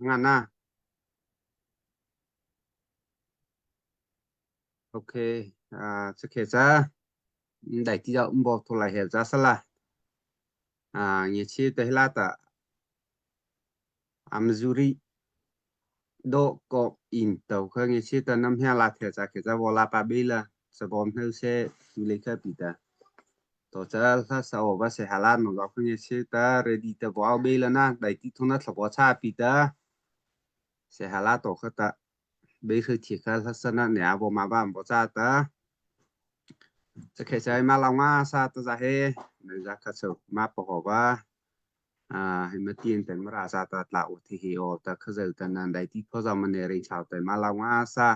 Nga na. Okay. Ah, chakhe cha. Dai ti dau bo tho lai hel cha sala. Ah, nge chi te hla ta Amzuri do ko in to kha nge chi ta nam hia la the cha khe cha wo la pa bi la sa bom heu se tu le kha pi ta. To cha hla sa o ba se hala no ba kha nge chi ta ready ta bo au be la na dai ti thona thla bo cha pi ta. Se hala to kha ta be khư thi kha hla sana ne a bo ma ba bo cha ta. Cha khe sai ma la nga sa ta za he ne za kha so ma po ho ba. Ah hi ma tin ten ma ra sa ta tla u thi hi o ta kha zel ta nan dai ti pho za ma ne ri chao te ma la nga sa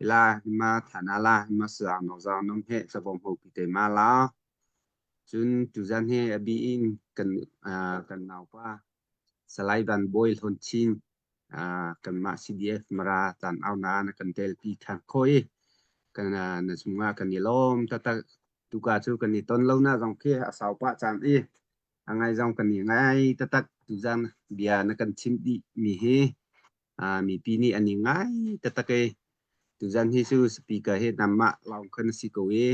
la hi ma thana la hi ma sa no za nom he sa bom ho pi te ma la cun tu zan he abi in kan ah kan nau pa Salai Van Bawi Hlawn Chin ah kanmah CDF Mara tan au na na kan tel pi than khoi kan na chungah kan i lawm taktak tuka cu kan i ton lo na zong khi a sau pah cang i a ngai zong kan i ngai taktak tuzan bia na kan chim dih mi hi mipi nih an i ngai taktak i tuzan hi cu speaker hi namah lawng khan a si ko i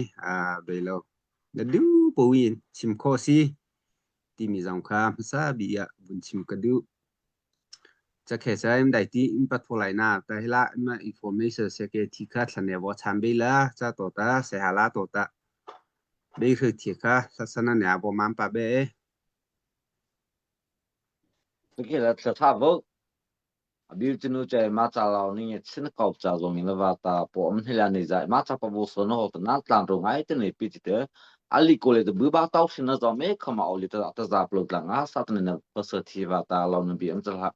bei lo na duh po in chim khawh si timi zong kha hmasa bik ah vun chim ka duh. Cakhe saim dai ti in patholai na ta hila ma information se ke thi kha thlane wo chan be la cha to ta se hala to ta be khri thi kha sasana ne abo mam pa be. Ke la thla tha vo abil chunu che ma cha lao ni chin kop cha zong in wa ta po am hila ni za ma cha pa bo so no ta na tlan ro ngai te ne pi ti te ali ko le bu ba tau shin na zo me khama oli ta ta za plo tla nga sa ta ne pa sa thi wa ta lo na bi am cha ha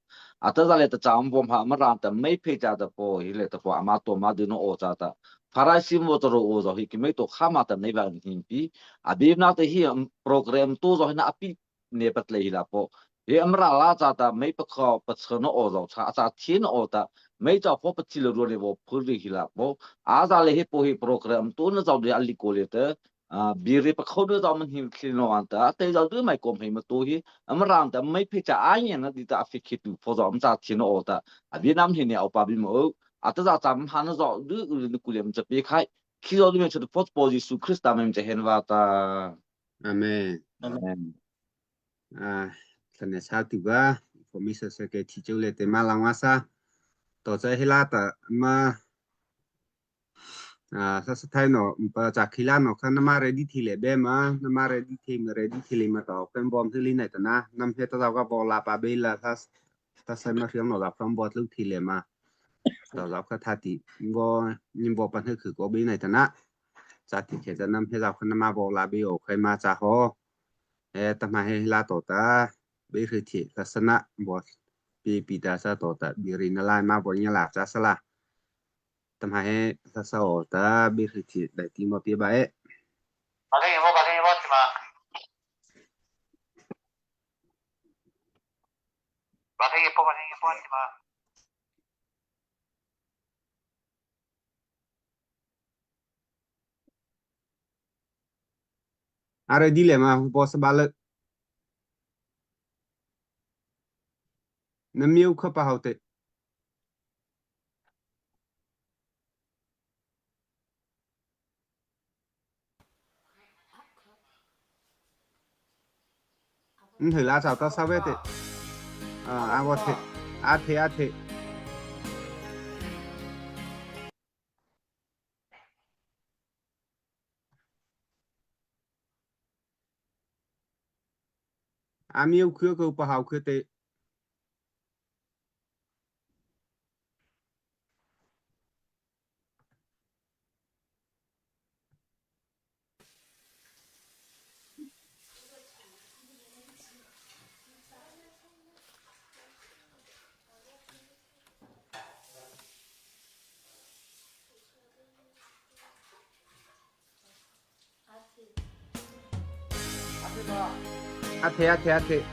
ata za le ta cha am bom ha ma ran ta mei phe cha ta po hi le ta po ama to ma du no o cha ta Farasi mo to ro o zo hi ki mei to kha ma ta nei ba hin pi abim na te hi program to zo hi na api ne pat le hi la po he amra la cha ta mei pa kho pa chno o zo cha cha thin o ta mei cha pho pa chi le ro le bo phur ri hi la po a za le he po hi program to na zo de ali ko le te biri pa kho do zo man him thil no an ta te zo du mai kom he ma to hi amrang ta mei phe cha a yen na di ta fi khi tu pho zo am cha thin o ta a vietnam hi ne au pa bi mo a ta za cham han zo du ni kulem cha pe khai khi zo du me cha pho po Jesu Christ ta mem cha hen wa ta. Amen. Amen. Ah, thane sa tu ba information se ke thi cheu le te ma lang wa sa to cha hila ta ma ah sa sa thai no pa cha khila no kha na ma ready thi le be ma na ma ready thi ma ready thi le ma to pen bom thi li nai ta na nam he ta ka bo la pa be la sa ta sai ma riang no la pham bo tlu thi le ma to la kha tha ti bo nim bo pan he khu ko be nai ta na cha ti khe cha nam he za kha na ma bo la be o khai ma cha ho e ta ma he la to ta be ri thi la sana bo pi pi ta sa to ta bi ri na lai ma bo nya la cha sa la ta ma he sa sa o ta bi ri thi dai ti mo pi ba e. 把这个我把这个我去嘛，把这个不把这个我去嘛。 A re di le ma bo sa ba le na miu kha pa hau te. Thử la chào ta sao biết thế à a bo thế a thế a thế a miu khưa câu pa hau khưa te. A the a the a the.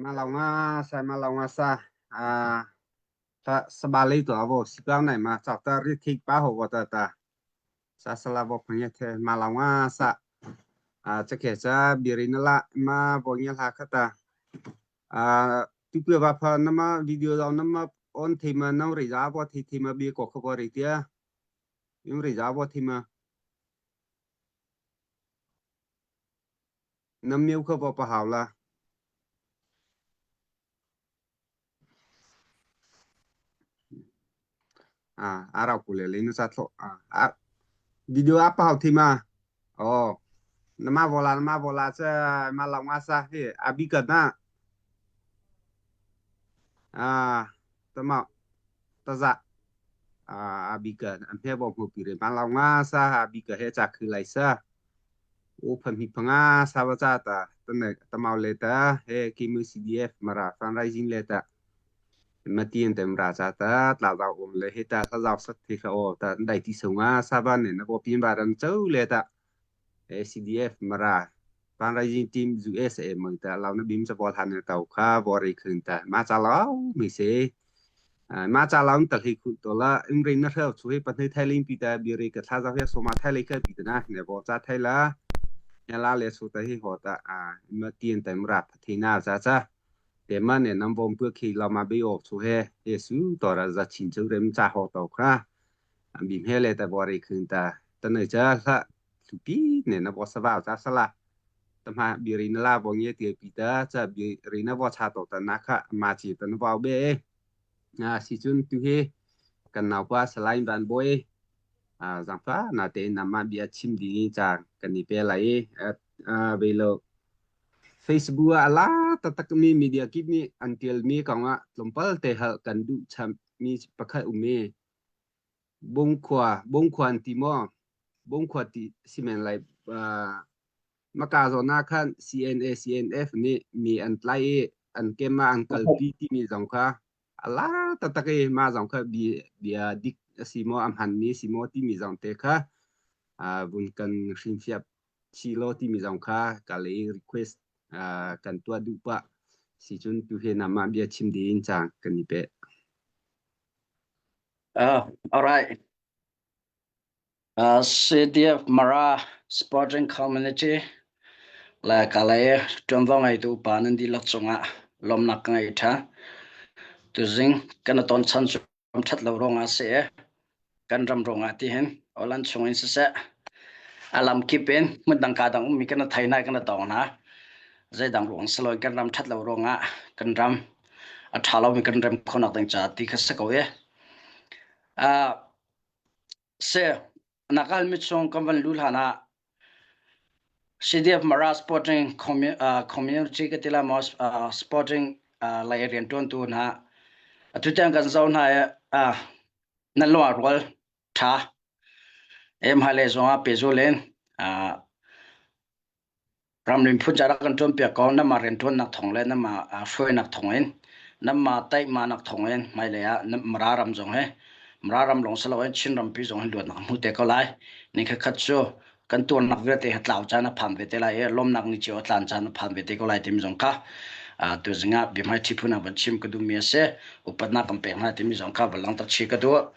Ma law nga sa a ta sabali to avo sipang nai ma chak ta ri thik pa ho ta ta sa sala bo phang the ma law nga sa a cha khe cha birin la ma bo nya la kha ta a tu pya ba pha na ma video daw na ma on thi ma nau ri ja bo thi thi ma bi ko kho bo ri tia yung ri ja bo thi ma na miu kho bo pa haw la. À, a rau củ lê nó ra thọ à, à video app hào thì mà. Ồ. Na ma vola na ma vola cha ma lau nga sa he abi ka na à tama taza à abi ka an phe bo mu pi re ma lau nga sa abi ka he cha khư lai sa o phan hi phanga sa ba cha ta tan tamau le ta he ki mu CDF mara fundraising le ta ma tien tem ra cha ta tla zaw om le he ta tla zaw sat the kha o ta dai ti songa sa ba ne na bo pin ba ran chau le ta CDF mara fundraising team USA mừng ta lau na bim sa bol han tàu kha bori khun ta ma cha lau mi se ma cha lau ta hi khu to la im rin na thau chu he pan thai ling pi ta bi ri ka tha za he so ma thai le ka pi ta na ne bo cha thai la ya la le su ta hi ho ta a ma tien ta mra phathina cha cha te ma ne nam bom pu khi la ma bi o chu he yesu to ra za chin chu rem cha ho to kha bim he le ta bori khun ta ta ne cha la su pi ne na bo sa ba cha sa la tama birina la bo nge te pi ta cha birina bo cha to ta na kha ma chi ta na ba be na si chun tu he kan nau pa salain ban boy a zang fa na te na ma bia chim ding cha kan ni pe lai a be lo Facebook ala ta tak mi media kip ni an tel mi kawnga tlompal te hal kan du cham mi pakhat umi bongkhua bongkhuan ti mo bongkhua ti simen lai maka zawn ah khan CNA CNF nih mi an tlai i an kem ah an kalpi timi zong kha a lar taktak i mah zong kha bia dik a si maw a hmanmi a si maw timi zong te kha vun kan hrinfiah chih law timi zong kha ka lei request kan tuah duh pah. Sicun tuhi nangmah bia chim ding caan kan i peh. All right. CDF Mara Sporting Community le Kalay ṭuanvo ngeitu upa nan dihlak cungah lawmhnak ka ngei ṭhan. Tuzing kan i ton chan cu ram ṭhat lo ruangah a si i kan ram ruangah tihin Awlan chungin siseh a lamkip in hmundang kaa dang ummi kan i thei hna kan i tong hna. Zeidang ruang si loin kan ram ṭhat lo ruangah kan ram a ṭha lomi kan rem khawhnak ding caah ti kha si ko i. Uh, Si, na kalmi chung kan van luh hlan ah CDF Mara Sporting Community ka ti lai maw sporting lei rianṭuantu hna atu tiang kan zoh hna i nan lung ah rual ṭha em hmailei zong ah pehzul in Ramri phun ca rak kan ṭuanpiak ko. Nanmah rianṭuannak thawng le nanmah hruainak thawngin, nanmah taihmanak thawngin hmailei ah Mara ram zong hi Mara ram lawng si loin Chin rampi zong hi luatnak hmu te ko lai. Ni khatkhat cu kan tuarnak vialte hi tlau caan a phan ve te lai i lawmnak ni cio a tlan caan a phan ve te ko lai timi zong kha tuzing ah biahmaiṭhi phun ah van chim ka duhmi a si. Upatnak kan pek hna timi zong kha van langhter chih ka duh.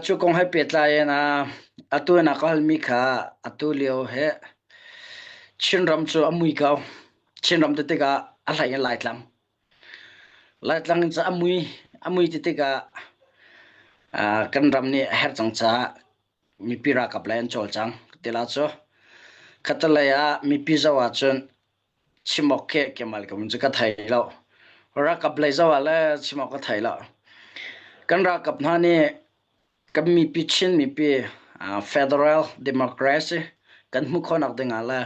Cu kong he pehtlai in atu in a ka halmi kha atu lio he Chinram cu a mui ko. Chinram ti tikah a hlei in Laitlang. Laitlang in cu a mui, a mui ti tikah kan ram nih a herh cang caah mipi ralkap lei an cawlcang ti la cu. Khattelei ah mipi zoh ahcun chim awk khi kemal ka mun cu ka thei lo. Ralkap lei zoh ah le chim awk ka thei lo. Kan ralkap hna nih Kan mipi Chin mipi federal democracy kan hmuh khawhnak ding ah le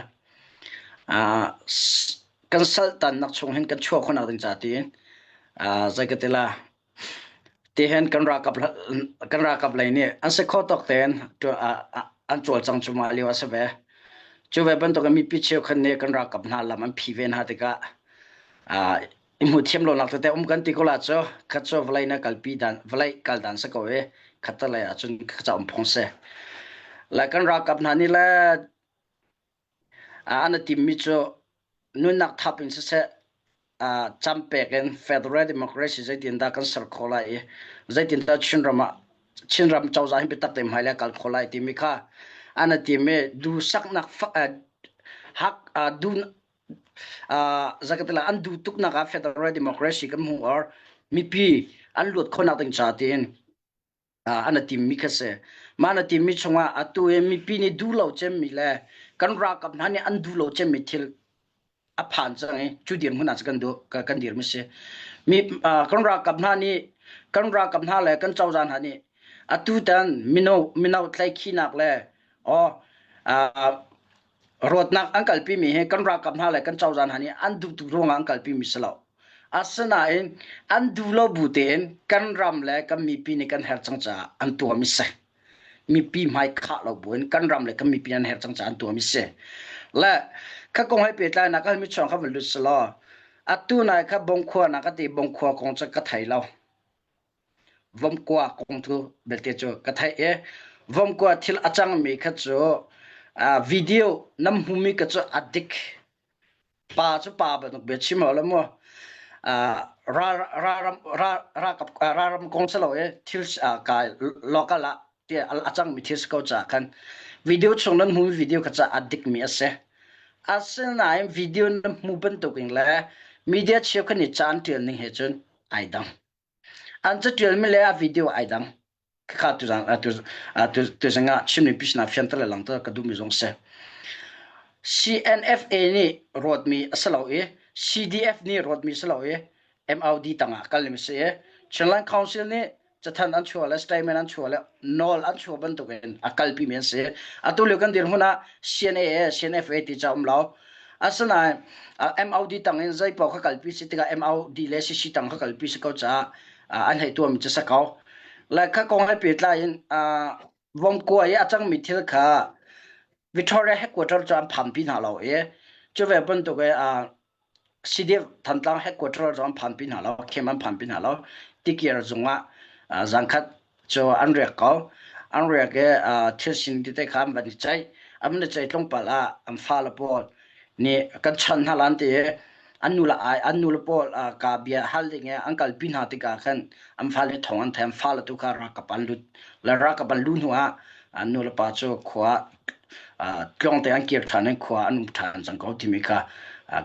kan saltannak chung hin kan chuah khawhnak ding ca tiin zei ka ti la tihin kan ralkap kan ralkap lei nih an si khawh tawk tein an cawlcang cuahmah lio a si ve. Cu ve bantuk in mipi cheukhat nih kan ralkap hna lam an phi ve hna tikah I hmuh thiam lonak tete um kan ti ko la cu khat cu vawlei na kalpi dan vawlei kal dan si ko i khat te lei ahcun ka um phung si. Le kan ralkap hna nih le an i timmi cu nunnak thap in siseh cam pek in federal democracy zeitin dah kan ser khawh lai i zeitin dah Chinram ah Chinram cozah hin biatak tein hmailei kal khawh lai timi kha an i tim i duhsaknak hak dun zakatila an duh tuknak ah federal democracy kan hmu or mipi an luat khawhnak ding ca tiin an timmi kha si. Mah na timmi chungah atu i mipi nih duh lo cemmi le kan ralkap hna nih an duh lo cemmi thil a phan cang i cu dirhmun ah kan duh kan dirmi si. Mi kan ralkap hna nih kan ralkap hna le kan cozah hna nih atu tan mino mino tlaikhinak le oh. Rawtnak an kalpimi hi kan ralkap hna le kan cozah hna nih an duh tuk ruangah an kalpimi si lo. Asinain an duh lo bu tein kan ram le kan mipi nih kan herh cang caah an tuahmi si. Mipi hmai khah lo buin kan ram le kan mipi an herh cang caah an tuahmi si. Le kha kong he pehtlai nak halmi chuang kha van lut selaw atu nai kha Bongkhua na ka ti Bongkhua kong cu ka thei lo. Vomkua kong cu belte cu ka theih i vomkua thil a cangmi kha cu video nan hmumi kha cu a dik. Pa cu pa bantuk bia chim hau lo mu. Ralram kong si lo i thil ka local ah a cangmi thil si ko caah khan video chung nan hmumi video kha cu a dikmi a si. Asinain video nan hmu bantukin le media cheukhat nih ca an ṭial ning he cun ai dang. An caṭialmi le a video ai dang. Khakha tuzan tuzing ah Chin mipi sinah fianter le langhter ka duhmi zong si. CNFA nih rawtmi a si lo i CDF nih rawtmi si lo i MOD tangah kalmi si i Chinland Council nih cathanh an chuah le statement an chuah le nawl an chuah bantukin a kalpimi an si. Atu lio kan dirhmun ah CNA, CNFA ti ca um lo. Asinain MOD tang in zei paoh kha kalpi si tikah MOD le CC tang kha kalpi si ko caah an hei tuahmi cu si ko. Le kha kong he pehtlai in Vomkua i a cangmi thil kha Victoria headquarter cu an phanpi hna lo i cu ve bantuk i CDF Thantlang headquarter zong an phanpi hna lo, camp an phanpi hna lo. Tikir zung ah zankhat cu an riak ko. An riak i thil sining tete kha an van i ceih. An van i ceih tlawmpal ah an fale pawl nih kan chanh hna lan ti i an nu le ai an nu le pawl ka bia hal ding i an kalpi hna tikah khan an fale thawng an theih an fale tu kha ralkap an lut le ralkap an luh hnu ah an nu le pa cu khua tlawngte an kir ṭhan in khua an um ṭhan cang ko timi kha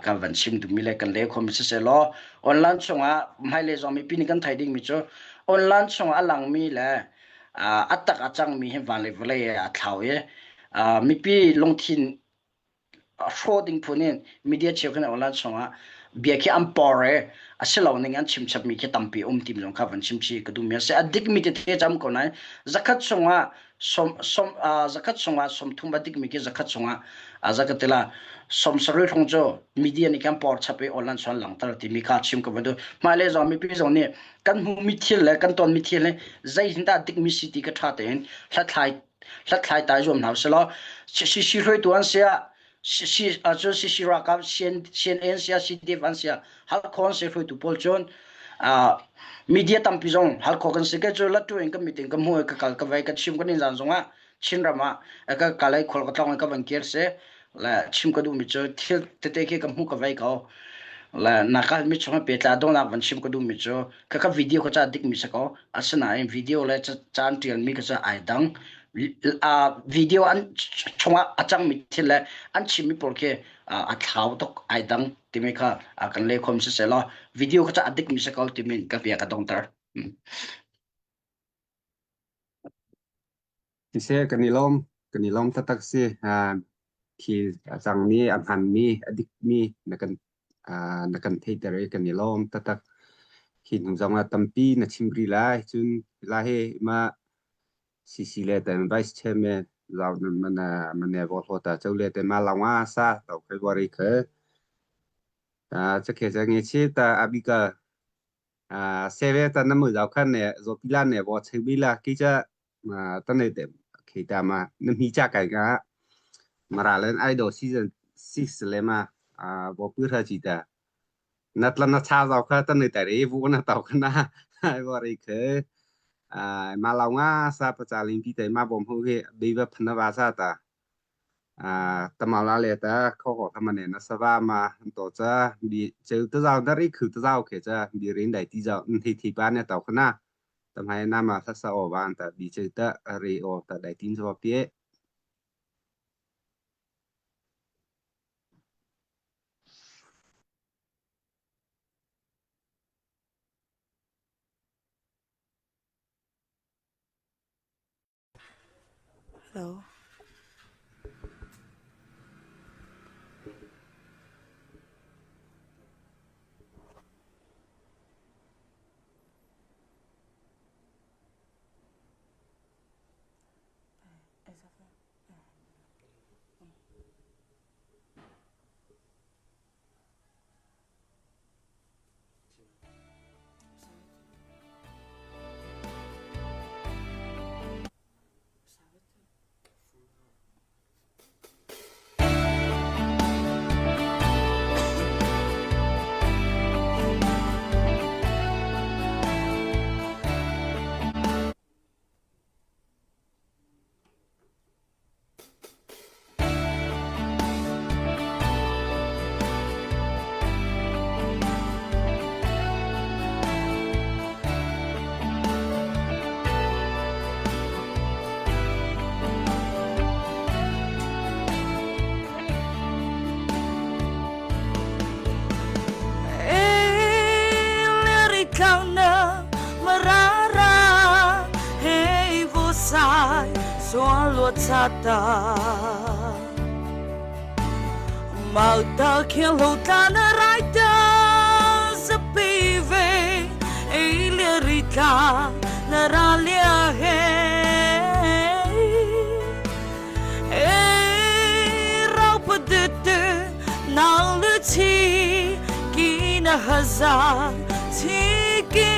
ka van chim duhmi le kan le khomi siseh law online chungah hmailei zong mipi nih kan theih dingmi cu online chungah a langmi le a tak a cangmi hi van le vawlei a thlau i mipi lungthin hrawh ding phun in media cheukhat nih online chungah bia khi an por i a si lo ning an chim chapmi khi tampi um tim zong kha van chim chi ka duhmi a si. A dikmi tete cam ko nain zakhat chungah som som zakhat chungah 30 a dikmi khi zakhat chungah zakat tila 70 hrawng cu media nih khan por chap i online chuan langter timi kha chim ka van duh. Hmailei zong mipi zong nih kan hmuhmi thil le kan tonmi thil hi zei hin dah dikmi si ti ka ṭha tein hlathlai hlathlai ta zuam hna usih law CC hruaitu an si ah CC cun CC ralkap CNA an si ah CDF an si ah halkhaw an si hruaitu pawl cun media tampi zong halkhaw kan si ke cu latu in ka meeting ka hmu ka kal ka vei ka chim kan in zan zong ah Chinram ah ka kalay khual ka tlong ka van kir si le chim ka duhmi cu thil tete khi ka hmu ka vei ko le na kal mi chung pe tla dongnak van chim ka duhmi cu ka ka video ka ca dikmi si ko asinain video le caan ṭialmi ka ca ai dang video an chungah a cangmi thil le an chimmi pawl khi a thlau tuk ai dang timi kha kan le khom si selaw video ka ca a dikmi si ko timi ka bia ka dongter Siseh kan i lawm, kan i lawm taktak si. Thil a cangmi, a hmanmi, a dikmi na kan na kan theihter i kan i lawm taktak. Hi hnu zong ah tampi na chim rih lai. Cun lai hi mah CC le tan Vice Chairman zau nan mana mane bo hlo ta chau le te ma lawnga sa to khai bori khe. Chakhe cha nge chi ta abika seve ta na mu zau khan ne zo pila ne bo cheu bila ki cha ta nei te khi ta ma na mi cha kai ga mara len idol season 6 le ma bo pu tha chi ta na tla na cha zau kha ta nei ta re vu na tau khana ai bo ri khe ma lau nga sa pa cha ling pi te ma bom hu he be ba phna ba sa ta tamala le ta kho ko kha mane na sawa ma to cha bi cheu ta zau na ri khu ta zau khe cha bi rin dai ti zau thi thi pa ne tau khana tamhai na ma sa sa o wan ta bi cheu ta ri o ta dai tin so pie Hello. 我擦的。毛到天路大那来的是卑微，哎了里他那拉了嘿，哎绕不得的那了起，给那哈萨起给。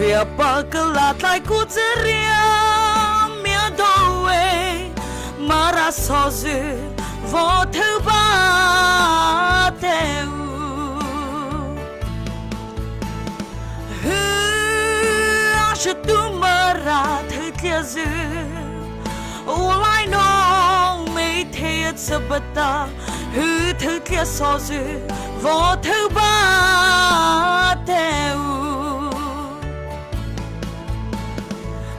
Via pa ka la tlai ku tse ria mia do we mara so zu vo thu ba te u hu a she tu mara thu tia zu u lai no mei the tse ba ta hu thu tia so zu vo thu ba te u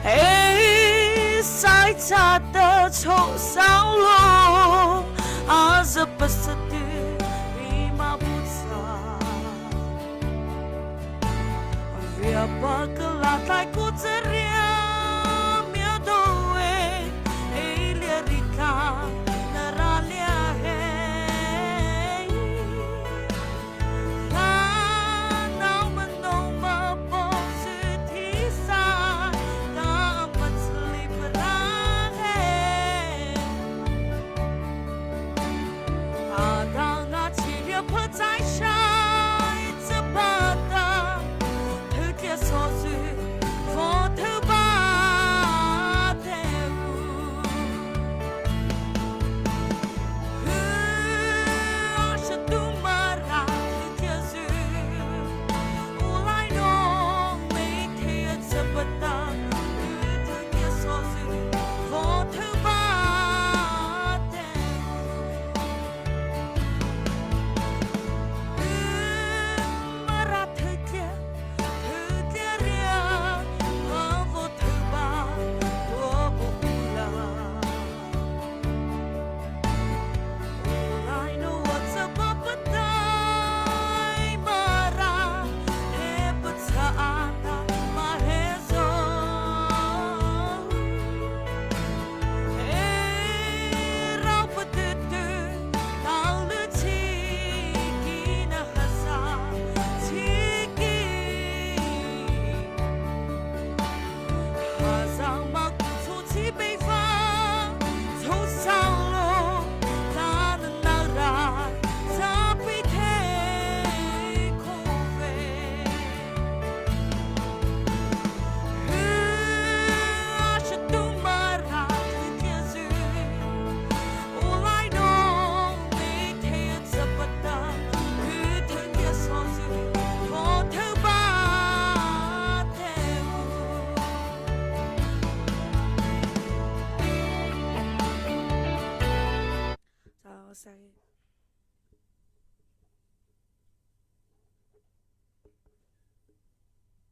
哎，赛扎的臭上路，阿是不是的比马不差？Via pa ka la tlai ku tse ria mia do we e le rika na ra lia he la na ma no ma po su thi sa ta ma tsli pa he 阿当那七月破在山这巴达，头铁锁住，佛头把头。阿是杜马拉头铁住，乌来诺没铁这巴达，头铁锁住，佛头把头。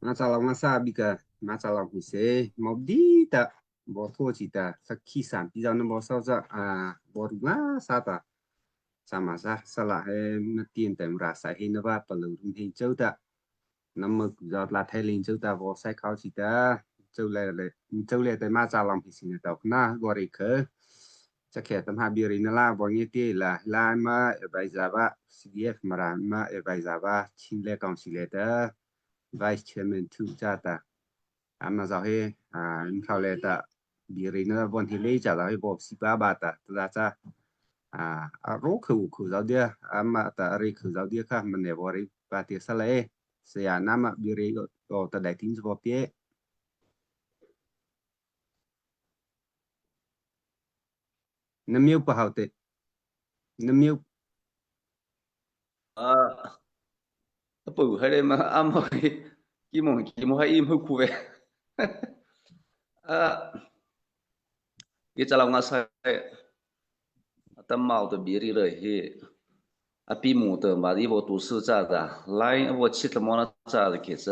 Ma cha long sa bi ka ma cha long mi se mo di ta bo tho chi ta sa khi san pi ja no bo sa za a bo ru ma sa ta sa ma sa sa la he na tien tem ra sa he na ba pa lu rum he chau ta na mo ku za la thai lin chau ta bo sai khao chi ta chau le le chau le te ma cha long mi si na ta na go ri khe cha khe tam ha bi ri na la bo nge ti la la ma advisor ba CDF မရာမ advisor ပါချင်းလဲကောင်စီလေတာ vice chairman သူကြတာအမဇောဟေအာအင်ခါလေတာဘီရီနာဘွန်ဟီလေကြလာဟေဘောစီပါဘာတာတဒါချာအာအရိုခုခုဇောဒီအမတာရီခုဇောဒီခမနေဘောရီပါတီဆလဲဆရာနာမဘီရီတော့တဒိုင်တင်းစဘောပြေနမြုပ်ပဟောက်တဲ့နမြုပ် 啊，不，还得嘛，阿毛几毛几毛还一毛苦呗。啊，你在老我塞，等毛的比例了嘿，啊比毛的嘛，你我都是咋的，来我吃的毛那咋的，其实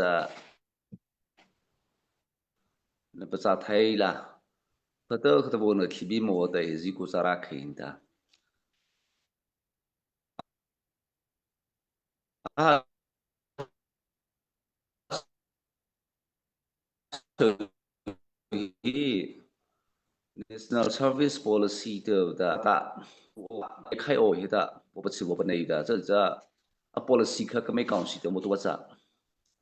那不咋太啦，可都可都我那去比毛的是个咋啦看的。啊， Hi National Service Policy te da ta khai o hi ta bo pa chi bo pa nei da cha cha a policy kha ka mei kaung si te mo tu cha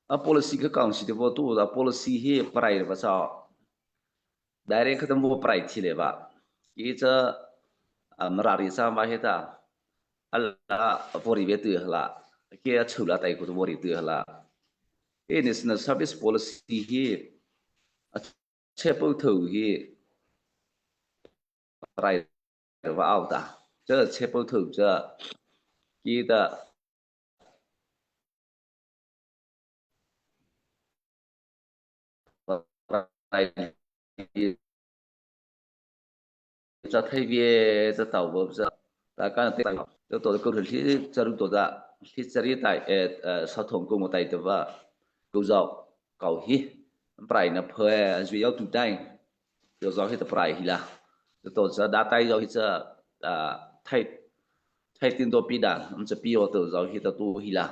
a policy kha kaung si te bo tu da policy hi parai ba cha direct kha tam bo parai thi le ba ki cha mara ri sa ma hi ta ala vori ve tu hala ke a chula tai ko tu vori tu hala e National Service Policy hi a chepo tho hi rai va au ta cha chepo tho cha ki ta rai cha thai ve cha tau bo cha ta ka te to to ko thi charu to da thi chari tai e sa thong ko mo tai te wa ko zau kau hi prai na phe zui yau tu tai yo zau hi ta prai hi la to cha da tai zau hi cha thai thai tin do pi dan am cha pi o to zau hi ta tu hi la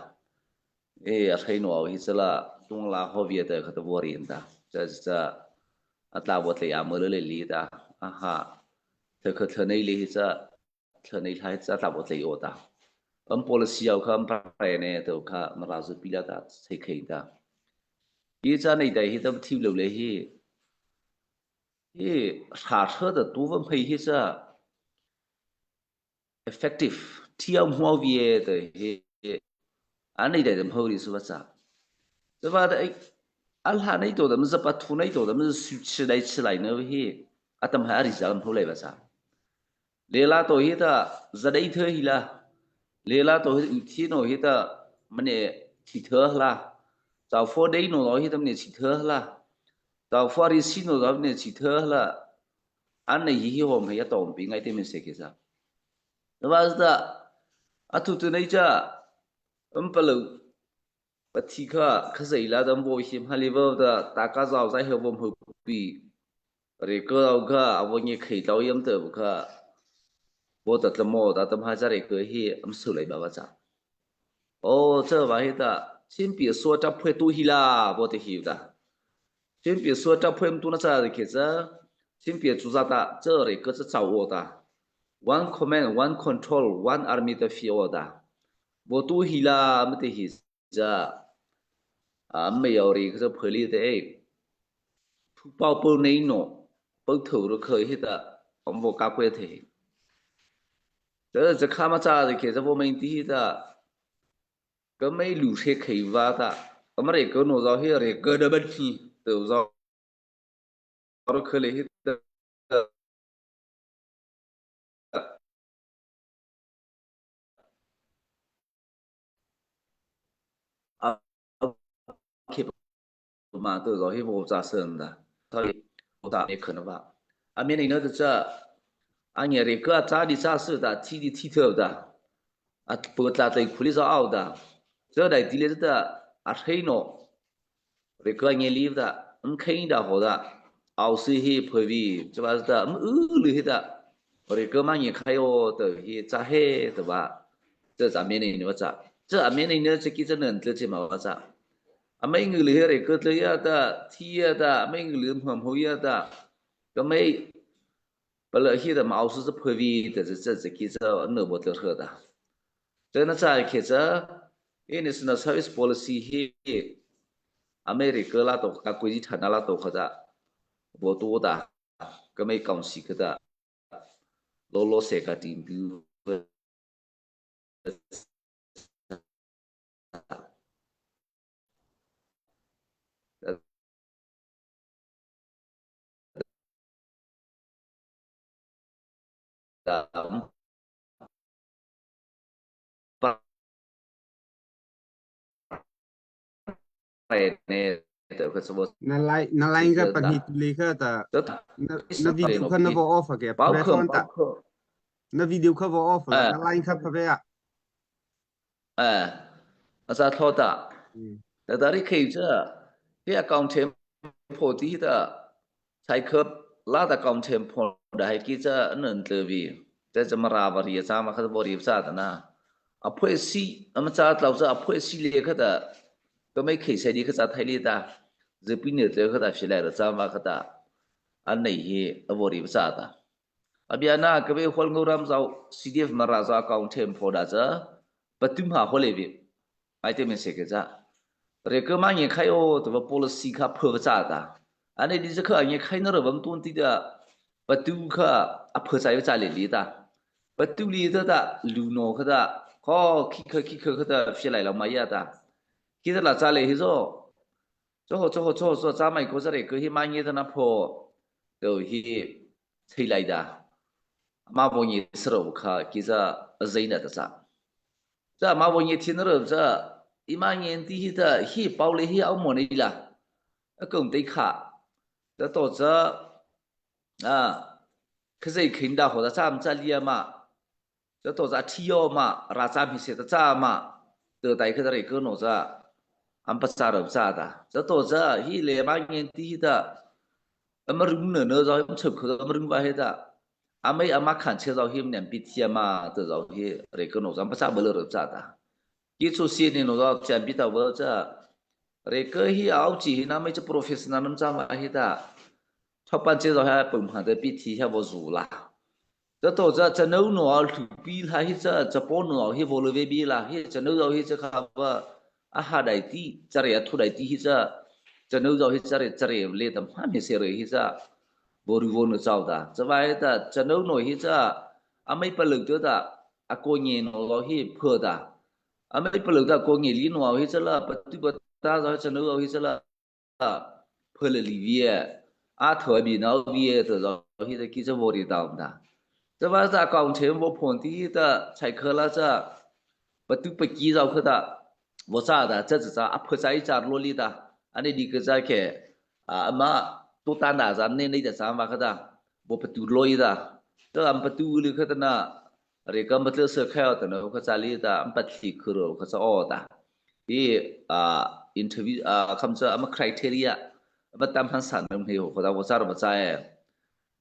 e a thai no hi cha la tung la ho vi te kha ta bo ri ta cha cha a tla bo tle a mo le li ta a ha the kha the nei li hi cha the nei thai cha tla bo tle o ta am policy au kha am pre ne to kha mara zu pi la ta thei khei ta hi cha nei dai hi tam thiu lo le hi hi sha sha da tu vam phei hi cha effective thiam huau vie te hi an nei dai dam ho ri su va cha te va da al ha nei to dam za pa thu nei to dam su chi dai chi lai ne hi atam ha ri za ho lai va cha le la to hi ta za dai the hi la le la to hi thi no hi ta mane thi the la chau fo dei no hi tam ne chi the la chau fo ri si no ne chi the la an nei hi hi hom hei a tom pi ngai te min se khi sa wa da atu tu nei cha um palu pathi kha khazei la dam bo him hali bo da ta ka zaw zai he bom hu pi re ko au kha awo nge khei tau yam te bu kha bo ta tlamo ta tam ha cha re ko hi am su lai ba ba cha 哦，这玩意的，先别说这配多去啦，我的晓得。先别说这配多那啥的，其实先别做啥的，这里可是找我的。One command, one control, one army 的 feel 的，我都去啦，没得去这啊，没有的，可是配里的哎，包包内诺，包头都可以的，我们不搞鬼的。这这看嘛咋的，其实我们第一的。 ก็ไม่รู้เช็คใครว่าตาอเมริกาโนซาเฮเรกดบันฮีเตอซาร์เคเลฮิต啊，去嘛都ซาฮิโมซาเซิน的，他我打也可能吧。啊，面临的这啊，你这个扎的扎是的，踢的踢头的，啊，不扎在库里是凹的，这来地里的啊黑诺，这个年里的，嗯，肯的好的，凹是黑皮皮，这把是的，嗯，乌里的，我这个嘛你开哦的，黑扎黑对吧？这咱面临的扎，这面临的这几只能这这嘛扎。啊，ไม่งือเหลืออะไรก็เลยอะตาที่อะตาไม่งือเหลือหัวหัวตาก็ไม่不了，现在嘛，我是破费的，这这这其实那不得喝的。这那在其实，因为是那 service policy 嘿，America 啦都个国际谈啦都可的，不多的，个没讲是个的，老老些个点比。 Na lai na lai ka pahnih li kha ta na na video kha na vo off ke 包 phe 括 phone 包 ta 括 na video kha vo off la 哎 na line kha phe ya 哎，阿啥好的，那到底可以这，这钢琴破地的，才可拉的钢琴破的还记着能得比，这怎么拉吧？也咱们还是不离啥的呢？啊，破西，那么咱老是啊破西列克的，都没开车，你可咋太厉的？这比你这可大起来了，咱们可大。An nei hi a vori va ca ta. A bia na ka ve hol ngo ram zau CDF mara za kaung them pho da cha patum ha hole vi. Ai te men se ke cha. Re ke ma nge khai o to va policy kha pho va cha ta. Ane di kha nge khai na ro bam tun ti da patu kha a pho chai va cha le li ta. Patu li ta ta lu no kha da kho khi kha khi kha kha ta fia lai lo ma ya ta. Ki ta la cha le hi zo cho cho cho cho cha mai ko za re ke hi ma nge ta na pho to hi chei lai da ma bo nge sro kha ki za zei na ta cha cha ma bo nge thin ro cha i ma nge ti hi ta hi pau le hi au mo nei la a kong te kha ta to cha a khazei khin da ho da cham cha lia ma 这都在体育嘛，拉咱平时的咋嘛，得带去这里个弄着，俺不咋的咋的，这都是一两万年底的，俺们用呢呢，让我们出口，俺们用外的，俺们俺妈看车让他们两边贴嘛，这让他那个弄着，不咋不了咋的，基础训练弄着讲比到我这。那个去熬几那么就 professional 那么咋嘛去的，他把这个还本行的比提下不如啦。 这都这这脑脑土比他hi这这波脑hi vô lơ bi la hi这脑脑hi这卡ba a ha dai ti这里thu dai ti hi这这脑脑hi这里这里le的嘛没些嘞hi这vô ru vô nó cháu ta这外的这脑脑hi这阿没不留着的阿过年脑脑hi破的阿没不留的过年里脑hi这了不对不大早这脑脑hi这了破了里边阿特比脑边的然后hi 的记着我的当的。这把在钢琴我碰的的才去了这，不都不记着去的，我咋的？这是咋？阿婆在一家落里的，阿你你个在去啊？阿妈都单打咱那那的咱嘛去的，我不都落的，这俺不都里去的呢？这个么这是开的呢？我家里的俺不提去了，我是哦的，伊啊 interview 啊，他们说俺们 criteria，不单盘散的没有，或者我咋都不在，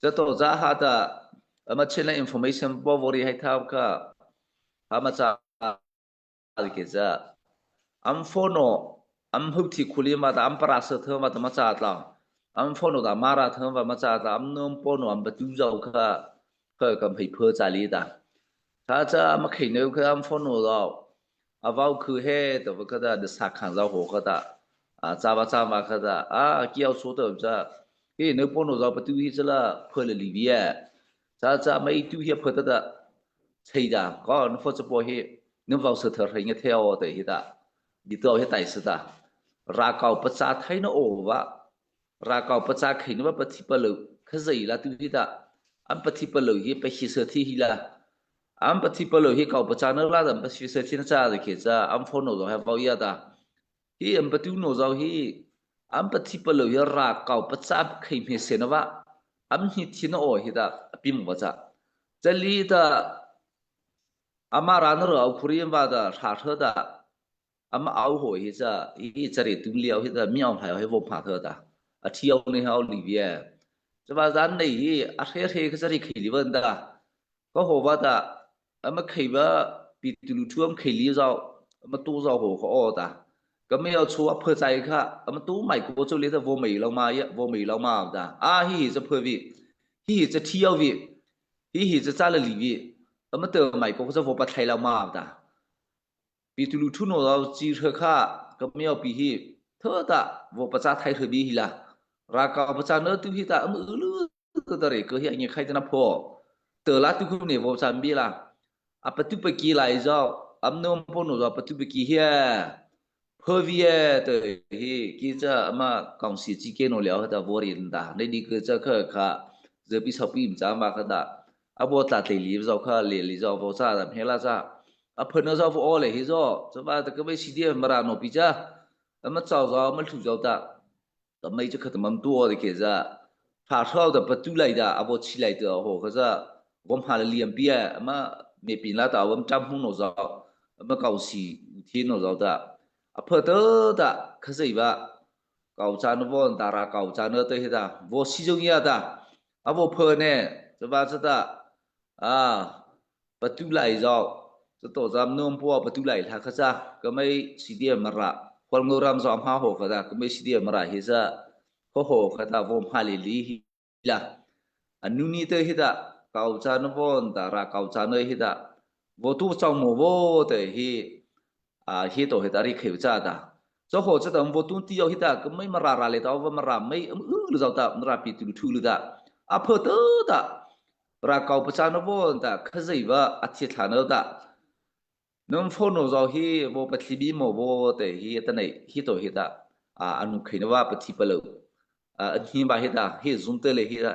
这都在哈的。ama chela information bo vori hai thau ka ama cha ke cha am phono am hu thi khuli ma da am para sa thơ ma ta ma cha tla am phono da mara thơ ma ma cha tla am nom po no am ba tu zau kha kha kam hei phơ cha li da tha cha ma khei ne kha am phono da a vau khu he to ba kha da de sa khan zau ho kha da a cha ba cha ma kha da a kiao chu to cha he ne po no zau pa tu hi cha la phơ le li bi 咋咋没丢些破的的，吹的，搞你负责保险，你往石头上一跳的，一的，你都要带死的，拉高不扎太那恶吧，拉高不扎开那么不提不漏，可是伊拉丢些的，俺不提不漏也不吸收体系了，俺不提不漏也搞不扎那拉人不吸收体那扎的去着，俺放那种还包养的，伊俺不丢那种去，俺不提不漏也拉高不扎开没事了吧。am hi thin o hi da pim wa cha这里的阿妈拉那个库里瓦的查车的，阿妈熬火一这一这里丢了一个庙还有我怕特的，啊，提奥那好里边，这把咱那一啊车车可这里开里问的，个火把的，阿妈开吧比杜鲁图开里绕，阿妈多少火个的，个没有出啊破在卡，阿妈都买过这里的我没了嘛也我没了嘛的，啊嘿这破位，嘿这提奥位，嘿嘿这扎了里边。အမเตอไม่ก็จะวปไทยละมาดาปีตุลุทุโนเราจีเธอข้าก็ไม่เอาปีฮีเธอตะวปจาไทยเธอบีฮีละรากาปจาเนตุฮีตาอมอือตะเรก็เฮียเงี้ยใครจะนับพอเตอละตุคุเนี่ยวจันบีละอปตุปกีไลเจ้าอำนมปนุเราปตุปกีเฮียเพอวีเตฮีกีจะมากองสีจีเกโนแล้วแต่วรินดาในนี้คือจะเคค่ะเจอปีชอบปีมจามาขนาด 阿波打地里走卡里里走不啥的，黑拉啥，阿喷那走不奥嘞，黑走，这把这个没洗的没拉诺比较，那么早早么土走的，那么就可他们多的可是，他说的不都来的，阿波起来的哦，可是我们还了两边，么没变了的，我们帐篷那走，那么高兴天那走的，阿破的的，可是伊吧，高山那波打拉高山那对的，我西中亚的，阿波破呢，这把这的。啊，ปตุไลจอกจะโตจำนุ่มพวกปตุไลทักษะก็ไม่สีเดียมระคนงูรำจอมห้าหกก็ได้ก็ไม่สีเดียมระฮิซะเขาหกก็ได้วมฮาลิลี la. Anu ni te hi da kau cha na von da ra kau cha nơi hi da vô tu chong mo vô te hi a hi to hi ta ri kheu cha da cho ho cha tam vô tu ti yo hi da ka mai mara ra le ta va mara mai um u lu zau ta ra pi tu thu lu da a pho te da ra kau pa cha na von da kha zai va a thi thla na da Num phone zo hi vo pathli bi mo vo te hi ta nei hi to hi ta a anu kheina wa pathi palo a hi ba hi ta hi zoom te le hi ta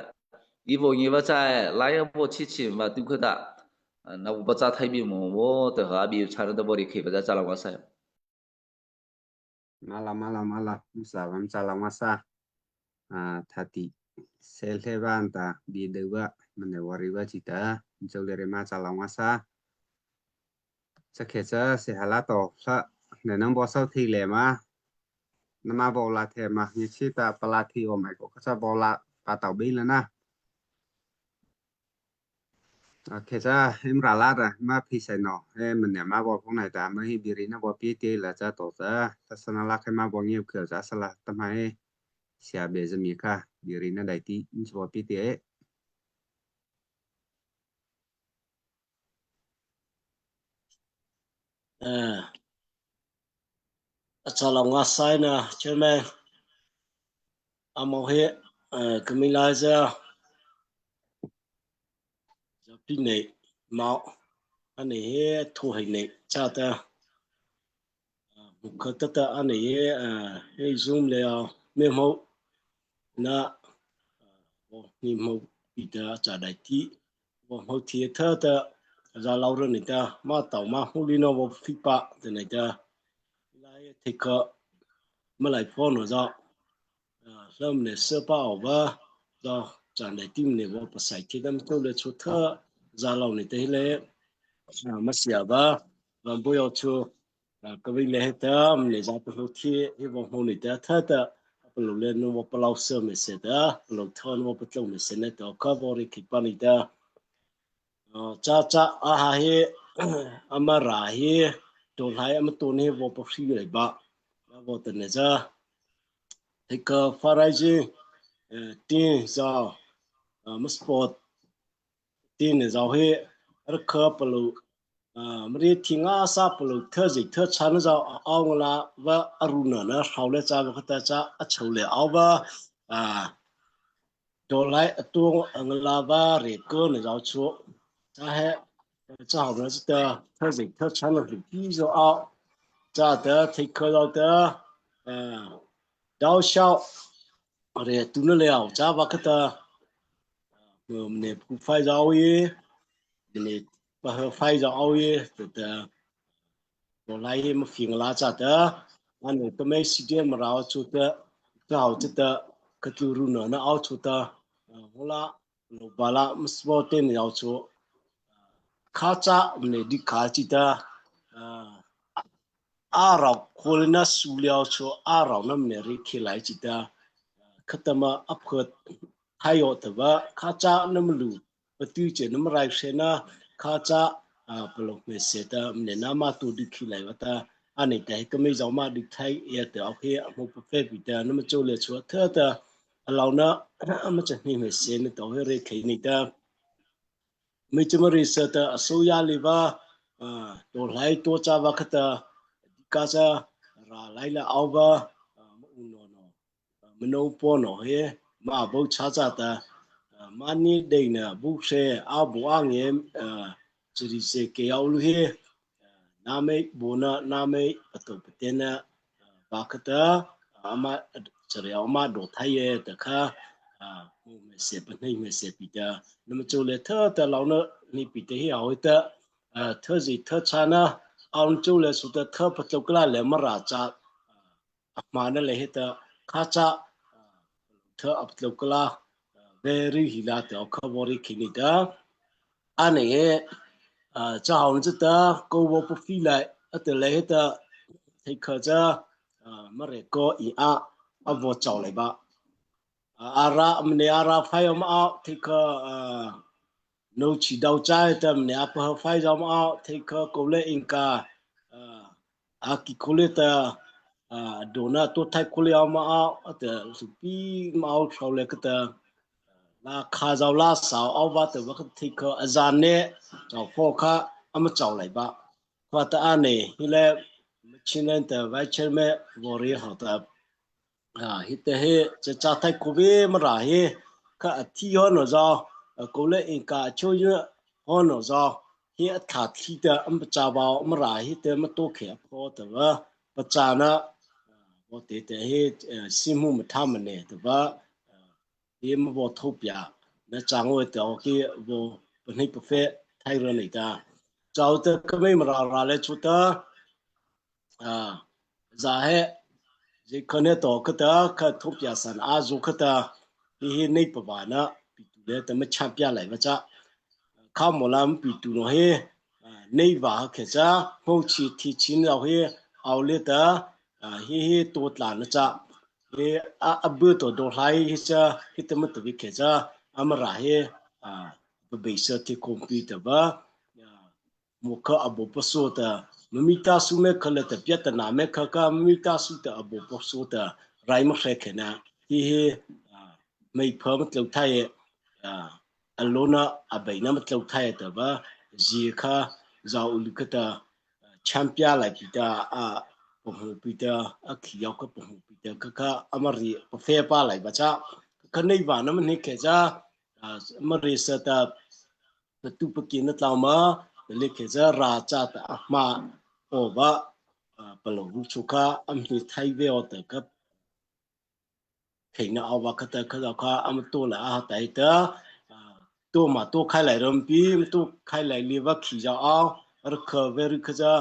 i vo ngi va cha lai vo chi chi ma tu kha ta na ba cha thai bi mo vo te ha bi cha na da bo ri khe ba cha la wa sa. Mala mala mala msa vam cha la wa sa a thati sel he ban ta bi de ba mane wari ba chi ta jo le re ma cha la wa sa 这开这是哈拉多说，那能把手提来吗？那么包拉贴嘛，你去打巴拉提我买过，可是包拉把倒闭了呢。啊，其实em ra la ra ma phi sai no em mình nhà ma bo phong này ta ma hi biri na bo pi te la cha to sa ta sana la khai ma bo ngiu khel cha sala ta mai sia be zami kha biri na dai ti bo pi te. A chalong a sai na chairman amo he kamilaza pi nei mau ani he thu hai nei cha ta mukha ta ta ani he he zoom le me mo na ni mo pi ta cha dai ti wo mo thi tha ta za lau ro ni ta ma tau ma hu li no wo phi pa te nei ta lai thik kho ma lai pho no zo lam ne se pa o ba zo chan dai tim ne wo pasai thi dam to le chu tha za lau ni te le ma sia ba lam bu yo chu ka vi le ta ne za pa thi hi wo mo ni ta tha ta pa lo le no wo pa lau se me se ta pa lo tho no pa tlo me se ne to ka bo ri ki pa ni ta cha cha a ha hi ama ra hi to lai ama to ne wo pa phri le ba wo te ne cha he ka farai ji tin za ma sport tin ne za he ar kha pa lo mri thinga sa pa lo tha ji tha chan za aung la va aruna na hau le cha ba ta cha a chau le au ba a do lai atung angla ba re ko ne zao chu cha he cha hao na ta tha ji tha chan lo pi zo ao cha ta thik kho lo ta dao shao re tu na le ao cha ba ka ta ne pu phai zao ye ne pa phai zao ye ta do lai ma fing la cha ta an to me si de ma rao chu ta ta hao chu ta ka tu ru na na ao chu ta hola lo ba la msbo te ne yao chu kha cha ne di kha chi ta a rao khol na su liao chu a rao nam ne ri khi lai chi ta khatama apkhat hayo ta ba kha cha nam lu patu che nam rai she na kha cha palok me se ta ne na ma tu di khi lai wa ta ani ta ka me zaw ma di thai ya ta okay mo pa fe pi ta na ma cho le chu tha ta alaw na ma cha ni me se ne to he re khai ni ta me chma ri sa ta aso ya le ba to lai to cha wa kha ta ka cha ra lai la aw ba ma u no no mino po no he ma bo cha cha ta ma ni dei na bu she a bu a nge chiri se ke au lu he na me bo na na me pato pate na ba kha ta ama chari ama do thai ye ta kha mu me se pa nei me se pi ta na ma cho le tha ta lao na ni pi te hi au ta tha ji tha cha na aung cho le su ta tha pa cho kla le ma ra cha ma na le he ta kha cha tha ap tlo kla very hila te kha bori khini ta ane he cha hong chu ta ko wo pu fi lai ate le he ta thei kha cha ma re ko i a a vo chaw lai ba ara mne ara phai om a thei kha no chi dau cha ta mne a pa phai jom a thei kha ko le inka a ki khole ta dona to thai khole ma a ate su pi ma au thau le ka ta. La kha zau la sau au va te va thi kho azan ne chau pho kha ama chau lai ba khwa ta a ne hi le Chinland te vai chairman vori ho ta hi te hi cha cha thai ko ve ma ra hi kha a thi ho no zo ko le in ka chu yu ho no zo hi a tha thi te am cha bao ma ra hi te ma to khe pho te va pa cha na bo te te hi simu ma tha ma ne te va hi ma bo tho pia na chang we te ki bo pahnih pa fe thai ra nei ta chau te ka mei ma ra ra le chu ta za he je khane to ka ta kha thu pia san a zu kha ta hi hi nei pa ba na pi tu le ta ma cha pia lai ba cha kha mo lam pi tu no he nei ba khe cha ho chi thi chin rau he au le ta hi hi to tla na cha he a abu to do hlai hi cha hi ta ma tu bi khe cha amara he a be sa thi computer ba Mukha abo paso ta mamita su me khale ta pyatana me kha ka mamita su ta abo paso ta rai ma hre khena hi hi mei pha ma tlo thai alona abai na ma tlo thai ta ba zi kha za ulu kha ta champia lai pi ta a pohmu pi ta a khiyaw ka pohmu pi ta kha kha amari fe pa lai ba cha kha nei ba na ma ni khe cha mari sa ta Patu pakin na tlau ma le khe za ra cha ta a hma o ba palo ru chu kha am hi thai ve o ta ka theina awa kha ta kha kha am to la a tai ta to ma to khai lai ram pi to khai lai li wa khi ja a ar kha ve ri kha ja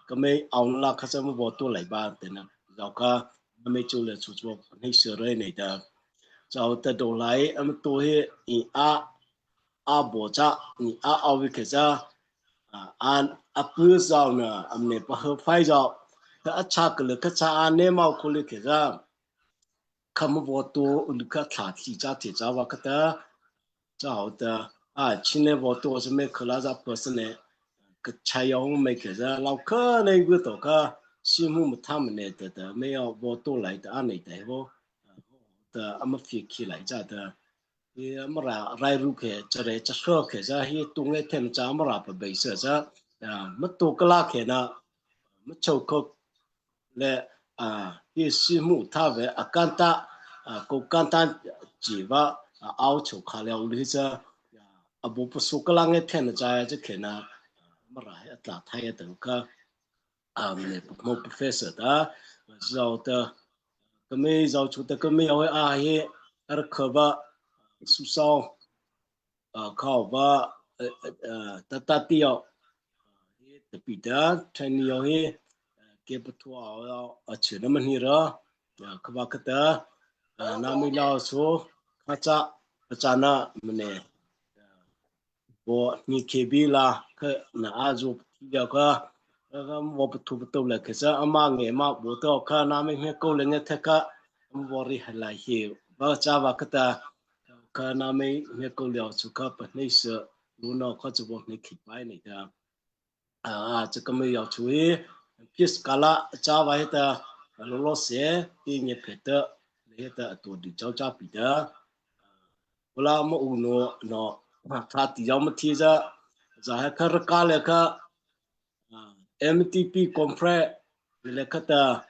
ka me aung la kha cha mo bo to lai ba te na jaw kha me chu le chu chu nei se re nei ta chaw ta do lai am to he i a a bo cha ni a au vi ke cha an a pu zao na am ne pa he phai zao ta a cha ke le ka cha a ne mau ko le ke cha kham bo to lu ka thla thi cha the cha wa ka ta cha hao ta a chin le bo to se me khala za person ne ka cha yong me ke cha lao ka ne gu to ka si mu mu tham ne ta ta me yo bo to lai ta a nei ta bo ta ama fi khi lai cha ta Hi mara rairu khe chare chahro khe cha hi tunge them cha mara pa bei se cha ma tu kala khe na ma chau kho le a hi si mu tha ve akanta ko kanta ji wa au chu kha le u cha abu pu su kala nge then cha cha khe na mara he atla thai ta ka ne mo professor ta zau ta ka me zau chu ta ka me oi a hi ar kha ba su sao khao ba ta ta ti yo hi ta pi ta than yo hi ke pathua a che na ma ni ra kha ba ka ta na mi lao so kha cha cha na mne 我你可比啦，可那阿祖比较个，那个我不图不到了，可是阿妈爱嘛，我到看那没没够了，你他个我里还来些，我家话个的，看那没没够了，就看不那是，路那可就我没去摆那个，啊，这个没要注意，皮斯卡拉家话的，罗罗些，比你别的，那的多的叫家比的。Wala ma u no no tha ti yau ma thi za za ha kha ra le kha MTP conference le kha ta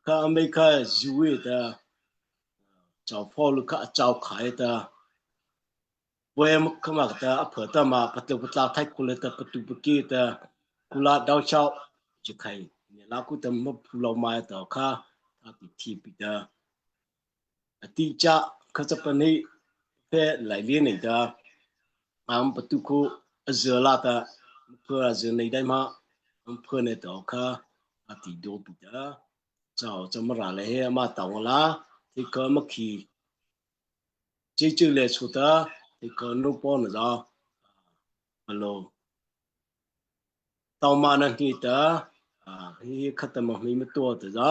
kha America ziwe ta chau pho lu kha chau khai ta we ma khama ta a pha ta ma patu patla thai kule ta patu paki ta kula dau chau ji khai ne la ku ta ma phu lo ma ta kha tha ti thi pi ta ati cha kha cha pani pe lai li nei ta am patu khu azela la ta phơ a nei dai ma am phơ ne to kha ati do pi ta chao cha ma ra le he ma taw la thi ka ma khi chi chu le chu ta thi ka nu po na za alo tau ma na ni ta hi khat ma mi ma to ta za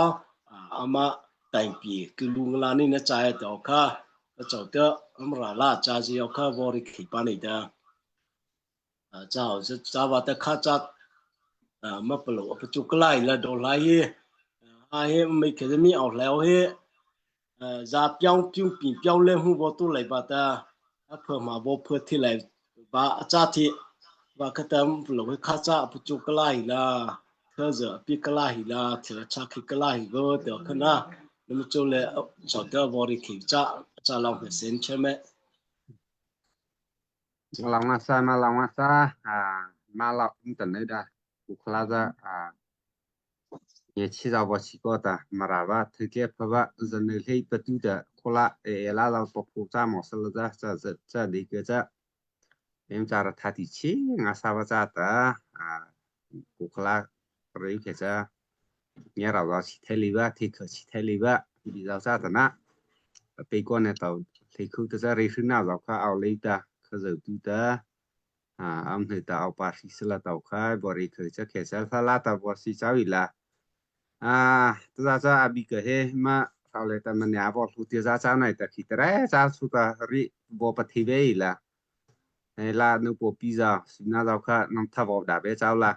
ama tai pi ki lu la ni na cha ya to kha chau ta am ra la cha ji yo kha bo ri khi pa nei ta cha ho cha wa ta kha cha ma palo pa chu klai la do lai hi a he mi ke mi au leo he za pyang pyung pi pyang le hu bo tu lai ba ta. A phơ ma bo phơ thi lai ba cha thi ba ka tam lo kha cha pu chu kala hi la thơ giờ pi kala hi la thơ cha khi kala hi go te khana nम chu le cho te bo ri khi cha cha long he sen che me လောင်ငါစာမလောင်ငါစာအာမလောက်တနေတာကုခလာဇာအာယေချီဇာဝချီကောတာမရာဘာထေကေဖဘဇနေလေပတူတခလာเอลาเราปปูจ้าหมอสลจ้าจะจะจะดีเกจ้าเอ็มจาระทัติชีงาสาวจ้าตาอ่ากุคลาเรียกจ้าเนี่ยเราเราชิเทลีบะที่เคชิเทลีบะดีเราจ้าตนะไปก่อนเนี่ยตที่คือจะเรียกหน้าเราก็เอาเลยตาเขาจะดูตาอ่าอำเภอตาเอาปาชิสละตาค่ะบริคือจะเขเซลซาลาตาบอสิเจ้าอีละอ่าตัวจ้าอบิเกเฮมาเอาเลยแต่มันยาบอกทุติจ้าเจ้าไหนแต่คิดแร่จ้าสุตาริบปฏิเวละเอลานุปปีจ้าสินาเราค่ะน้ำทบดาเบเจ้าละ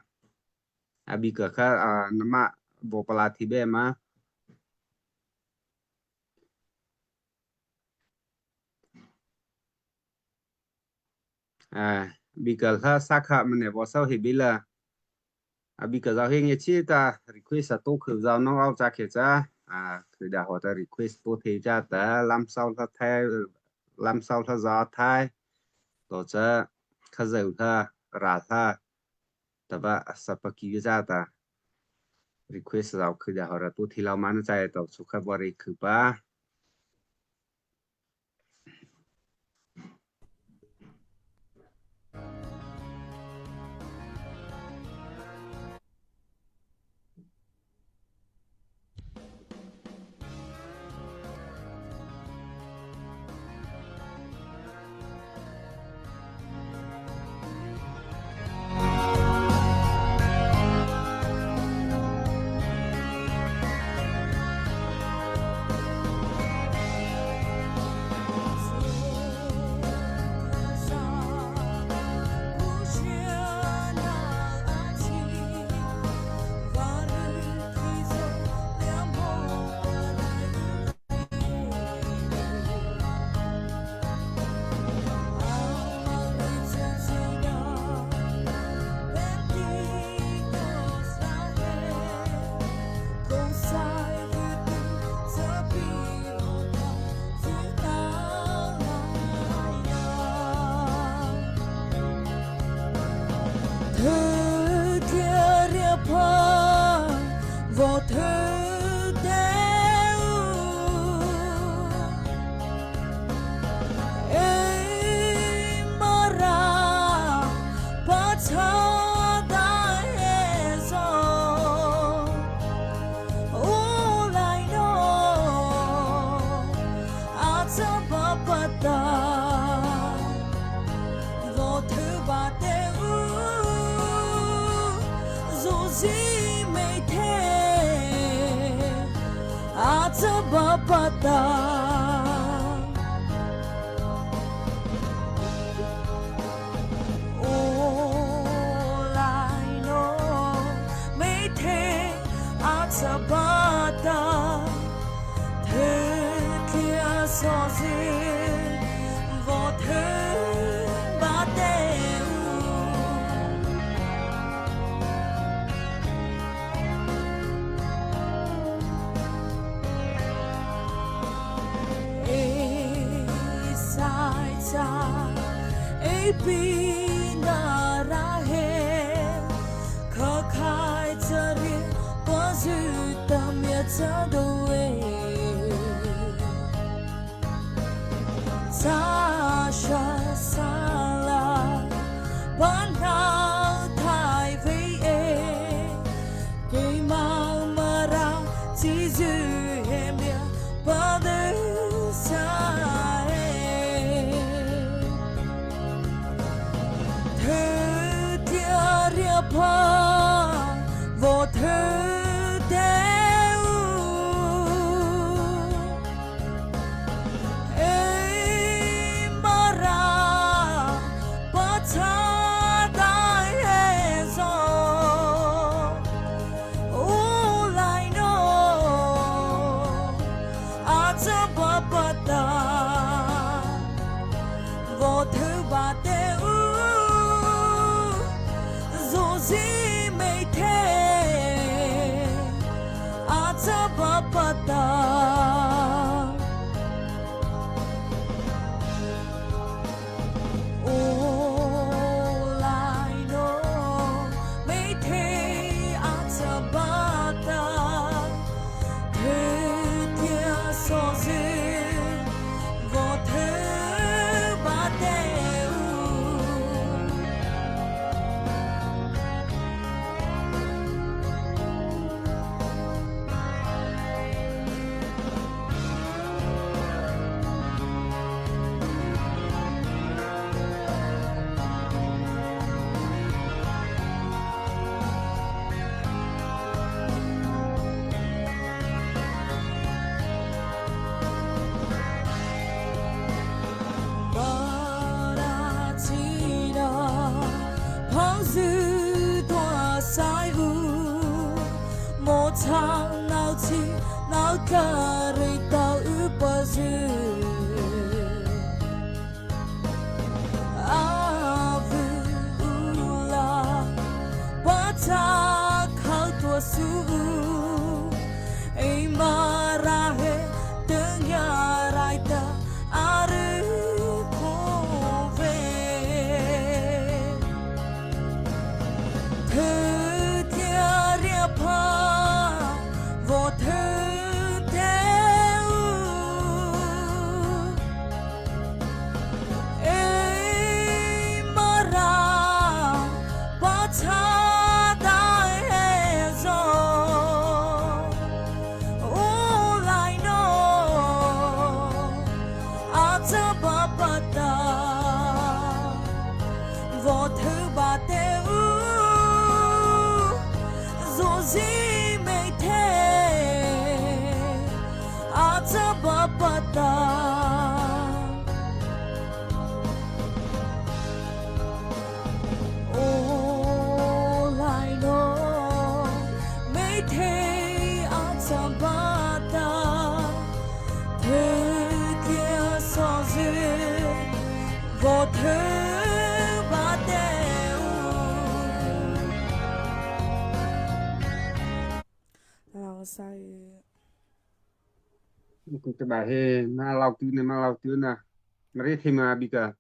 อบิเกค่ะอ่านมะบปลาทิเบมาอ่าบิเกค่ะสักค่ะมันเนี่ยบอเศร้าเฮบิละอบิเกเราเฮงเชีตา request ตัวคือเราน้องเอาจากเขจ้าอ่าคือดาหัวตา request ตัวเทจ้าแต่ลำเศร้าถ้าแท้ลำเศร้าถ้าจอท้ายตัวจะข้าเจ้าถ้าราถ้าแต่ว่าสัพกิจ้าตา request เราคือดาหัวตัวที่เรามันใจตัวสุขบริคือป้า 我 Zozi mei the a cha ba pa ta. All I know, mei the a cha ba ta. Thế tia so zi vô thứ ba tê u. All I know, Atabapata, Vothubateu, Zozi Meite, Atabapata. All I know, Meitei Atabata, Thutia Sozi, Vothubateu. 老赛鱼。 这把嘿，那老丢呢，那老丢呢，没得听嘛，比个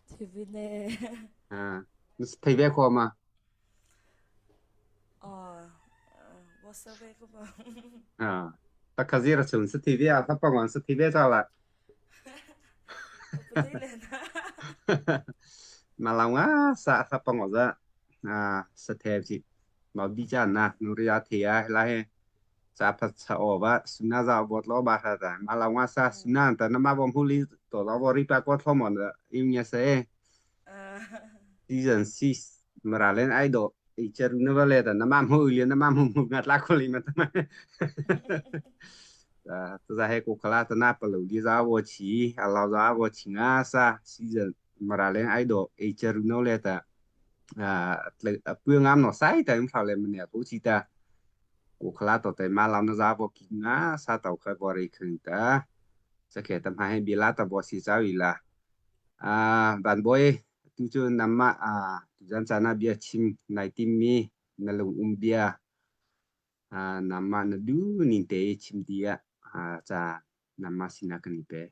TV 呢？啊，你是特别好吗？ 哦，我设备个吧。啊，他可是了，城市特别啊，他不管是特别早了， 不对了呢。 嘛老啊，啥他帮我子啊，是特别，老比较呢，努力要提啊，来嘿。จะพัชโอวะสุนาจะบทลบาฮะแต่มาลาวาซาสุนันแต่นมาบอมพูลีตัวเราบริปากว่าทอมอนอิมเนเซ season 6 maralen idol icher navale ta nama mu ile nama mu mu ngat la kholi ma ta ta ta he ko khala ta na palu di za wo chi a lao za wo chi nga sa season maralen idol icher no le ta a pu ngam no sai ta im thale me ne ko chi ta ko khala to te ma lao na za wo ki nga sa tau kha bo ri khung ta sa ke tam ha he bi la ta bo si za wi la a ban boy tu chu nama a tuzan sana bia chim nai tim mi na lung um bia a nama na du ning te chim dia a cha nama sina kan pe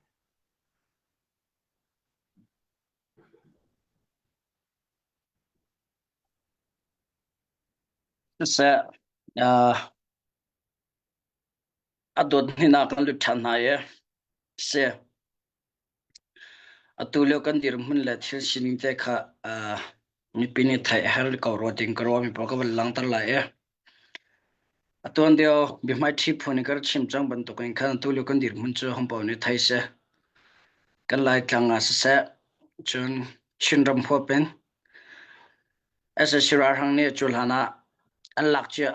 Siseh, uh, a dawt hnin ah kan lut ṭhan hna i si. Atu lio kan dirhmun le thil sining te kha uh, mipi nih theih a herh ko rua ding ka ruahmi pawl ka van langhter lai i. Atuan deuh biahmaiṭhi phun in ka rak chim cang bantukin khan atu lio kan dirhmun cu hopaoh nih thei seh. Kan Laitlang ah siseh, cun Chinram huap in Sac ralhrang nih cu hlan ah an lak cia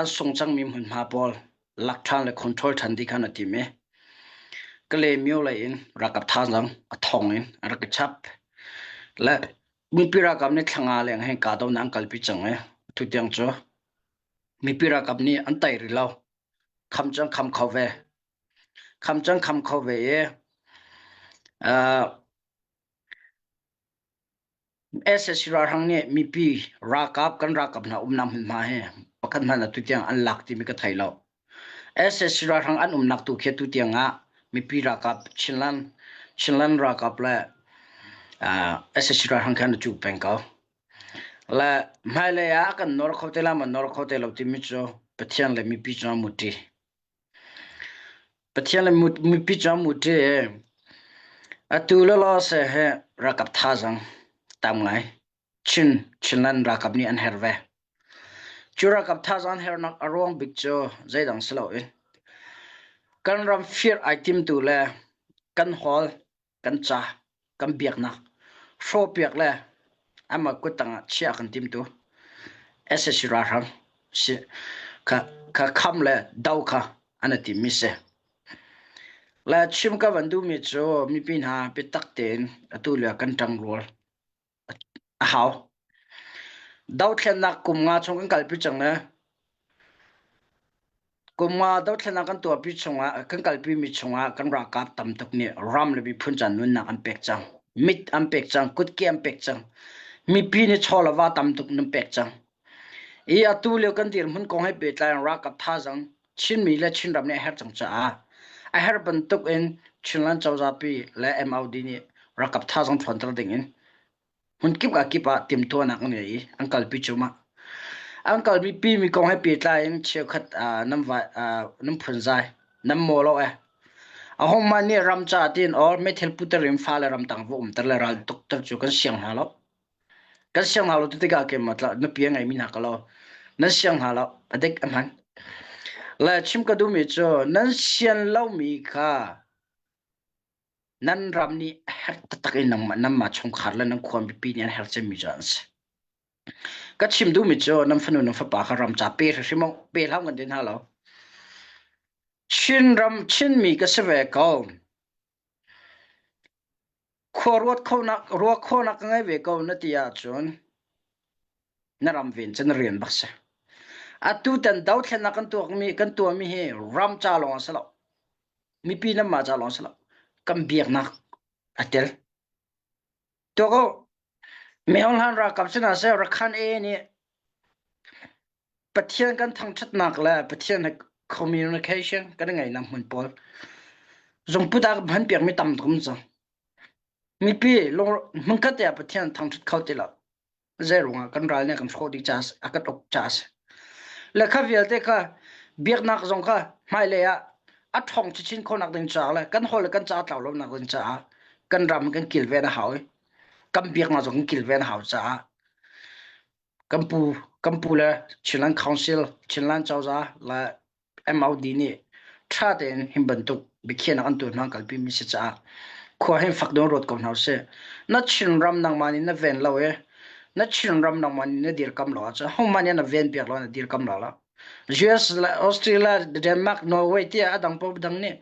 an sung cangmi hmunhma pawl lak ṭhan le control ṭhan dih khan a tim i Kalaymyo lei in ralkap thazaang a thong in an rak i chap. Le mipi ralkap nih thla nga leng hei kahdohnak an kalpi cang i atu tiang cu mipi ralkap nih an tei rih lo. Kham cu an kham kho ve. Kham cu an kham kho ve i uh, SSC ralhrang nih mipi ralkap kan ralkap hna umnak hmunhma hi pakhat hmanh atu tiang an lak timi ka thei lo. SSC ralhrang an umnak tu khi atu tiang ah mipi ralkap Chinland Chinland ralkap le uh, SSC ralhrang khan a cu peng ko. Le hmailei ah a kan nor kho te la ma nor kho te lo timi cu Pathian le mipi cungah muṭi. Pathian le mipi cungah muṭi. Atu lawlaw se he ralkap thazaang tam ngai. Chin Chinland ralkap nih an herh ve. Cu ralkap thazaang hernak a ruang bik cu zeidang si loin kan ram fir ai timtu le kan hawl kan ca kan biaknak hrawhpiak le amah kuttang ah chiah kan timtu SSC ralhrang si kha kha kham le do kha an i timmi si. Le chim ka van duhmi cu mipi hna biatak tein atu lio kan ṭangrual a hau. Dothlennak kum nga chung kan kalpi cang le kum nga dothlennak kan tuahpi chungah kan kalpi mi chungah kan ralkap tam tuk nih ram le miphun ca nunnak an pek cang. Mit an pek cang, kutke an pek cang. Mipi nih chaw le va tam tuk nan pek cang. I atu lio kan dirhmun kong he pehtlai in ralkap thazaang Chinmi le Chinram nih a herh cang caah a herh bantuk in Chinland cozah pi le MOD nih ralkap thazaang ṭhawnter ding in hmunkip ka kip ah timhtuahnak an ngei i an kalpi cuahmah. An kalpi mi kong he pehtlai in cheukhat nan vai nan phunzai nan maw lo eh. A hongmah nih ram ca tiin or meithal puter in fale ramtang va umter le ral tukter cu kan siang hna lo. Kan siang hna lo ti tikah keimah tlah nupi a ngeimi hna ka lo. Nan siang hna lo. A dik a hman. Le chim ka duhmi cu nan sian lomi kha nan ram nih a herh taktak in nangmah nanmah chungkhar le nan khua mipi nih an herh cemmi cu an si. Ka chim duhmi cu nan fanu nan fapa kha ram ca pe hrimhrim pe hlah kan ti hna lo. Chinram Chinmi ka si ve ko. Khua ruat khonak ruah khawhnak ka ngei ve ko na ti ahcun na ram ven cu na rian bak si. Atu tan dothlennak kan tuakmi kan tuahmi hi ram ca lawng a si lo. Mipi nanmah ca lawng a si lo. Kan biaknak a tel. Tuak u. Myohlan ralkap sinah seh Rakhan A nih Pathian kan thangṭhatnak le Pathian he communication kan ngeihnak hmun pawl zungput ah hman piakmi tam tuk um cang. Mipi hmunkhat te ah Pathian thangṭhat kho ti lo. Zei ruangah kan ral nih a kan hrawh dih caah a kan uk caah a si. Le kha vialte kha biaknak zong kha hmailei ah a ṭhawng chinchin khawhnak ding caah le kan holh le kan ca a tlau lonak ding caah kan ram kan kilven a hau i kan biaknak zong kan kilven a hau caah kan pu kan pu le Chinland Council Chinland cozah le MOD nih ṭha tein hin bantuk biakhiahnak an tuah hna kalpi mi si caah khua hin fak deuh ruat ko hna usih. Na Chinram nangmah nih na ven lo i na Chinram nangmah nih na dirkam lo ahcun hohmah nih na ven piak lo na dirkam lo lo. US le Australia, Denmark, Norway tiah a dang paoh dang nih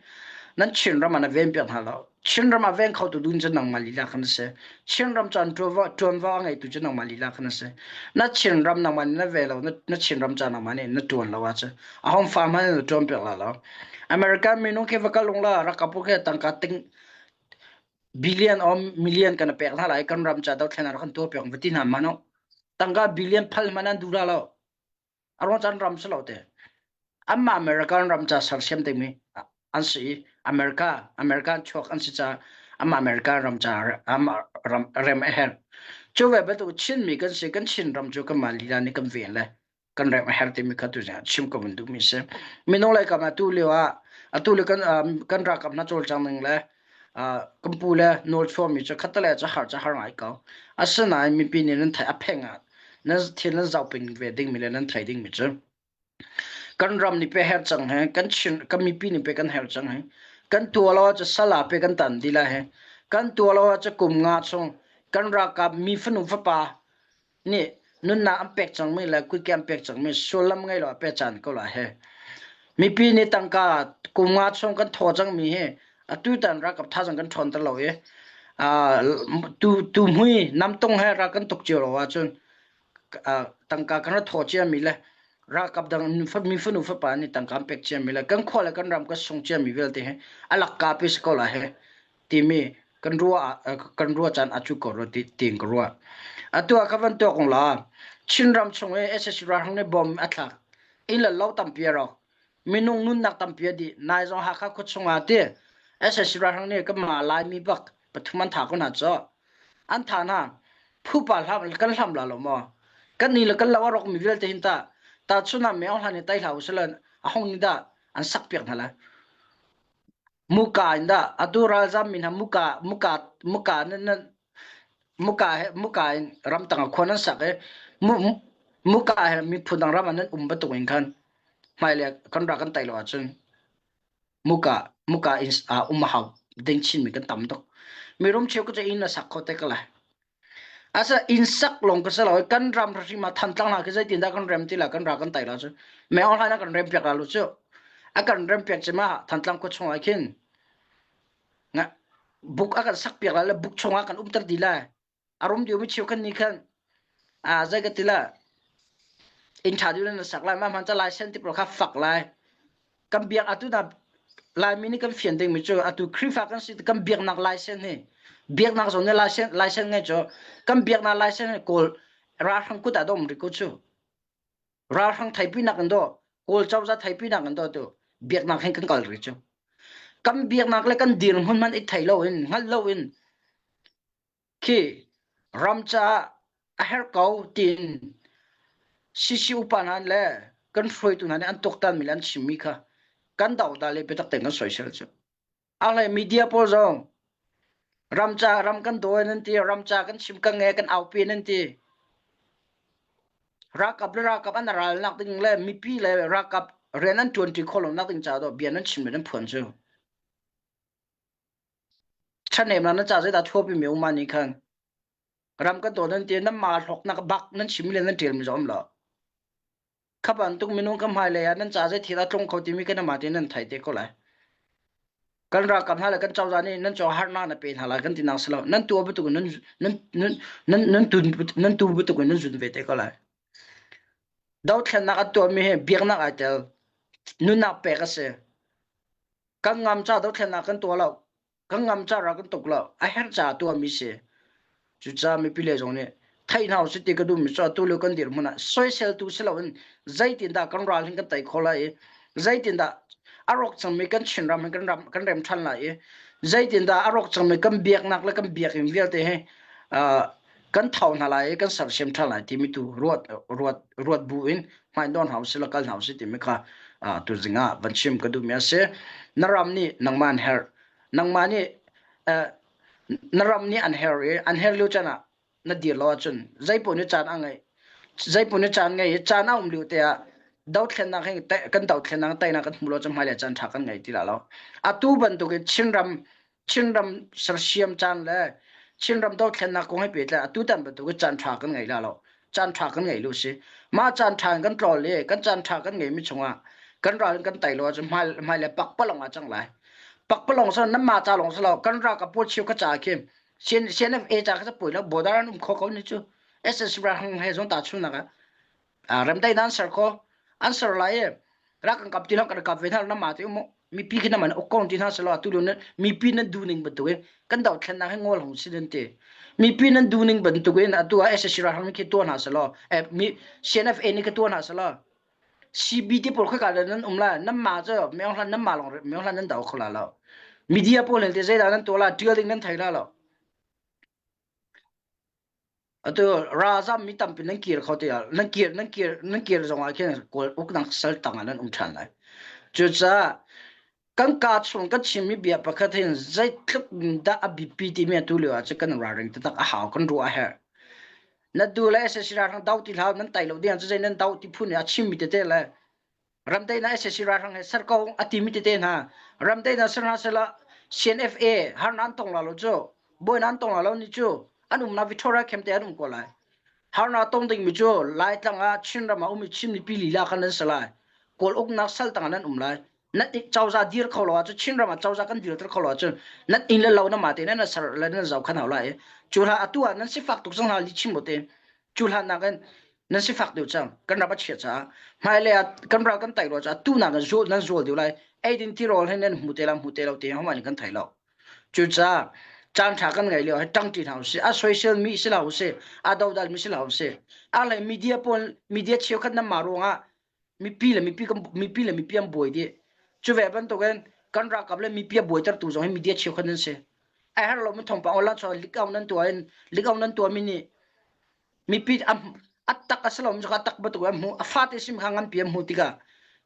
nan Chinram ah na ven piak hna lo. Chinram ah veng khotu dun cu nangmah lila khan a si. Chinram caan ṭuanvo ṭuanvo a ngeitu cu nangmah lila khan a si. Na Chinram nangmah nih na ve lo, na, na Chinram ca nangmah nih na ṭuan lo ahcun a hong fa hmanh na ṭuan piak la lo. American minung khi va kal ung la rakapu khi tangka ting billion or million kan pek hna lai kan ram ca dothlen ah kan tuah piak va ti hna mano tangka billion phal hmanh an duh la lo A ruang caan ram si lo te. Anmah American ram ca sersiam dingmi an si i America American chuak an si caah anmah American ram ca anmah ram rem a herh. Cu ve bantuk Chinmi kan si kan Chin ram cu kanmah lila nih kan ven le kan rem a herh timi kha tu chim ka vun duhmi si. Minung lei kam ah tu lio ah atu le kan kan ralkap hna cawlcang ning le kan pu le nawl chuahmi cu khattale cu har cu har ngai ko. Asinain mipi nih nan theih a pheng ah nan thil nan zoh peng ve dingmi le nan thei dingmi cu kan ram nih pe her cang he kan chin kan mipi nih pe kan her cang he kan tua lo cu sala pe kan tan di la he kan tua lo cu kum nga chung kan ralkap mi fanu fapa nih nunnak an pek cangmi le kutke an pek cangmi sullam ngei lo a pe caan ko la he mipi nih tangka kum nga chung kan thaw cangmi hi atu tan ralkap thazang kan ṭhawn ter lo i tu tu hmui namtung he ral kan tuk cio lo ahcun tangka kan ra thaw ciami le ralkap dang mi fanu fapa nih tangka an pek ciami le kan khua le kan ram kan sung ciami vialte he a lakka pi si ko la he timi. Kan ruah kan ruah caan a cu ko rua ti tiin ka ruah. Atu ah ka van tuak kong la Chinram chung i SSC ralhrang nih bom a thlak. Inn le lo tampi a rawk. Minung nunnak tampi a dih. Nai zong Hakha khua chung ah ti SSC ralhrang nih kanmah Laimi bak pathum an thah ko hna cu. An thah hna. Phupa hlam kan hlam la lo maw? Kan ni le kan lo a rawkmi vialte hin tah tahchun ah Meo hlan i tai hlah usih law a hong nih dah an sak piak hna lai. Muka in dah atu ralzam mi hna muka muka muka nan nan muka he muka in ramtang ah khua nan sak i mu muka he miphun dang ram ah nan um bantuk in khan hmailei kan ra kan tai lo ahcun muka muka in ah um a hau ding chinmi kan tam tuk. Mirum cheu ka cu inn na sak kho te ka lai. Asa inn sak lawng ka si lo kan ram hrim ah Thantlang hna khi zeitindah kan rem ti la kan ra kan tai la cu me online ah kan rem piak la lu cu a kan rem piak cima Thantlang khua chung ah khin nga buk a kan sak piak la le buk chung ah kan umter di la a rum diu mi cheu kan ni khan a zei ka ti la inn ṭha deuh na sak lai ma hman ca license ti pro kha fak lai kan biak atu na Laimi nih kan fian dingmi cu atu Khrihfa kan si kan biaknak license hi biaknak zong nih license license ngei cu kan biaknak license hi kawl ralhrang kut ah dom ri ko cu ralhrang theipi nak in do kawl cozah theipi nak in do tu biaknak hin kan kal ri cu kan biaknak le kan dirhmun man i thei lo in hngal lo in Khi ram caah a herh ko tiin CC upa hna le kan hruaitu hna nih an tuaktanmi le an chimmi kha kan dohdal i biatak tein kan soisel cu. Ahlei media pawl zong ram ca ram kan dawi nan ti, ram ca kan chim kan nge kan aupi nan ti. Ralkap le ralkap an ralnak ding le mipi le ralkap rian an ṭuanṭi khawh lonak ding ca dawh bia nan chim le nan phuan cu. Ṭhahnemnak nan ca zeidah thuapimi um nih khan ram kan daw nan ti nan mah hlawknak bak nan chim le nan ṭialmi zong um lo. Kha bantuk minung kan hmailei ah nan ca zei thil a tlung kho timi kan amah tein nan thei te ko lai. Kan ralkap hna le kan cozah nih nan cawng harnak na pe hna lai kan ti nak si lo. Nan tuah bantuk in nan nan nan nan nan tun nan tu bantuk in nan zun ve te ko lai. Dothlennak an tuahmi hi biaknak ai tel. Nunnak pek a si. Kan ngam ca dothlennak kan tuah lo. Kan ngam ca rak kan tuk lo. A herh ca tuahmi si. Cucaah mipi le zong nih theih hna usih ti ka duhmi cu atu lio kan dirhmun ah soiseltu si loin zeitindah kan ral hin kan tei khawh lai i zeitindah a rawk cangmi kan Chinram hin kan ram kan rem ṭhan lai i zeitindah a rawk cangmi kan biaknak le kan biakinn vialte hi uh, kan tho hna lai i kan sersiam ṭhan lai timi tu ruat ruat ruat bu in hmaindawn hau si la kal hau si timi kha uh, tuzing ah van chim ka duhmi a si. Na ram nih nangmah an herh. Nangmah nih uh, na ram nih an herh i an herh lio caan ah na dir lo ahcun zeipaoh nih caan a ngeih. Zeipaoh nih caan ngei i caan a um lio te ah dothlennak hi kan dothlennak teinak kan hmu lo cun hmailei caan ṭha kan ngei ti la lo. Atu bantukin Chinram Chinram sersiam caan le Chinram dothlennak kong he pehtlai atutan bantukin caan ṭha kan ngei la lo. Caan ṭha kan ngei lo si. Mah caan ṭha in kan tlawl i kan caan ṭha kan ngeimi chungah kan ral in kan tei lo ahcun hmai hmailei pakpalawng ah cang lai. Pakpalawng sa nan mah ca lawng si lo kan ralkap pawl cheu kha ca khi CNFA ca kha poi lo border an um kho ko ni cu SSC hang he zong ta chunak ah remdaihnak an ser kho an ser lai i rak kan kap ti lo kan kap ve hna na ma te um mipi khi na man uk kong ti hna selo tu lu mipi nan du ning bantuk in kan dothlennak hi ngol hong si nan ti mipi nan du ning bantuk in atu ah SSC ralhrang khi tuah hna selo mi CNFA ni ka tuah hna selo CB ti pawl khoi ka nan um la nan ma cu meong hlan nan ma long meong hlan nan do kho la lo media pawl te zeidah nan tuah la tial ding nan thei la lo Atu ralzam mi tampi nan kir kho tiah nan kir nan kir nan kir zong ah khin Kawl uknak sal tang ah nan um ṭhan lai. Cucaah kan kaa chung kan chimmi bia pakhat hin zeitluk dah a biapi timi atu lio ah cun kan ralring taktak a hau kan ruah a herh. Na du le SAC ralhrang do ti hlah nan tai lo ding ah cu zei nan do ti phun i a chimmi tete le ramdaihnak SAC ralhrang he ser ko a timi tete hna ramdaihnak ser hna sela CNFA har nan tong la lo cu bawi nan tong la lo ni cu an umnak Victoria camp te an um ko lai harna tong ding mi cu Laitlang ah Chinram ah um i Chin mipi lila khan nan si lai Kawl uknak sal tang ah nan um lai nan cozah dir kho lo ahcun Chinram ah cozah kan dirter kho lo ahcun nan inn le lo na ma te nan ser le nan zoh khan hau lai cu hla atu ah nan sifak tuk cang hna li chim te cu hlan nakin nan sifak deuh cang kan ram a chia caah hmailei ah kan ral kan tai rua caah tu nak in zul nan zul deuh lai eidin tirawl he nan hmu te la hmu te lo te homa in kan thei lo cucaah. Caan ṭha kan ngei lio hi ṭangṭi hna usih. A soisel mi si hlah usih. A dodal mi si hlah usih. A hlei media pawl media cheukhat nan mah ruangah mipi le mipi kan mipi le mipi an buai dih. Cu ve bantukin kan ralkap le mipi a buaitertu zong hi media cheukhat nan si. A herh lomi thawngpang online chuah leak out nan tuah in leak out nan tuahmi nih mipi a tak a si lomi cu a tak bantuk an hmuh. A fate sim kha nganpi an hmuh tikah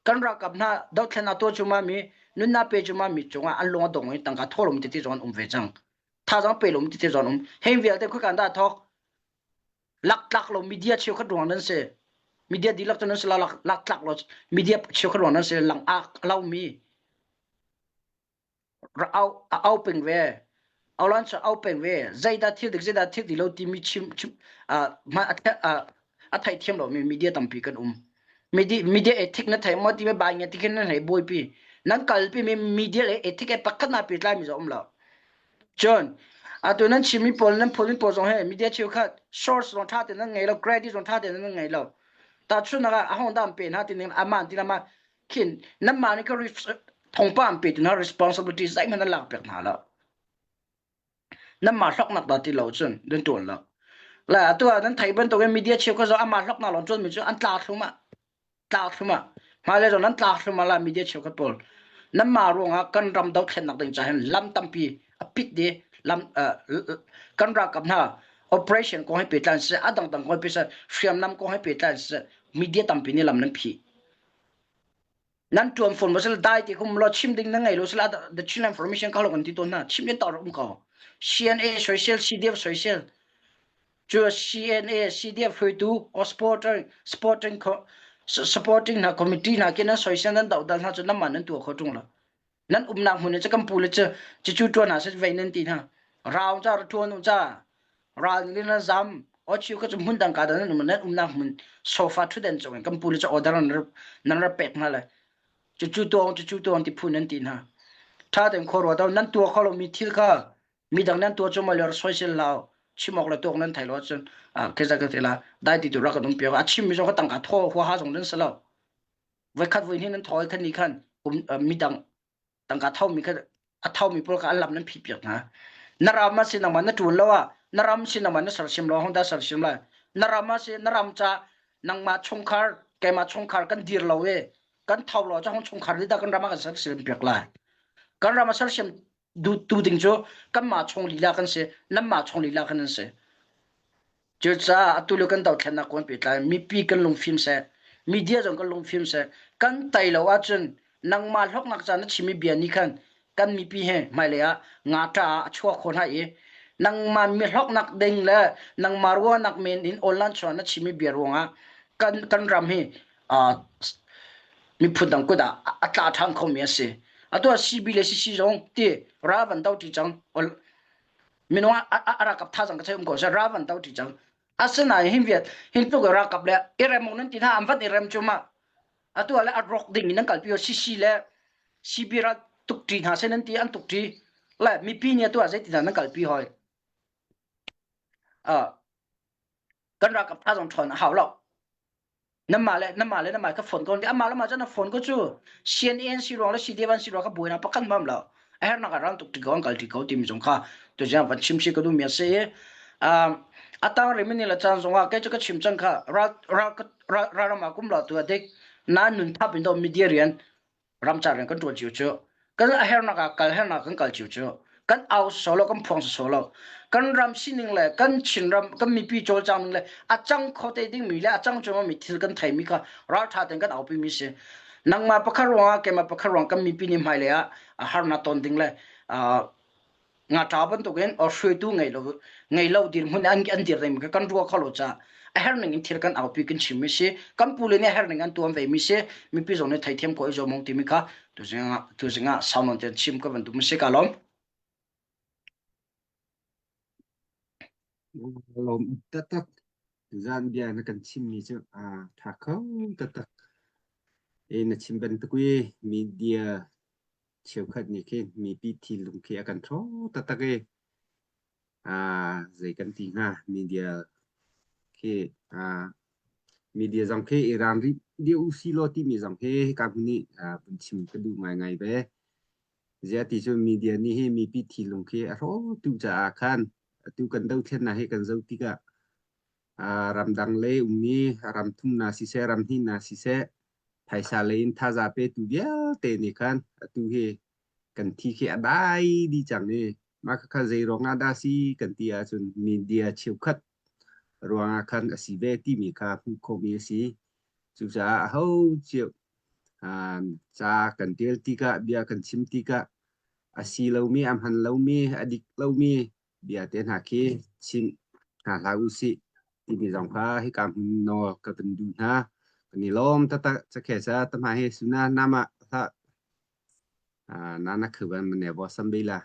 kan ralkap hna dothlennak tuah cuahmah mi nunnak pe cuahmah mi cungah an lung a dong i tangka thaw lomi tete zong an um ve cang. Thazaang pe lomi tete zong an um. Heng vialte khoika dah thawk? Laktlak lo media cheukhat ruang nan si. Media dihlak cu nan si lo laktlak lo media cheukhat ruang nan si lang a lomi au a au peng ve aulan cu au peng ve zeidah thil dik zeidah thil ti lo timi chim chim a a theih thiam lomi media tampi kan um media media ethic na thei maw ti bai nge ti khin nan hei buaipi nan kalpi mi media le ethic e pakhat na pe tlai mi zo um lo cun atu nan chimmi pawl nan phun pawl zong he media cheukhat source zong tha te nan ngei lo credit zong tha te nan ngei lo ta chun ah a hong dam pe na ti ning aman ti lama khin nanmah nih ka thongpa an pe tu hna responsibility zeihmanh nan lak piak hna lo nanmah hloknak dah ti lo cun nan tuan lo la atu ah nan thei bantukin media cheu kha zo amah hloknak lawng tuan mi cu an tla thlum ah tla thlum ah hmailei zong nan tla thlum ah la media cheu khat pawl nanmah ruangah kan ram dothlennak ding ca hin lam tampi a pit di lam kan ralkap hna operation kong he pehtlai siseh a dangdang kong he pehtlai hriamnam kong he pehtlai siseh media tampi nih lam nan phih Nan ṭuan fawn maw sila dai ti kum law chim ding na ngei lo sila the Chin information kha lo kan ti tawn hna chim in tar um ko CNA soisel CDF soisel cu CNA CDF hruaitu or supporter supporting supporting hna committee hna khi nan soisel nan dohdal hna cu nanmah nan tuah kho ṭung lo nan umnak hmun cu kan pu le cu cucu ṭuan hna seh vei nan ti hna rau ca ra ṭuan u ca ral nih nan zam ochiu kha cu hmun dang ka nan um nan umnak hmun sofa ṭhutden cung in kan pu le cu order nan nan ra pek hna le cucu tuang cucu tuang ti phu nan ti hna ṭha tein khua ruat nan tuah kho lomi thil kha midang nan tuah cu ma le soisel lau chim awk le tuak nan thai lo ahcun keza ka te la dai ti tu rak kan um piak a chim mi zong ka tangka thaw huaha zong nan si lo voikhat voi hnih nan thawi khan ni khan midang tangka thomi kha a thomi pawl kha an lam nan phih piak hna na ram a si nangmah na ṭuan lo ah na ram si nangmah na sersiam lo hong dah sersiam lai na ram a si na ram ca nangmah chungkhar keimah chungkhar kan dir lo e kan tho lo ca hong chungkhar nih dah kan ram ah kan sersiam piak lai kan ram a sersiam tu ding cu kanmah chung lila kan si nanmah chung lila kan an si Cucaah atu lio kan dothlennak kong pehtlai mipi kan lungfim seh, media zong kan lungfim seh, kan tei lo ahcun nangmah hlawknak ca na chimmi bia nih khan kan mipi he hmailei ah ngakṭah ah a chuak khawh hna i nangmah mi hlawknak ding le nangmah ruahnak men in online chuah na chimmi bia ruangah kan kan ram hi uh, miphun dang kut ah a tla ṭhan khomi a si. Atu ah CB le CC zong ti ral van do ṭi cang. Minung a ralkap thazang ka chei um ko seh ral van to ṭi cang. Asinain hin viat hin tluk ralkap le i rem nan ti hna an van i rem cu ma atu le a rawk ding in nan kalpi CC le CB ral tuk ṭi hna seh nan ti an tuk ṭi le mipi nih atu ah zeitin nan kalpi hoi. Kan ralkap thazang ṭhawn a hau lo. Namah le namah le namah ka phone ko amah le mah cun a phone ko cu CNN si ruang le CDF an si ruang ka buainak pakhat mam lo a hernak ah ral tuk ti ko an kal ti ko timi zong kha tu jiang van chim si ka duh mi a si i a tang ri mini le caan zong ah kei cu ka chim cang kha ral ral ral ram ah kum lo tu a dik na nun thap in do media rian ramcar rian kan ṭuan cio cu kan a hernak ah kal hernak kan kal cio cu kan au solo kan phuang solo kan ram sining le kan Chinram kan mipi cawlcang ning le a cang kho te ding mi le a cang cuma mi thil kan thei mi kha ralṭha tein kan aupi mi si nangmah pakhat ruangah keimah pakhat ruang kan mipi nih hmailei ah harnak ton ding le Ngaṭa bantukin or hruaitu ngei lo ngei lo dirhmun an an dir ding kan ruah kho lo ca a herh ning in thil kan aupi kan chim mi si kan pu le nih a herh ning an tuam ve mi si mipi zong nih theithiam ko i zuam hung timi kha tuzing ah tuzing ah sau nawn ten chim ka van duh mi si ka lawm. Lawm taktak zan bia na kan chimmi cu a ṭha kho taktak. E na chim bantuk i media cheukhat nih khin mipi thinlung khi a kan hrawh taktak i aa zei kan ti hnga media khi aa media zong khi i ram rih deuh u si law timi zong hi hika hmun nih vun chim ka duh ngaingai ve. Ziah ti cu media nih hi mipi thinlung khi a hrawh tu caah khan atu kan dothlennak hi kan zoh tikah ramdang lei ummi ram thumnak siseh ram hnihnak siseh phaisa lei in thaza petu vialte nih khan atu hi kan thi khi a dai dih cang i mah khakha zei ruang ah dah si kan ti ahcun media cheukhat ruang ah khan a si ve timi kha hmuh khawhmi a si. Cucaah aho cio ca kan ṭial tikah bia kan chim tikah a si lomi a hman lomi a dik lomi bia te hna khi chim hna hlah u sih timi zong kha hika hmun nawl ka kan duh hna. Kan i lawm taktak cakhe sa tama he suna nama hlah nana khuban mane bo sambila.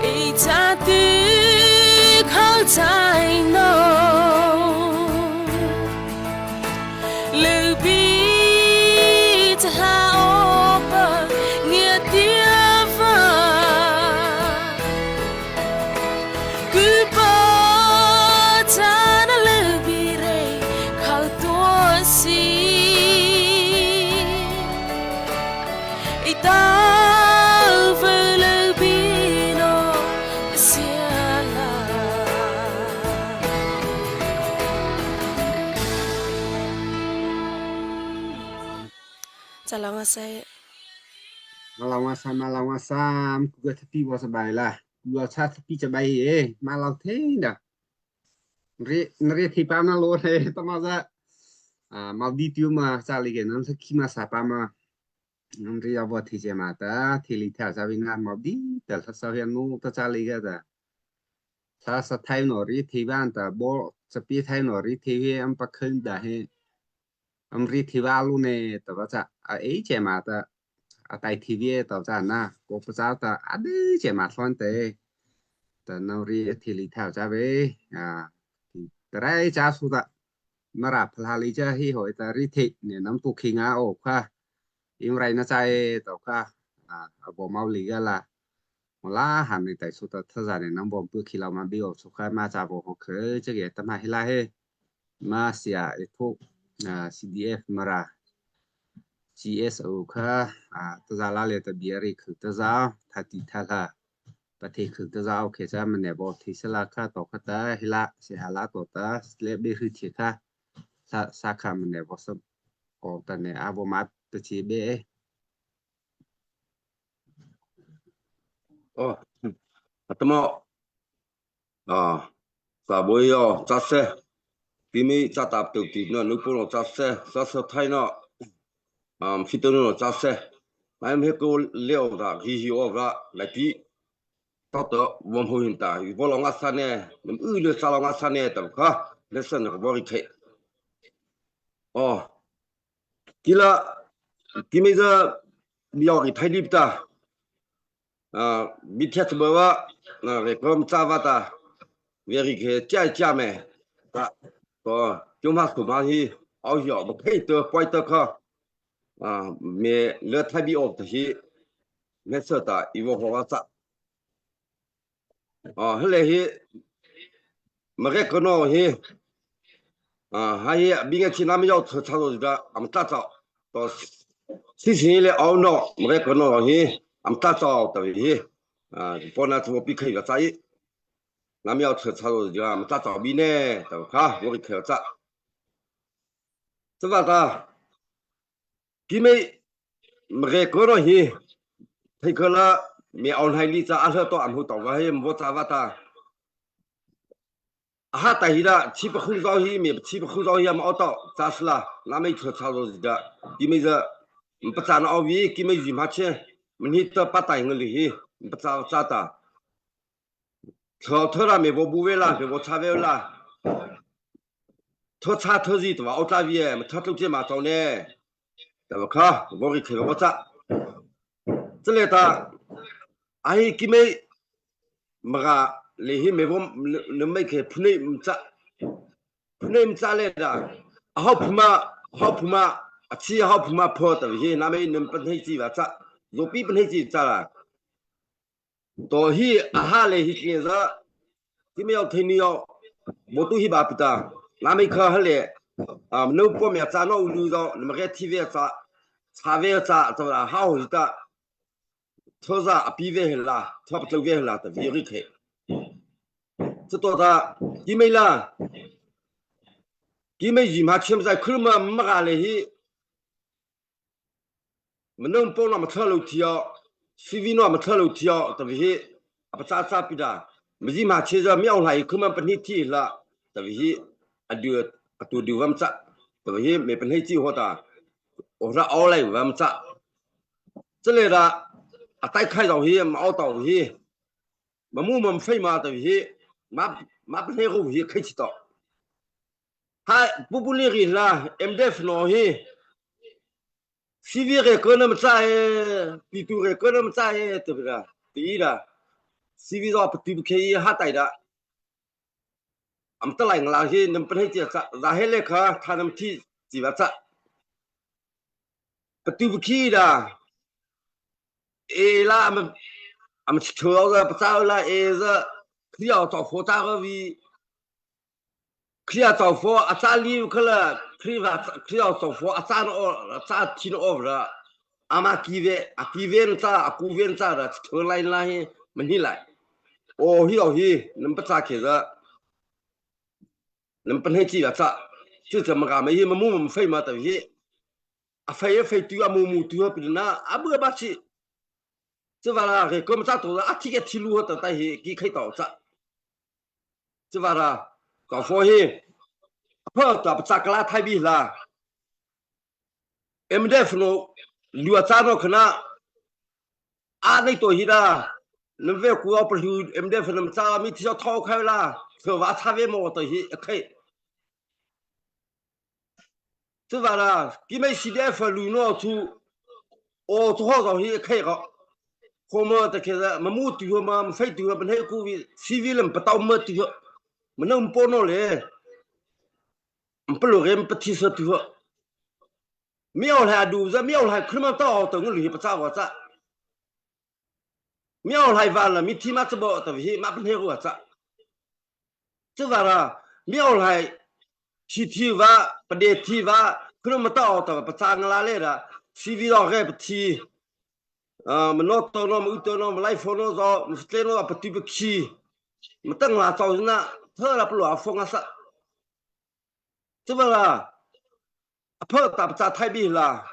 一家的靠在侬，路边在好吧，你的发，古巴在那路边嘞，靠多西。一到菲律宾哦，谢啦。再让我say。 Ma sa ma la wa sam ku ga thi wa sa bai la ku cha thi cha bai e ma la the da re re thi pa na lo he ta ma za a ma di tu ma cha li ge nan sa ki ma sa pa ma nam ri ya wa thi che ma ta thi li tha sa vi na ma di ta sa sa hian nu ta cha li ga da sa sa thai no ri thi ban ta bo sa pi thai no ri thi he am pa khun da he am ri thi wa lu ne ta ba cha a e che ma ta အတိုင်ทีวีต่อจานะกูปจ้าตาอดีเจมาทอนเตแต่นรีทีลีแถวจ้าเวอ่าแต่ไรจ้าสุดะมารับพลาลีจ้าฮีหอยตาริทิเนี่ยน้ำตุขิงอาโอกค่ะอิมไรนะใจต่อค่ะอ่าบอมาลีกละมาลาหันในแต่สุดทะจาเนี่ยน้ำบอมเพื่อขีเรามาบิโอสุขามาจากบอกเคยจะเกตมาฮิลาเฮมาเสียไอ้ทุกอ่า CDF มารา GSO ခအာတဇာလာလေတဘီရီခုတဇာသတိထလာပတိခုတဇာโอเคซะมันเนี่ยบอกทิสลาคาตอคตาฮิลาเสหลาตตาเลเบคือเชคาสาสาขามันเนี่ยบอกสโอตเนี่ยอาบมาตะชีเบ 哦，啊，怎么啊？啥尾哦？扎些，比米扎达到地呢？你不能扎些，扎些太呢？啊，去到那扎些，买咩个料的，去去我个来比，到得我们很大，我老阿三呢，你们二六三老阿三呢，怎么看？那是那个我去。哦，记了，今日这要给太厉的。啊，明天怎么哇？那个我们早晚的，别去加加咩？啊，哦，就嘛什么去，哦哟，不配得怪得可，啊，咩乐太比哦，就是没事的，伊我好我早。哦，后来去，没个可能去，啊，还有明天去那边要吃差不多的，俺们大早到，星期一来熬闹，没个可能去。俺们大早等于啊，帮那做比可以个在，那么要吃差不多就俺们大早米呢，对吧？我给可早，这把的，因为没个个人去，他可能没安排你在阿说到俺们到我还没咋巴的，啊，但是啦，吃不很早去，没吃不很早去，没熬到，咋是啦？那么吃差不多的，因为是不赚那熬米，因为鱼嘛钱。မနိတပတိုင်ငလီပဇာဇာတာထောထရာမေဘဘူဝေလာမေဘချာဝေလာထောချာထောစီတဝအော်တာဗီမထတုကျမတောင်းနေတဘခါဘောရီခေဘောချာ这里的哎，给没么个，你去美国你没去普内唔扎，普内唔扎来的，好普嘛好普嘛，啊，去好普嘛破的，去那边能不能去吧扎？罗比本黑子咋啦？到去啊哈嘞去见着，你们要听你要，我都去把不得，那没看哈嘞，啊，侬不面咋那路上，那么个 TV 咋，茶位咋，怎么啦？好回的，车子啊比位啦，差不多位啦，特别会开。这到他，因为啦，因为姨妈全部在看嘛，没个嘞去。မနုံပုံတော့မထလို့တီယောစီဗီနော်မထလို့တီယောတပည့်အပစာစာပိတာမကြီးမချေစမြောက်လိုက်ခမပနိတီလာတပည့်အဒူအတူဒီဝမ်ချတပည့်မေပနိတီဟောတာအော်ရာအော်လိုက်ဝမ်ချ这里的啊，带开到去，毛到去，မမှုမဖိမာတပည့်မမပနေရူဟိခိချတော့ဟာပူပူလီရီလာ MDF နော်ဟိ စီဗီရေကောနမစာယေပီတူရေကောနမစာယေတပရာတ Ti da CV zo patu ke i ha tai da am ta lai ngla hi nam pan hei tia cha za he le kha tha nam thi chi ba cha patu khi da e la am am chu ga pa cha la e za khliao to fo ta ga vi khlia to fo a cha li khala khli va khliao to fo a cha no a cha thin over ra ama ki ve a ki ven cha a ku ven cha ra thu lai la hi man hi lai o hi o hi nam pa cha khe za nam pan hei chi la cha chu cha ma ga mai hi ma mu ma fei ma ta hi a fei a fei tu a mu mu tu ha pin na a bu ba chi chu va la re kom cha to a thi ke thi lu ha ta tai hi ki khai to cha chu va ra ka fo hi a pha ta pa cha kala thai bi la MDF no lua cha no khana a nei to hi da nam ve ku pa lu MDF nam cha mi thi tho khai la thơ wa cha ve mo to hi khai chu wa la ki mai CDF lu no chu o chu ho zo hi khai ko ko mo ta ke ma mu tu ma ma fai tu ma nei ku vi civil pa tau ma tu ma nam po no le 不落个不提说多，庙来路子庙来，可能到等个路不咋我咋，庙来完了，明天嘛怎么都是嘛不太我咋，这完了庙来，提提哇不得提哇，可能没到的不咋个拉来了，谁为了还不提，啊，没拿到那没到那没来风那早，没在那不对不起，没等啦早上那，特了不落风啊啥。这么啦，破打不扎太比啦。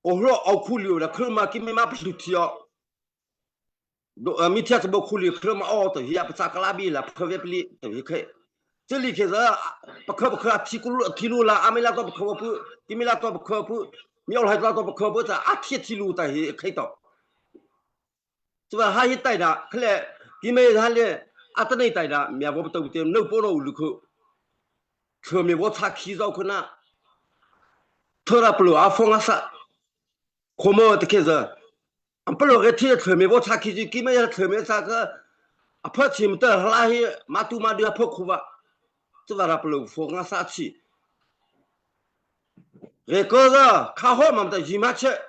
我说熬苦流了，可嘛给你妈不出去哦。明天怎么苦流，可嘛熬的也不扎个拉比了，破别不离等于可以。这里开始不可不可，提古路提路了，阿没拉多不可不，给米拉多不可不，苗来拉多不可不，这阿铁提路的也可以到。这个还一带的，看来给没他的阿得那带的，苗我不都得，那波罗路口。特别我查起早可能，特拉不罗阿风阿啥，可么的开始，俺不罗个天特别我查起就给么样特别啥个，阿破钱得拉些马都马都要破苦吧，这瓦拉不罗风阿啥去，那个是卡好嘛的姨妈吃，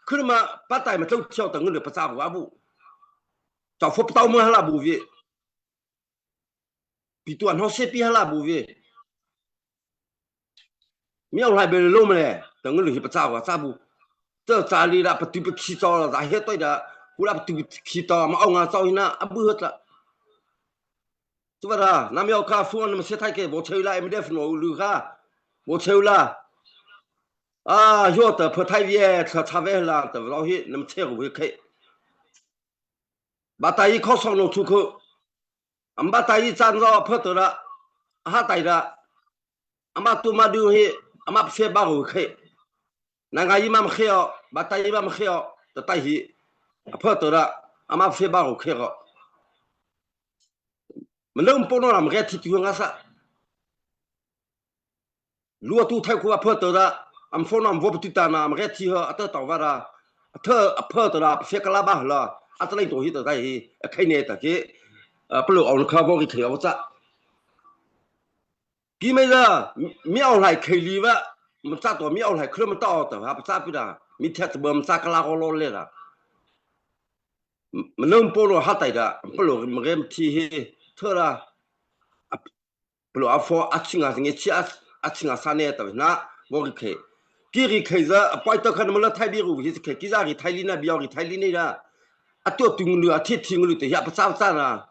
可能嘛把带嘛都跳等个不咋不不，找不到么啦不为，比多那些比啦不为。မြောက်来别弄么嘞？等个路不咋个咋不？这家里啦不对不起早了，咋些对的？我啦不对不起早，嘛熬啊早那啊不喝了。是不啦？那庙卡说那么些太给我抽了，M D F 我路卡，我抽了。啊，要得破太远，车差完了，得老些那么车会开。把大衣靠上路出口，俺把大衣站着破得了，哈带了，俺把多嘛东西。阿妈不把我开，那个姨妈们开哦，把大姨妈们开哦，的大姨，破得了，阿妈不把我开哦。么能帮到他们个提提我啥？如果都太苦啊，破得了，俺们放那我不对单呐，俺们个提和阿得到瓦啦，特破得了，不个喇叭了，阿这类东西都在开呢，大家，呃，不如我们靠我给开我咋？基本上庙来开里哇，我们扎到庙来，可能到的还不扎不啦，明天怎么我们扎个拉个老来了？没能保罗哈带的，不罗没个提起特了，不罗阿佛阿青啊，你去阿阿青啊啥呢？的那我给开，给给开着，拜托看能不能太比如是开，给啥给太里那比较给太里那啦，啊多丢了，天天我都也不扎不扎啦。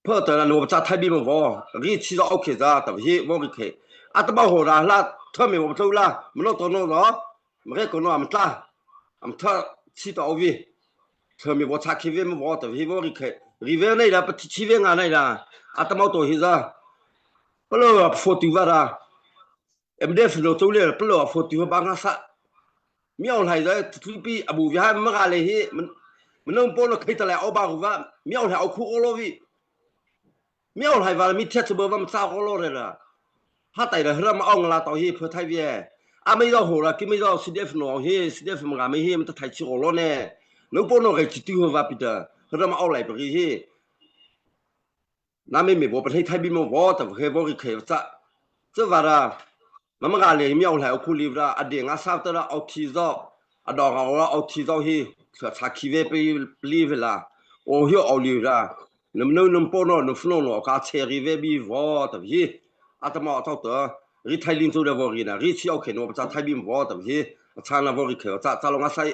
破得了，我扎太平门房，你起早 OK 咋？对不起，我给开。啊，都冇好啦，那特别我走啦，没攞到攞攞，没个攞俺们打，俺们他起到位，特别我查起位没我对不起，我给开。里边那啦不起位啊那啦，啊都冇到去咋？不咯，佛丢瓦啦，MDF 攞走了，不咯，佛丢帮阿啥？庙来的土比阿不还没个嘞嘿，没没能帮了开得来，奥巴个庙来奥库奥罗位。မြောက်来ว่ามีเทศบาลมันซาโกโลเลยล่ะถ้าแต่ละเรื่องมาเอาลาต่อฮีเพื่อไทยเวียอาไม่รอโหละกิไม่รอ CDF หนอฮี CDF มันก็ไม่ฮีมันจะไทยชิโกโลเนี่ย No po no re chi tu ho va Peter ram au lai pari hi na me me bo pa thai thai bi mo wo ta he bo ri khe cha che va ra ma ma ga le miao lai khu li ra a de nga sa ta ra au thi zo a do ga ra au thi zo hi cha khi ve pe pli ve la o hi au li ra num no num po no num fno no ka che ri ve bi wo ta hi a ta ma ta ta ri thai lin chu de wo ri na ri chi au khe no cha thai bi wo ta hi a cha na wo ri khe cha cha lo nga sai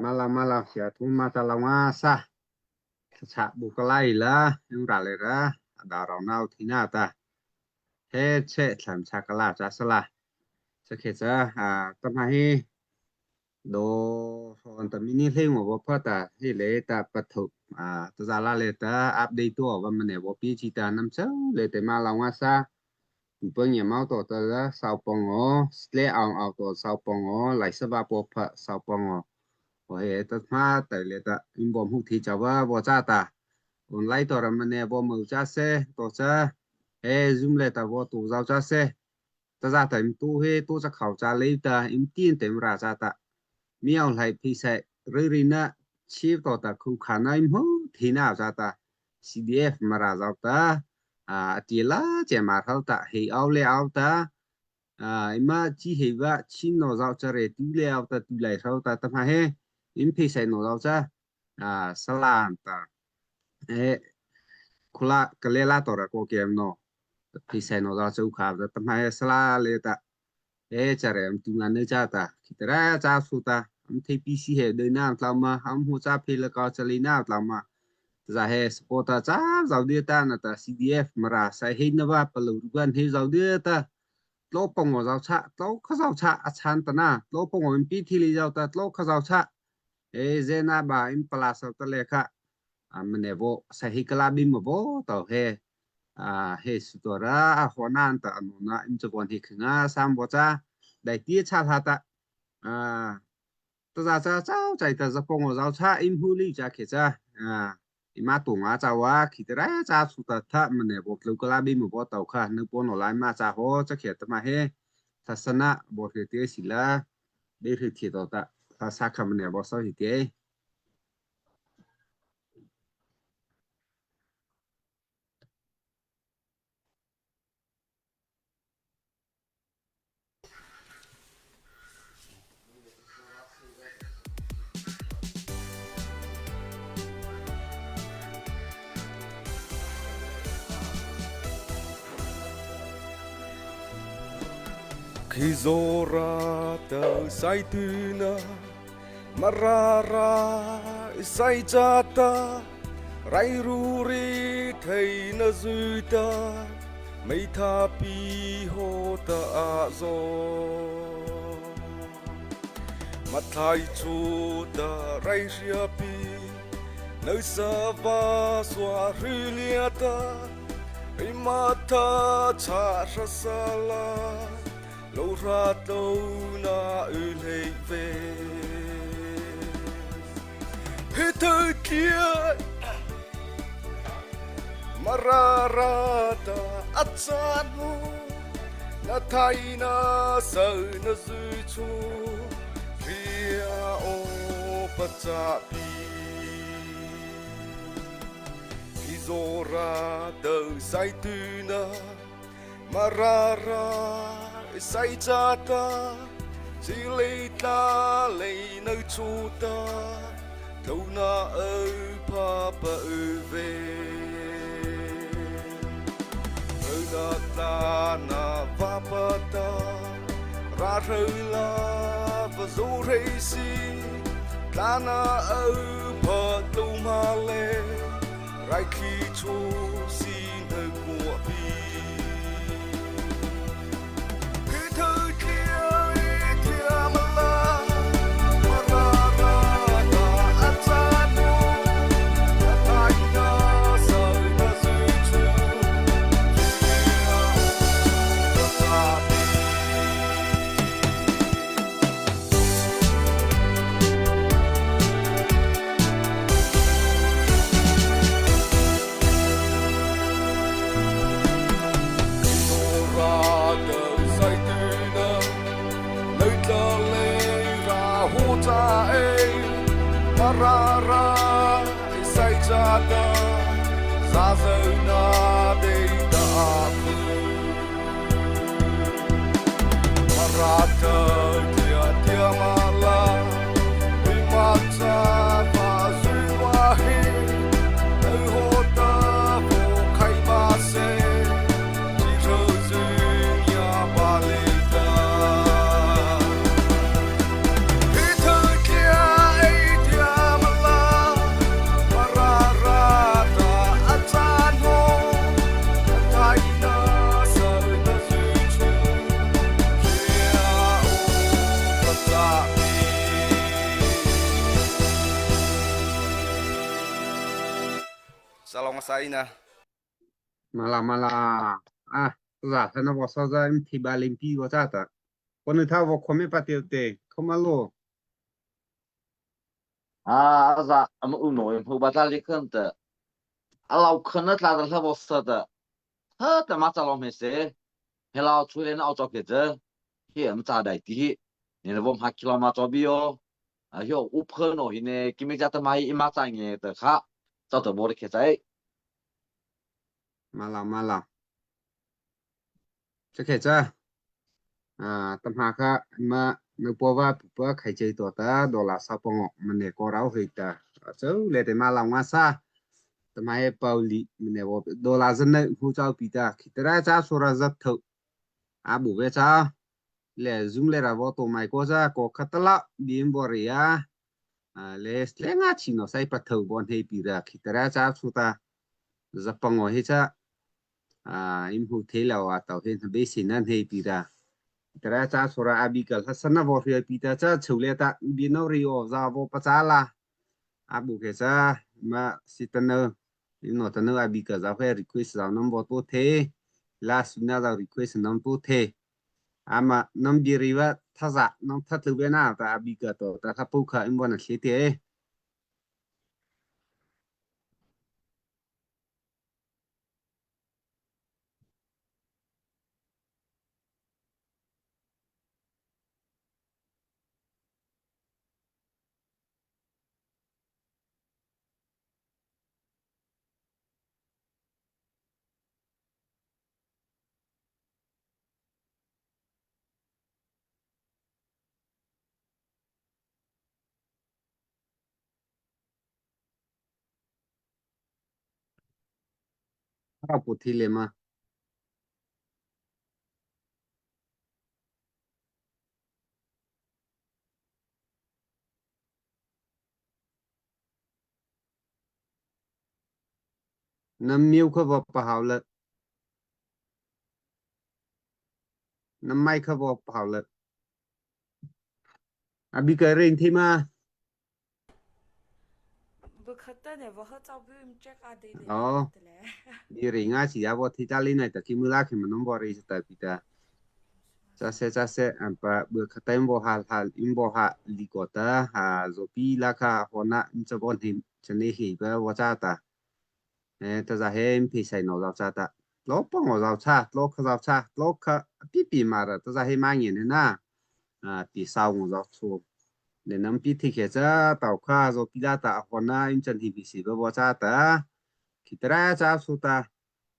Mala mala sia tu ma ta la nga sa cha bu ka lai la yung ra le ra da rau nau thi na ta he che thlam cha ka la cha sa la cha khe cha a ta ma hi do son ta mini hle ngo bo pha ta hi le ta pathu a ta za la le ta update to wa ma ne bo pi chi ta nam chau le te ma la nga sa tu pa nya mau to ta la sao pong o sle aung au to sao pong o lai sa ba po pha sao pong o 我he ta ma ta le ta im bom hu thi cha wa bo cha ta online to ram ne bo mu cha se to cha he zoom le ta bo tu zao cha se ta za ta im tu he tu cha khau cha le ta im tin te ra cha ta miao lai phi se ri ri na chi to ta khu kha na im hu thi na cha ta CDF ma ra zao ta a ti la che ma thau ta he au le au ta à ima chi he ba chi no zao cha re tu le au ta tu lai thau ta ta ma he im phi sai no zao cha à salan ta e khula kale la to ra ko kem no phi sai no zao chu kha ta ma he sala le ta e cha re am tu nga ne cha ta kitara cha su ta am thi pc he de na tla ma am hu cha phi la ka chali na tla ma za he support ta cha zao de ta na ta CDF mara sai he na ba palu ban he zao de ta โลปง我绕差，โล可绕差阿찬的那，โลปง我们比提里绕的，โล可绕差，เอเจนาบาอิมปลาสตะเลคะอ่ามันเนโวสหิกลาบิมโวต่อเฮอ่าเฮสุตระอาหัวนันตะอนุนะอิมจกวนฮิขงาสามบจ้าได้ตีชาทาตะอ่าตะจ้าจ้าเจ้าใจตะจะปงเราชาอิมฮูลีจ้าเขจ้าอ่าอิมาตุงอาจาวะขิตระจ้าสุตถะมันเนโวลูกลาบิมโวต่อค่ะนึกปนอลายมาจ้าโหจะเขียตมาเฮทัศนะบทเตียศิลาเดรเทียตตะภาษาคำเนี่ยบทสหิเต Khizora ta saituna marara saijata rai ruri thei na zuita mei tha pi ho ta a zo mathai chu ta rai ria pi nơi sa va swa ri lia ta ai ma tha cha ra sa la lo ra to na ư lei ve he tơ kia mararata atsanu na thai na sa na zu chu ria o pa cha pi Izora de sai tu na marara sai cha ta chỉ lấy ta lấy nơi chu ta thâu na ơ pa pa ư về rơ na ta na va pa ta ra rơ la va zo rê si ta na ơ pa tu ma le rai khi chu si nơi của bi cứ thứ kia kia mà la mà ra ra ta ăn cha nu ta tai na sợi na dư chu kia ta bi. e marara sai cha ta za zo na de ta khu marata tia tia ma la mi ma cha pa zui wa he ho ta fo khai ba se chi tho zu ya ba le ta hi tho tia e tia ma la marara ta a chan ho tai na sa ta zu chu kia o pa cha pi. Salong sa ina. 马拉马拉啊，咋他那我说在提巴林比我咋的？我那他我可没把丢的，可么咯？ 啊，za am u no im hu ba ta li khan ta a lau khan na tla da hla bo sa da ha ta ma cha lo me se he lao chu le na au cho ke je hi am cha dai ti hi ne le bom ha kilo ma cho bi yo a yo u phe no hi ne ki me ja ta mai i ma cha nge ta kha cho ta bo re ke chai. 马拉马拉，这开这啊，等下个嘛，那波ว่า波开这多的多拉萨帮我们那个绕回的，走来的马拉瓦萨，他妈也包里，们那我多拉是那护照比的，其他家说了日头，啊不别จ้le zoom le ra vo to mai ko za ko khatala bim boria le le nga chi no sai pathau bon hei pi ra khitara cha chu ta zapango he cha im hu the la wa tau hen be sin nan hei pi ra tara cha sora abi kal hasana vo ri pi ta cha chule ta bi no ri o za vo pa cha la abu ke cha ma sitana im no ta no abi ka za he request za nam bo to the la sina za request nam to the ama nam bi ri wa tha za nam tha tu be na ta abi ka to ta kha pu kha im bon thli te. Ra pu thi le ma nam miu kha bo pa haw le nam mai kha bo pa haw le abi ka rein thi ma. 不可等的，我好早不用这个的的 哦 的嘞。 bi ri nga chi ya bo thi ta li nai ta ki mu la khi ma nom bo ri ta pi ta cha se cha se am pa bu kha tem bo ha ha im bo ha li ko ta ha zo pi la kha ho na im cha bon him cha ne hi ba wa cha ta eh ta za he im phi sai no za cha ta lo pa ngo za cha lo kha za cha lo kha pi pi ma ra ta za he ma ngi ne na a pi sa ngo za chu le nam pi thi khe cha tao kha zo pi la ta ho na im chan hi pi si ba wa cha ta ki tra cha su ta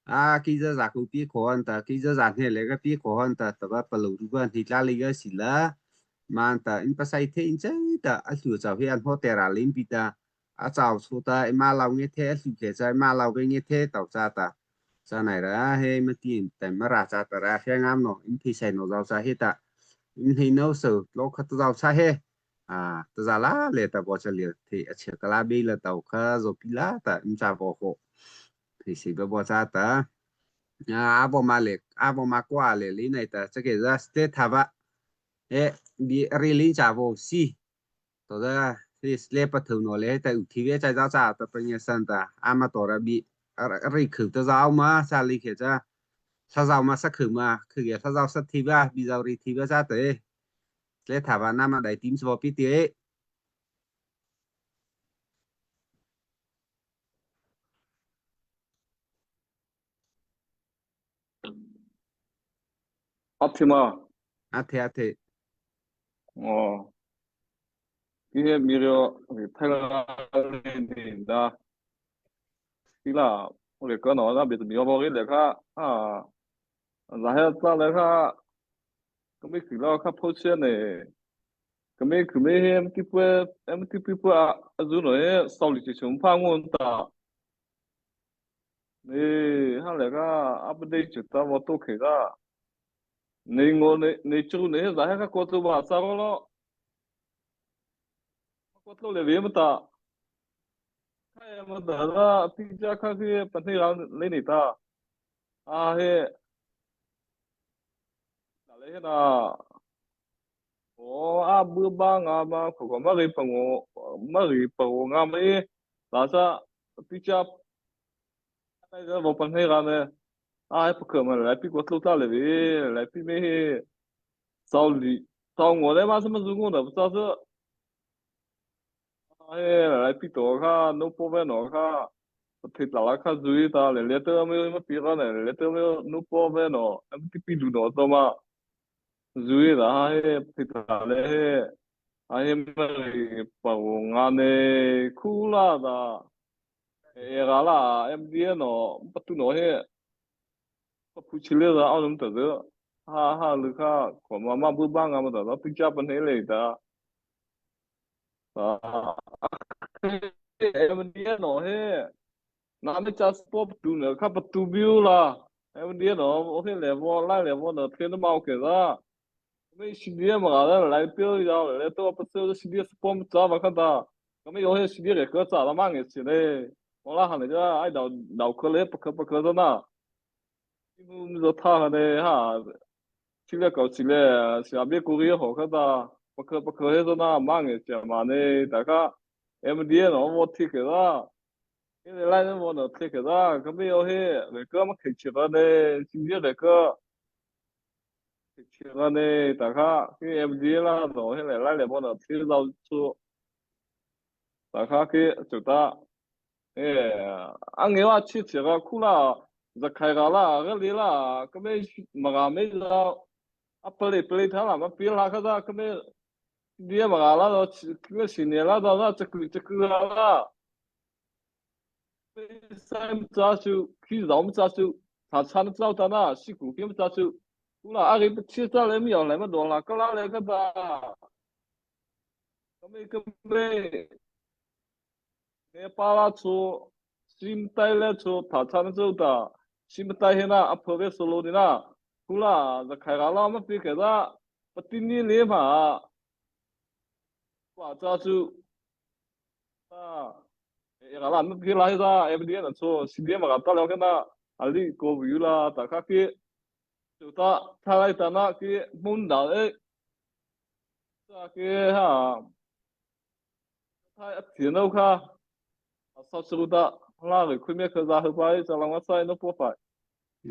a ki za za ku pi kho an ta ki za za ne le ga pi kho an ta ta ba pa lu ru ba ni la li ga si la man ta in pa sai the in che ta a hlu cha he an ho te ra lim pi ta a chao su ta ma lao nge the a hlu ke cha ma lao ge nge the tao cha ta cha nai ra he ma tin ta ma ra cha ta ra phe ngam no in phi sai no zao cha he ta in hi no so lo kha ta zao cha he à ta za la le ta bo cha le the a che kala bi la tao kha zo pi la ta im cha bo ho thì sĩ bo bo cha ta à bo ma le a bo ma kwa le li nei ta cha ke za state tha ba e bi ri li cha bo si to da thì le pa thu no le ta u thi ve cha za cha ta pa nye san ta a ma to ra bi ri khu ta zao ma sa li ke cha sa zao ma sa khu ma khu ge sa zao sa thi ba bi zao ri thi ba cha te le tha ba na ma dai tim so pi te. Optima. A the a the. Oh. Ki mi rio thela ni da ti la ole ka no na be mi bo le kha a la he ta le kha ka mi ki lo kha pho che ne ka mi ku mi hem ti pu em ti pi pu a zu no e sau li chi chung pha ngun ta ni ha le ka update chu ta mo to ke ga ni ngo ni ni chu ni za he ka ko tu ba sa ro lo ko to le vi ma ta khai ma da la ti cha kha ki pa ni ra le ni ta a he la le na o a bu ba nga ma ko ko ma ri pa ngo ma ri pa ngo nga ma e la sa ti cha ai da bo pa ni ra ne a he pa ma le pi ko tlo ta le vi le pi me he 找你找我的嘛什么如果的不找是哎来比多卡侬波呗诺卡提达拉卡注意到来来得没有什么比较呢来得没有侬波呗诺M T P 路诺多嘛注意到哎提达嘞哎么把我俺呢哭了的哎个啦 M D 诺不都诺嘿不起来了奥能得的哈哈你看我妈妈不帮俺们的，那比较不那类的啊。MD เนาะเฮน้ำไม่จัสปอบดูเนาะข้าประตูบิวล่ะ MD เนาะโอเคเลวไล่เลวเนาะเทนมาโอเคละไม่ชิดีมาละ来标一下来ตัว不是ชิดีสปอมจ้ามา看到，我们有些ชิดี个个咋了嘛个是嘞，我那喊那个爱到脑壳嘞不可不可的呢，你说他呢哈，起来搞起来，下面故意好看到，不可不可的呢，嘛个讲嘛呢，大家 MD เนาะ我贴给他。因为来人我呢贴给他，可没有嘿，那个嘛开车呢，今天那个开车呢，大家去 MD 啦，到现在来了我呢贴到出，大家去就打，哎，俺我去这个苦了，这开个啦，个里啦，可没没没了，啊不哩不哩他了，嘛别拉可他可没，你也没啦，这个新年啦，到那这个这个啦。三扎手，去绕么扎手，他穿的早到那，是股票么扎手，我那阿个不吃早来没有来么多了，个哪来个吧？个没个没，你巴拉出，新带来出，他穿的早到，新不带去那，阿婆别说路的那，我那这开个老么别给他，不顶你脸嘛，哇扎手，啊。la na ki la za MD na cho CD ma ta le kana ali ko view la ta ka ki chu ta tha lai ta na ki mun da e ta ki ha tha a thi no kha sa chu da la ri khu me kha za hu ba za la wa sai no po fa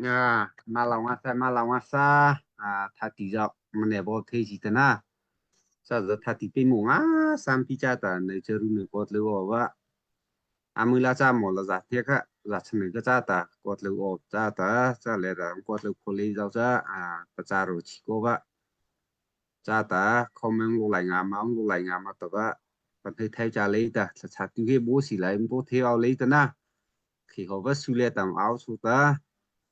啊，马拉瓦萨马拉瓦萨啊，他地着么那波推起的呢，啥子他地被木啊，三皮家的那这路那个路哇。อามือละจ้าหมดละจ้าเทียก็ละชนึงก็จ้าตากดลูออกจ้าตาจ้าเลยตากดลูโคลีเจ้าจ้าอ่าประจารุชิโกวะจ้าตาคอมเมนต์ลูไหลงามมาลูไหลงามมาแต่ว่าประเทศไทยจ้าเลยตาชาติที่บูสีไหลมันตัวเที่ยวเลยตานะขี้เขาว่าสุเลตามเอาสุตา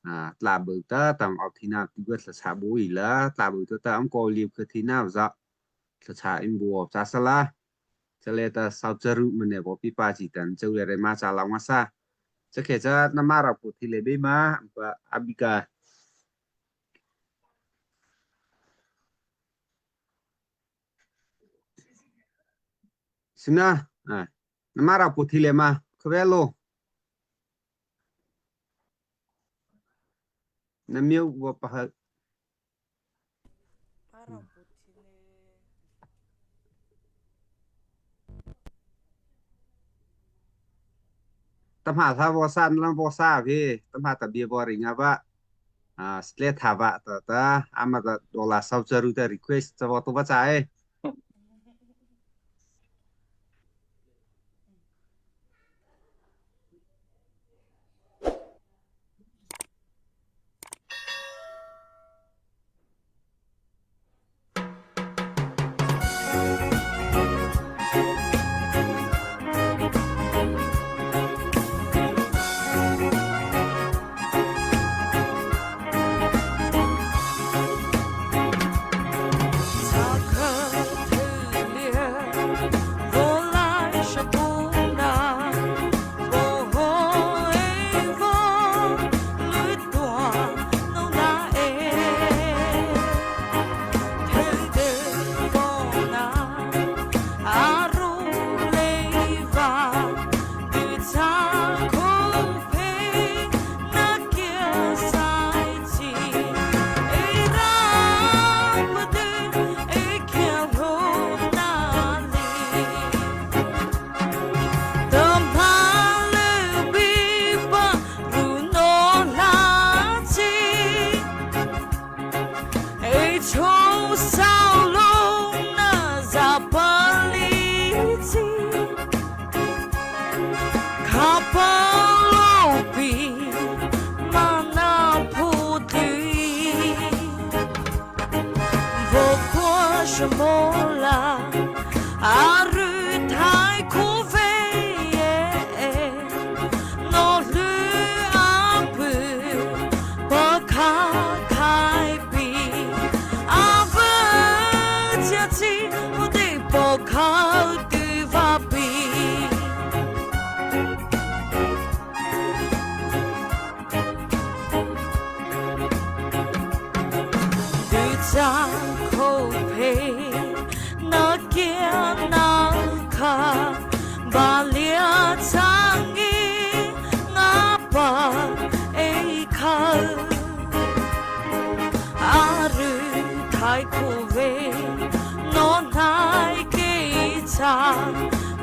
อ่าตลาเบิกตาตามเอาที่นาที่ว่าชาบูอีละตลาเบิกตาอังกอลีบคือที่นาจ้าชาอินบัวจ้าสละจะเลตาสาวจรุมันเนี่ยบอกพี่ปาจิตันเจ้าเลยมาจาลาวาซาจะเขจะนำมาเราปุถิเลเบมาปะอบิกาสินะอ่านำมาเราปุถิเลมาขเวโลนำมิวบปะตำหาทาวอซันลังวอซาพี่ตำหาตะเบียบอริงาบะอ่าสเลทาวะตะตะอามาตะดอลาซาวจารุตะรีเควสจะวอตัวจ่าย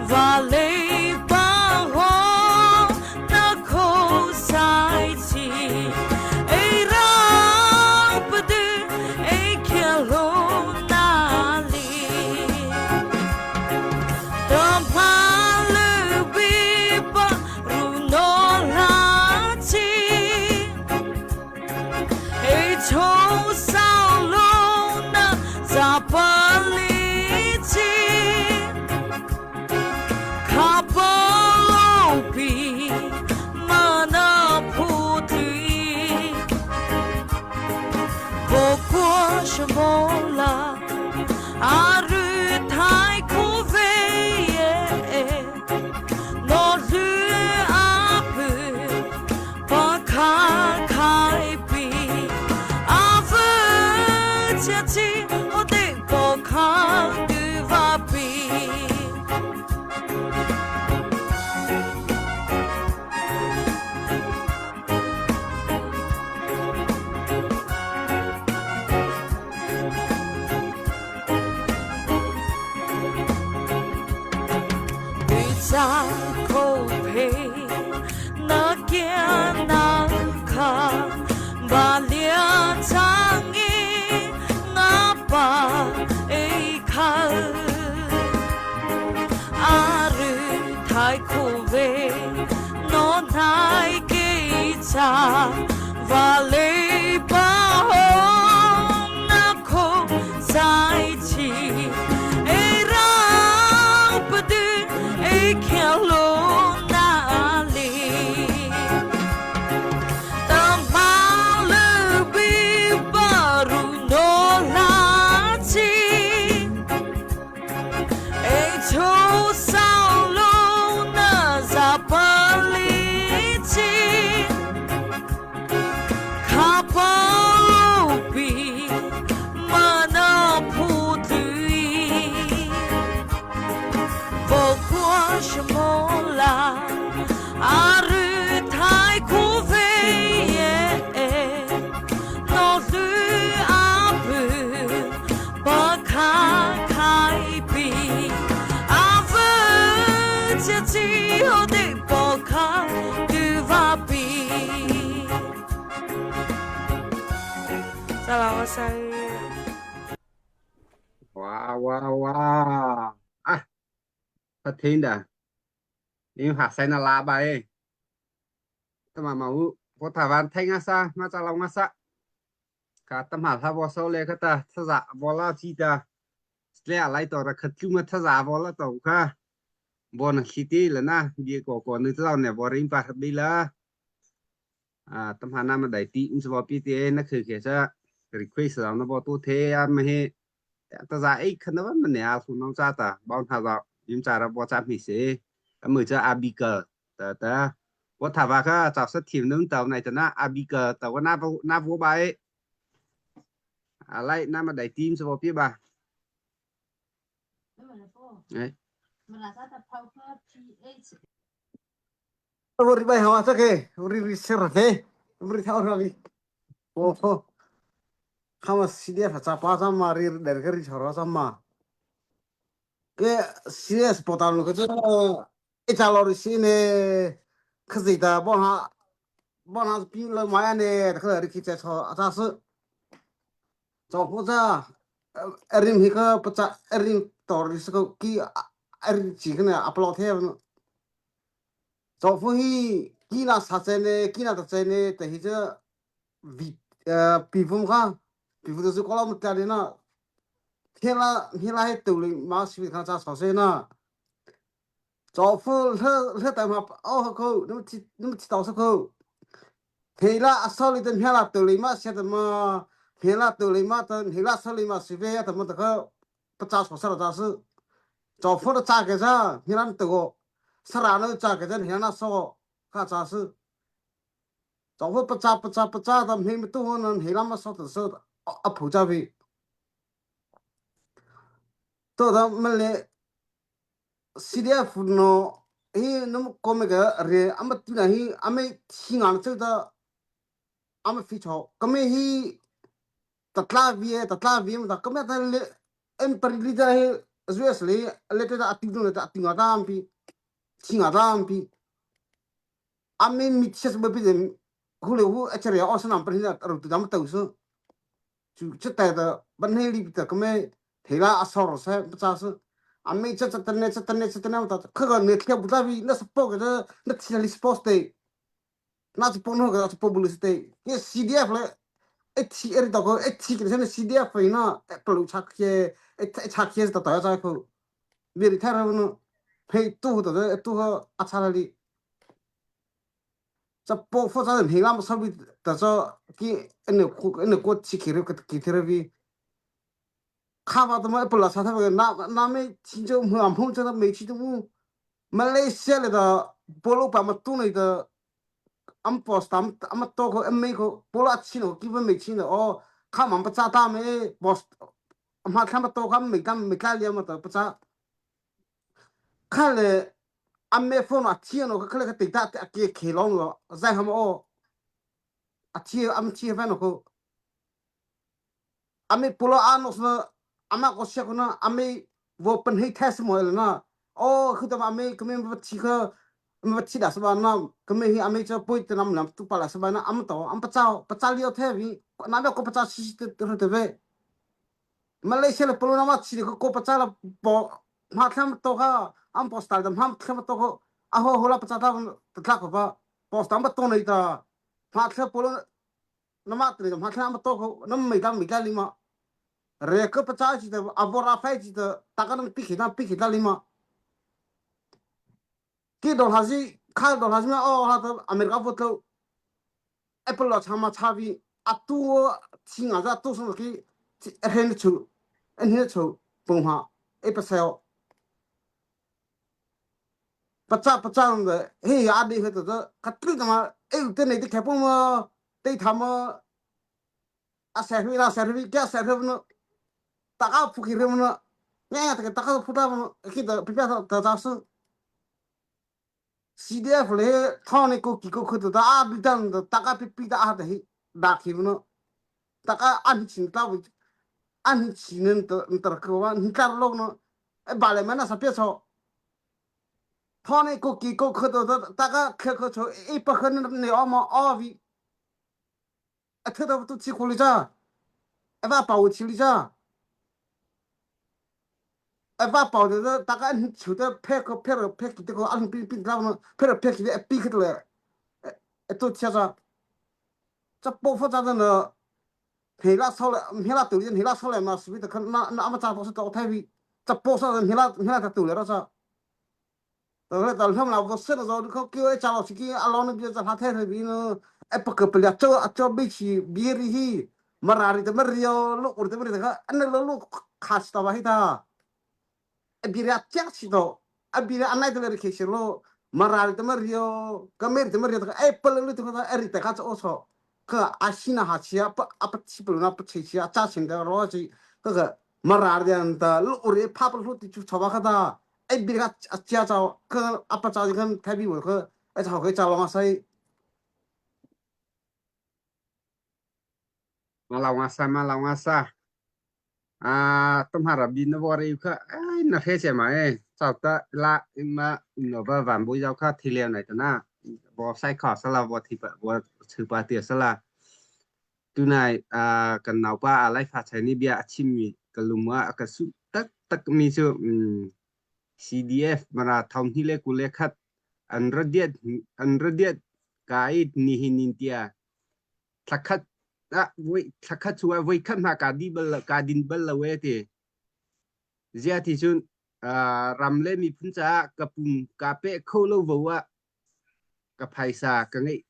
Va lei pa ho na kho sai chi ei ra pa du ei kia lo na li Tam pa lu bi pa ru no la chi Ei chou sao lo na za pa li chi Kha pa lo pi ma na phu tui Bo kwa sha la a ru thai khu ve ye No lu a pu pa kha khai pi a vu chia chi o de po kha tu va pi 在口皮那见那卡把两张伊那把一看阿日太苦味诺奈给查瓦雷巴红那口在起哎让不得哎看路哪里当马路比巴鲁诺拉起哎出扫路那扎巴里起卡巴鲁比马那普对不过什么啦，阿日太苦飞耶，诺鲁阿布巴卡开比，阿夫切吉奥的巴卡杜瓦比。再来我say。 哇哇哇！啊，他听的，你下西那喇叭诶，他妈妈我我台湾听啊啥，我在老啊啥，卡他妈他我手里可他他啥我老记得，俩来到了可就么他啥我了都看，我那西地了那，别个个你知道呢，我人把他比了，啊，他妈那么来地，你说比的那可可是 request 让那波都听啊么嘿。ta ra ấy khăn nó mình nè xuống nông ra ta bao thà ra nhưng cha ra bao cha mi sẽ mới cho abiga ta ta 我头发个找是甜能到那的那阿比个到我那不那不白，啊来那么来点是不别吧？哎， Uri bai hawa chake, uri ri sir the, uri thau rabi. Oh, khama CDF cha pa cha ma ri der ke ri chhoro cha ma. Ke CS potal ko cha e cha lo ri si ne khzi da bo ha bo ha pi lo ma ya ne kha ri ki cha cho cha su. Cho pu cha rim hi ka pa cha rim tor ri su ki rim chi ne upload the 早夫hi ki na sa che ne ki na ta che ne te hi cha vi pi phum kha pi phum su kolam ta le na thiên la thiên la hết tu le ma si kha cha sa se na 早夫le le ta ma o ko nu chi nu chi tao sa ko thế la sa le ten la tu le ma se ta ma thế la tu le ma ta thế la sa le ma si ve ta ma ta ka pa cha sa sa ta su 早夫的cha ke cha thế la tu ko sa ra na cha ke cha thế la so ka cha su 早夫不扎不扎不扎的，没没多呢，黑那么少的时候，啊普扎呗。到他们嘞，CDF 呢，嘿，那么搞那个人，俺们对那嘿，俺们西安这个，俺们非常，我们嘿，达拉维，达拉维嘛，我们他嘞，俺巴里的嘿， US le le te a ting le a ting a tam pi thing a tam pi amin mi chias ba pi den hu le hu a chare o sanam pa hin ru tu dam tau su chu che ta da ban he li ta kame thela a sor se pa su ame cha cha tan ne cha tan ne cha tan ne ta kha ga ne thia bu ta vi na spo ga na thia li sports te na chu pon ho ga chu po bulu te ke CDF le h er to ko h ke se CDF pe na plu chak ke chak ke ta ta cha ko vi ri thara no phei tu to tu ho acha li cha po fo cha he lam sa bi ta cho ki ene ku ene ko chi ke re ki the re vi kha ba to ma pula sa tha na na me chi jo mu am phung cha me chi tu mu Malaysia le da polo pa ma tu nei da am post am am to ko am me ko polo a chi no ki ba me chi no o kha mam pa cha ta me post ma thla ma to kam me kam me ka lia ma ta pa cha kha le am me phone a chi no ka kha le ka te ta te ke khe long lo zai ham o a chi am chi va no ko ame pulo ano na ama ko sia ko na ame wo pan hei test mo na o khu ta ame kame ba chi kha ma chi da sa na kame hi ame cha poi te nam nam tu pa la sa na am to am pa chao pa cha li the vi na ba ko pa cha chi te te te ve Malaysia le pulo na ma chi ko ko pa cha la po ma tham to kha am postal dam ham tham to ko a ho ho la pa cha ta ta ko pa post am ba to nei ta ma thla pulo nama tri ma thla ma to ko nam mai dang mi la lima re ko pa cha chi ta avora fai chi ta ta ka nam pi khi na pi khi la lima ki do ha ji kha do ha ji ma o ha ta america vo tlo apple lo chama cha vi atu chi nga za tu so ki hen chu en he chu pung ha e pa seo pacha pacha de he ya di he to ka tri ma e te nei te khepo ma te tham a se ri la se ri kya se ri no ta ka phu ki ri no nya ta ta ka phu ta no ki ta pi pa ta ta su CDF le thong ne ko ki ko khu ta a bi dan ta ka pi pi ta a ta hi da khi no ta ka an chin ta an chin ta ta ko wa ni tar lo no e ba le ma na sa pye cho 他那个几个可都大概开个车一百块那那阿嘛阿位，啊，他都都吃苦了噻，一把包起了噻，一把包的是大概抽的拍个拍了拍这个阿比比他们拍了拍起来比去了，哎，都吃着，这包复杂的呢，黑拉烧了，黑拉抖音黑拉烧了嘛，是不是？可那那阿么杂都是搞太位，这包上黑拉黑拉他抖了了噻。แต่ถ้าเราเส้นเราเขาเกี่ยวไอ้จาเราสิกี้อารมณ์เบียร์จะหาเทศบีนไอ้ปกติเจ้าเจ้าไม่ชีเบียร์ฮีมาราริแต่มาเรียวลูกอุตมาริแต่ก็อันนั้นลูกขาดตัวให้ตาไอ้เบียร์เจ้าสิโตไอ้เบียร์อันไหนตัวเลยเคชโลมาราริแต่มาเรียวก็ไม่แต่มาเรียวแต่ไอ้ปลุกตัวไอ้ริแต่ก็จะโอ้โหก็อาชีนะหาเชียปะอัปชิปลุนะปะเชียจ้าชินแต่รอจีก็ก็มาราริอันตาลูกอุริภาพลุติจุชาวบ้านก็ตา 哎，比个驾照，可阿爸照就看太比我可，哎，好可以找王塞。 Malau ngasa malau ngasa à tâm hà bi nó vô đây khá ai nó thế xem mà ấy sao ta la mà nó ba vạn bôi giao khá thì liền này ta na bỏ sai khó sao là bỏ thì bỏ thử ba tiền sao là tu này à cần nào ba à lấy phát triển ni bia chim mi cái lùm á cái su tất tất mi su CDF mara thong hi le kule khat an radiat an radiat kai ni hin tia thakhat a voi thakhat chuwa voi khat ma ka di bal ka din bal la we te zia ti chun ram le mi phun cha ka pum ka pe kho lo vo wa ka phaisa ka ngai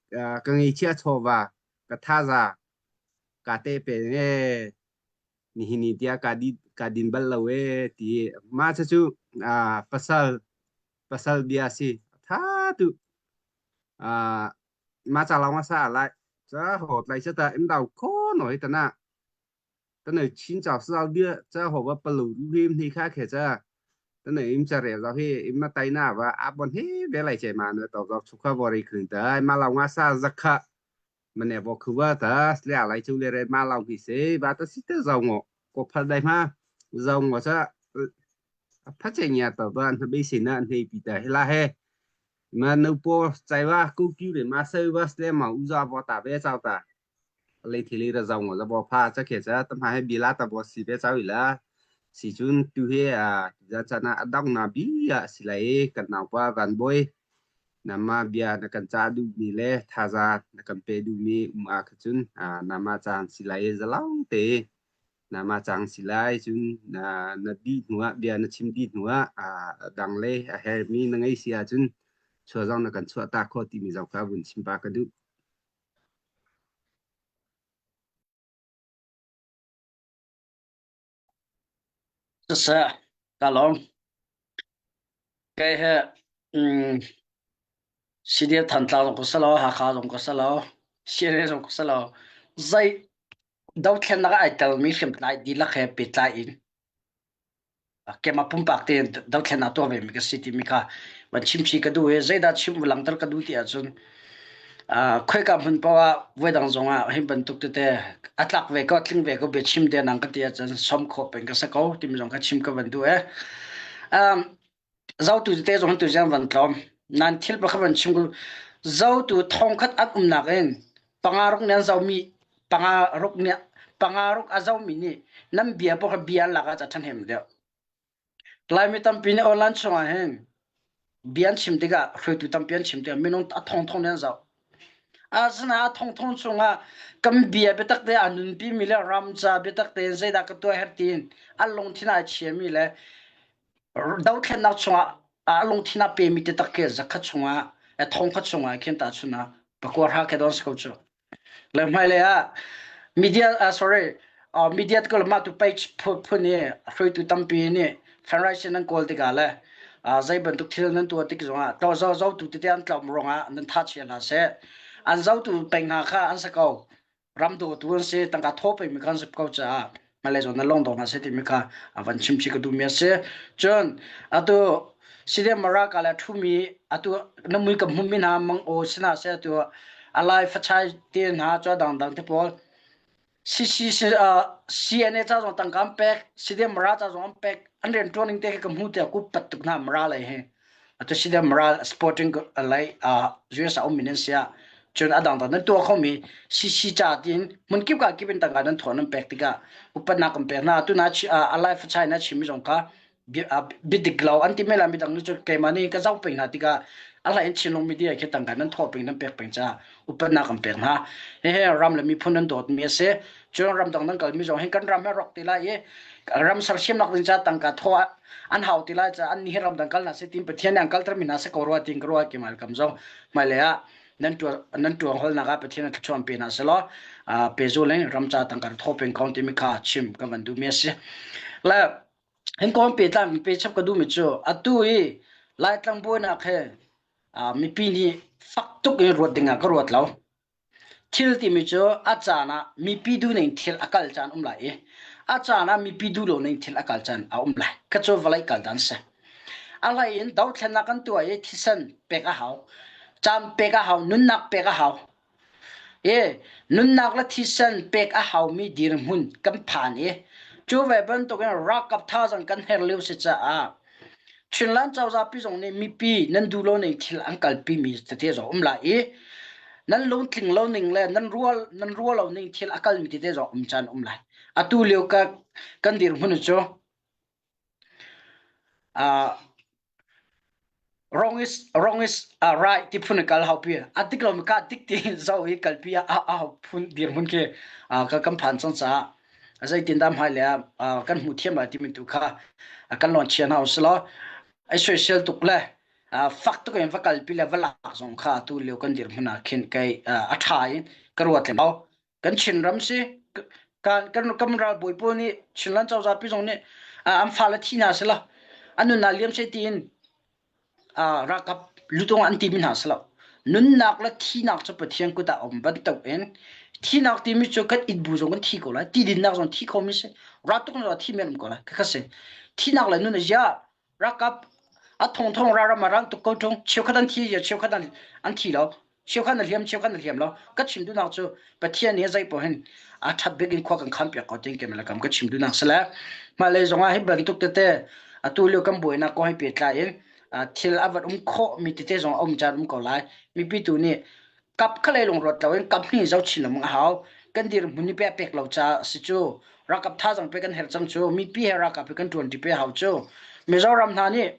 ka ngai chia chowa ka tha za ka te pe ne ni hin tia ka di ka din bal lo we ti ma cha chu pasal pasal bia si tha tu ma cha long sa lại cha hột lại cha ta em đào khó nổi ta na ta này chín chảo sao bia cha hồ ba palu him thì khác kể cha ta này im cha rẻ ra hi im mà tay na và áp bọn hi bé lại chạy mà nữa tàu dọc chụp khá bò khử tới mà lòng sa giặc khá mà nè bỏ khử va ta lẹ lại chú lẹ mà lòng thì sẽ và ta xí tới dầu ngọ có phần đây mà dầu ngọ cha. Pha che nya to ba na be se na nei pi ta hila he ma no po chai wa ku kyu le ma se wa le ma u za bo ta be chao ta le thi le ra zaw ngo za bo pha cha khe cha tam ha he bi la ta bo si be chao ila si chun tu he a za cha na adong na bi ya si lai kan nau pa van boy nama bia na kan cha du mi le thaza na kan pe du mi um a kha chun a nama chan si lai zalong te nama cang si lai cun na na di hnuah bia na chim di hnuah a dang le a hermi na ngei si ahcun chua zong na kan chuah ta kho timi zong kha vun chim pa ka duh. Siseh, ka lawm. Kei he um, CDF Thantlang zong ka si lo, Hakha zong ka si lo, CNA zong ka si lo. Zei dothlennak ah ai telmi hriamtlai dihlak he pehtlai in keimah pumpak tein dothlennak tuah ve mi ka si timi kha van chimchih ka duh i zeidah chim langter ka duh ti ahcun khoika hmun paoh ah voidang zong ah hi bantuk tete a tlak ve ko tling ve ko bia chim te nang ka ti ahcun som khawh peng ka si ko timi zong kha chim ka van duh e zotu tete zong tu ziang van tlawm nan thil pakhat van chim zotu thongkhat an umnak in panga ruk nih an zomi panga ruk nih panga ruk a zomi nih nan bia pawh kha bia an lak ah ca ṭhahnem deuh Laimi tampi nih online chungah hin bia an chim tikah hruaitu tampi an chim tikah minung a thongthong nih an zoh. Asinain a thongthong chungah kan bia biatak te a nunpimi le ram ca biatak tein zeidah ka tuah herh tiin an lungthin ai chiami le dothlennak chungah a lungthin a pemi te tak khi zakhat chungah thongkhat chungah khin tahchun ah pakua hra ke don si ko cu. Le hmailei ah media uh, sorry uh, media ko mah tu page phun i hruaitu tampi nih fundraising nan kawl tikah le uh, zei bantuk thil nan tuah tik zongah to zo zotu tete an tlawm ruangah nan tha chia hna seh an zotu peng hna kha an sa ko ram dawtu an si tangka thaw peng mi kan si ko caah hmailei zawn na lawng dawh hna seh timi kha a van chim chih ka duhmi a si. Cun atu Sidia Maraka le ṭhumi atu na mui ka hmumi hna mang aw sina seh atu alai fachai te hna cu dangdang te pawl CC CNA ca zong tangka an pek Sidia Mara ca zong an pek an rian ṭuan ning te khi ka hmu tiah ku pat tuk hna Mara lei hi atu Sidia Mara sporting lei US a ummi nan sia cun a dangdang nan tuah khomi CC ca tiin hmun kip ka kip in tangka nan thawh nan pek tikah upatnak kan pek hna tu na alive China chimmi zong kha biadik lo an ti mela midang nih cun keimah nih ka zoh peng hna tikah a hlei in Chinlung media khi tangka nan thawh peng nan pek peng caah upatnak kan pek hna hihi ram le miphun nan dawtmi a si cun ramdang nan kalmi zong hin kan ram hi rawk ti lai i ram sersiamnak ding caah tangka thawh an hau ti lai caah an nih ramdang kal hna seh tiin Pathian nih an kalter mi hna si ko rua tiin ka ruah keimah kam zong hmailei ah nan tuah nan tuang holnak ah Pathian a thluachuah pe hna selaw pezul in ram ca tangka thaw peng ko timi kha chim kan van duhmi a si le hin kong pe tlang pe chap ka duhmi cu atu i Laitlang buainak he mipi nih fak tuk in ruat ding ah ka ruat lo Thil timi cu a caan ah mipi duhning thil a kal caan um lai i a caan ah mipi duh lo ning thil a kal caan a um lai. Kha cu vawlei kal dan si. A hlei in dothlennak kan tuah i thisen pek a hau, caan pek a hau, nunnak pek a hau. I nunnak le thisen pek a haumi dirhmun kan phan i cu ve bantukin ralkap thazaang kan herh lio si caah Chinland cozah pi zong nih mipi nan duh lo ning thil an kalpi mi tete zong um lai i nan lungtling lo ning le nan rual nan rual lo ning thil a kalmi tete zong um caan um lai. Atu lio ka kan dirhmun cu uh, wrong is wrong is uh, right ti phun kal hau pi a dik lo mi ka dik ti zo i kalpi a a phun dirhmun khi uh, ka kan phan cang caah zeitindah hmailei ah kan hmuh thiam lai timi tu kha kan lawn chia hna usih law ai soisel tuk le fak tuk in va kalpi le va lak zong kha tu lio kan dirhmun ah khin kei a ṭha in ka ruat lem lo kan Chinram si kan kan kan ralbawi pawl nih Chinland cozah pi zong nih an fale thi hna sila an nunnak liam se tiin ralkap lutung an timi hna si lo. Nunnak le thihnak cu Pathian kut ah a um bantuk in thihnak timi cu kan it bu zong kan thi ko lai, ti dinnak zong thi khomi si, raltuk zong thi men um ko lai. Khakha si. Thihnak le nun a zia ralkap a thongthong ralram ah ral tuk ko ṭung cheukhat an thi cheukhat an an thi lo cheukhat na hliam cheukhat na hliam lo ka chim duhnak cu Pathian nih zei paoh hin a ṭhat bik in khua kan khan piak ko tin keimah le kam ka chim duhnak si le hmailei zongah hi bantuk tete. Atu lio kan buainak kong he pehtlai in thil a van um khawh mi tete zong a um caan um ko lai. Mipi tu nih kap khalei lungruat loin kap hnih zoh chin lengmang a hau. Kan dirhmun nih pek pek lo caah si cu. Ralkap thazaang pe kan herh cang cu. Mipi he ralkap he kan ṭuanṭi pe hau cu. Mizoram hna nih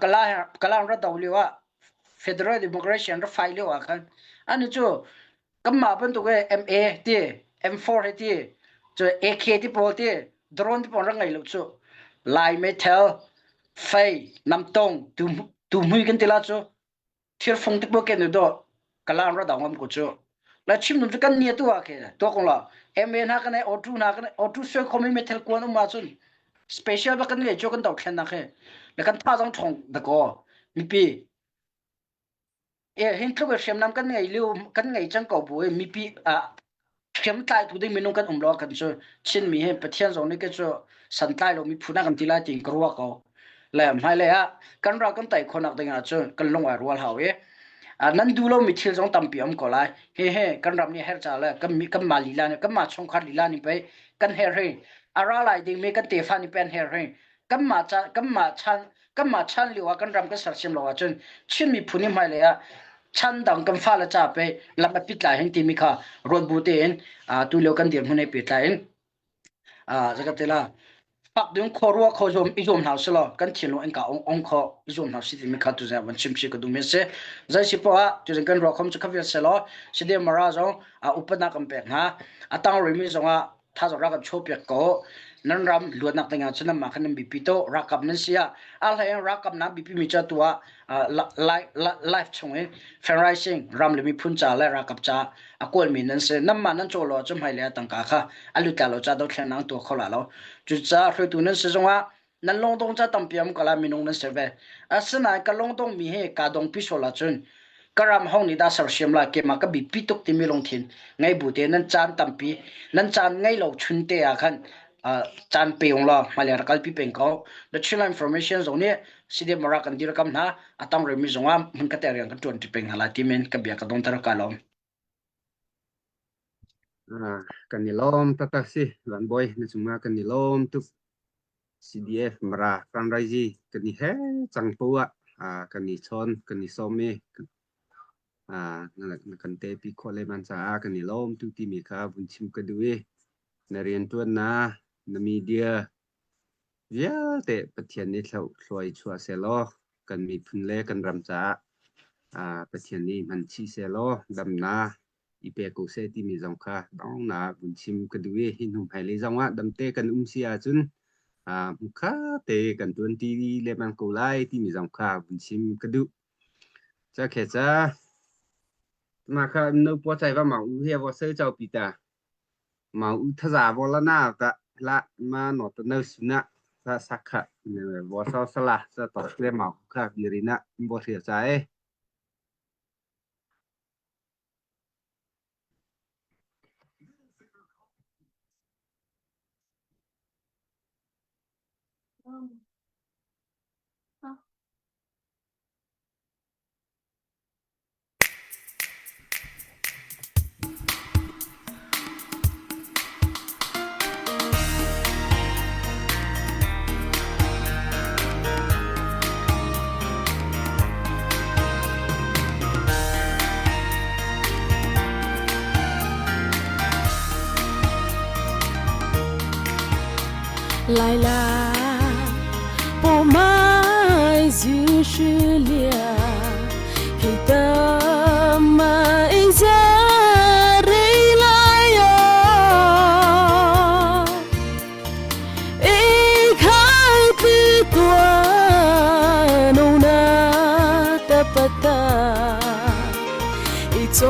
Kala Kala rat do lio ah Federal Democracy an rak fai lio ah khan ani cu kanmah bantuk e MA ti M4 he ti cu AK ti pawl ti drone ti pawl rak ngei lo cu Lai meithal fei namtong tu tuhmui kan ti la cu thirfung te pawl ken do kalam ra dang am ko cu la chim num cu kan nia tu ah ke to kong la MA hna kan ai auto hna kan auto soi khomi meithal kuan um ahcun special ba kan ngei chu kan do thlen nak he le kan tha zong thong da ko mipi E hin tluk in hriamnam kan ngei lio kan ngei cang ko bu i mipi ah hriamtlai tu ding minung kan um lo kan cu Chinmi hi Pathian zong nih ke cu santlai lo miphun ah kan ti lai tiin ka ruah ko. Le hmailei ah kan ral kan tei khawhnak ding ah cun kan lung ai rual hau i nan duh lomi thil zong tampi um ko lai. Hihi kan ram nih herh ca le kan kanmah lila nih kanmah chungkhar lila nih pei kan herh hi a ra lai dingmi kan tefa nih pei an herh hi kanmah ca kanmah chan kanmah chan lio ah kan ram kan sersiam lo ahcun Chin miphun hi hmailei ah chan dang kan fale ca pe lam a pit lai hin timi kha ruat bu tein tu lio kan dirhmun he pehtlai in zakat te la fak ding kho rua kho zuam i zuam hna selaw kan thinlung in ka ong ong kho i zuam hna si timi kha tu zan van chim chi ka duh mi si zai si poah tu zan kan ruah khom chu khavial selaw side mara zong upatnak kan pek hna atang rimi zong ah thazaang rak kan chuahpiak ko. Nan ram luatnak ding ah cun nanmah khan nan bipi to ralkap nan si ah a hlei in ralkap nan bipi mi ca tu ah life chung i fundraising ram le miphun ca le ralkap ca a kawlmi nan si nanmah nan caw lo ahcun hmailei ah tangka kha a lut la lo ca dothlen nang tuah kho la lo cucaah hruaitu nan si zongah nan lungdong ca tampi um kala minung nan si ve asinain ka lungdong mi hi ka dongpi sual ahcun ka ram hong nih dah sersiam la kema ka bipi tuk timi lungthin ngei bu te nan caan tampi nan caan ngei lo chun te ah khan caan pe ung law hmailei rak kalpi peng ko the China information zong nih CDM mara kan dir kam hna atang remi zong ah hmun ka te rian kan tuan ti peng hna lai timin ka bia ka dong tar ka lawm Kan i lawm taktak si Van Bawi na cungah kan i lawm tuk CDF Mara fundraising kan i he cang poah ah kan i chawn kan i sawm i na kan tepi khawh lehman caah kan i lawm tuk timi kha vun chim ka duh i na rianṭuannak na media vialte Pathian nih hluai chuah sehlaw kan miphun le kan ram caah Pathian nih hman chih sehlaw damnak i pe ko seh timi zong kha donghnak vun chim ka duh i hi hnu hmailei zong ah damte kan um si ahcun hmukha te kan tuanṭi lengmang ko lai timi zong kha vun chim ka duh. Ca khe ca mah kha no pua chai va mau u he vo sel chau pi ta mau u thaza vo la na ta la ma no ta no su na sa sakha vo so sala sa to le mau kha birina bo thia cha e 来啦，不买就是了，记得买这里来哟。一开不断，侬那得不得？一做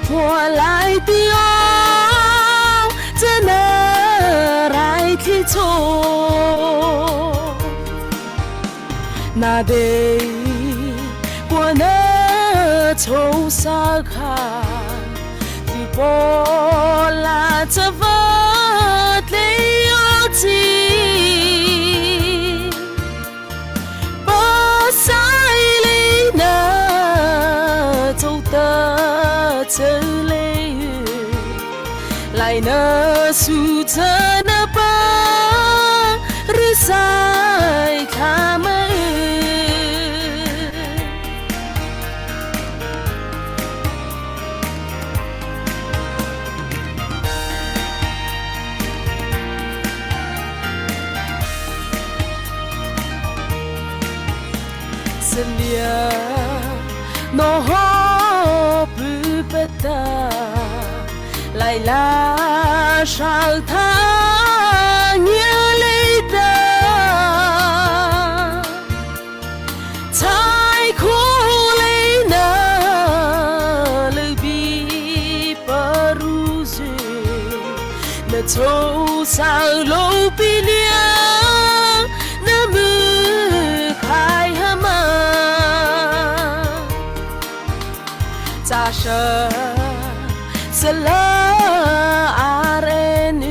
破来的哦，怎能来去错？那得我那愁啥看？你波拉这发的有情。巴塞里那走的这里，来那苏这那巴日塞卡。No ho pu pata lai la shal tha ngia le ta chai khu le na le bi paru zu na cho sa lo pi liang na mu khai ha ma 扎舍斯拉阿人女，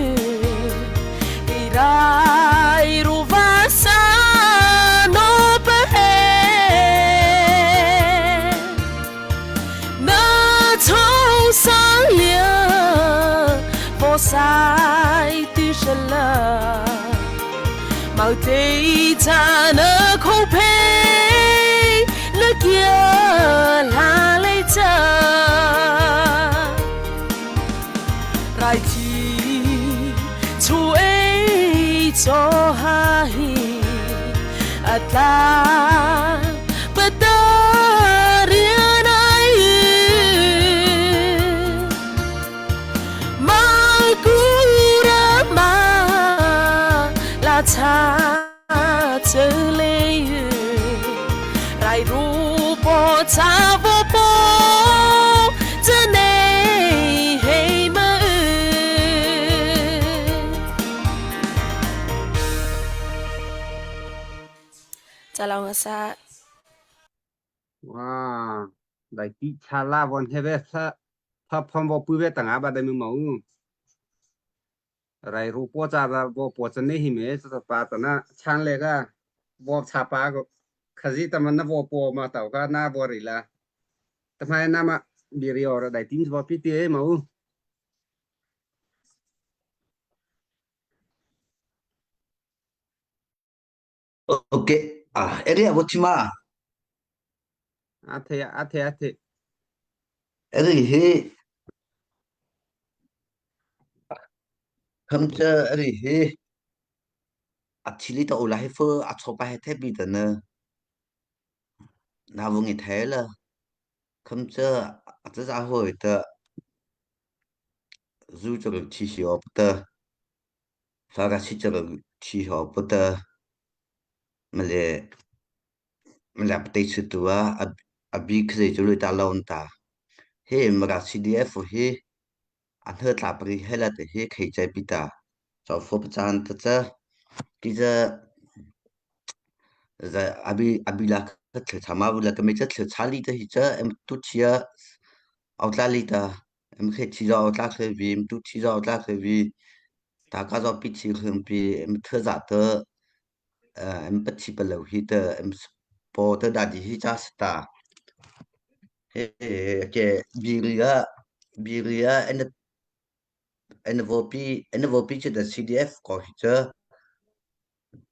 伊来鲁瓦萨诺巴嘿，那从上了，佛塞的是了，毛地扎那口呸，那叫拉来扎。来提出爱做哈希，阿达不得了那马古拉马拉查这里来如波查波波这内黑门。 再让我杀。 哇，来地查拉วันเฮเวถ้าถ้าพอมบ่ปุ้ยเวตังอาบาได้มือหมูไรรูปจาระบ่ปวดนี่หิเมจะปาตนะชานเลยก็บ่ชาปาก็ขจิตมันนะบ่ปมาเต่าก็หน้าบ่ริละทำไมน้ามาบิริอรได้ติ้งบ่พี่เตหมู OK 啊，အဲ့ဒီအဘချမ အထေအထေအထေ အဲ့ဒီဟေခမ်ချအဲ့ဒီဟေအချီလီတော့လာဟေဖအချောပါဟဲတဲ့ဘီတနနာဝငီထဲလာခမ်ချအတစားဟိုတဲ့ဇူချရချီစီောပတဖာဂစီချရချီဟောပတမလေမလာပတေချတူအဘီခရေကျလူတာလောန်တာဟေမရာ CDF ဟေအန်ဟတလာပရိဟဲလာတဲ့ဟေခေချပိတာဇောဖောပချန်တချကိဇဇအဘီအဘီလာခချမဘူးလကမေချချာလီတဲ့ဟိချအမ်တူချီယာအောက်လာလီတာအမ်ခေချီဇောအောက်လာခေဗီအမ်တူချီဇောအောက်လာခေဗီတာကဇောပိချီခွန်ပီအမ်ထဇာတအမ်ပချီပလောဟီတအမ်ပေါ်တဒါဒီဟိချာစတာဟေကေဘီရီယာဘီရီယာအန် NVP NVP 这的 CDF 过去这，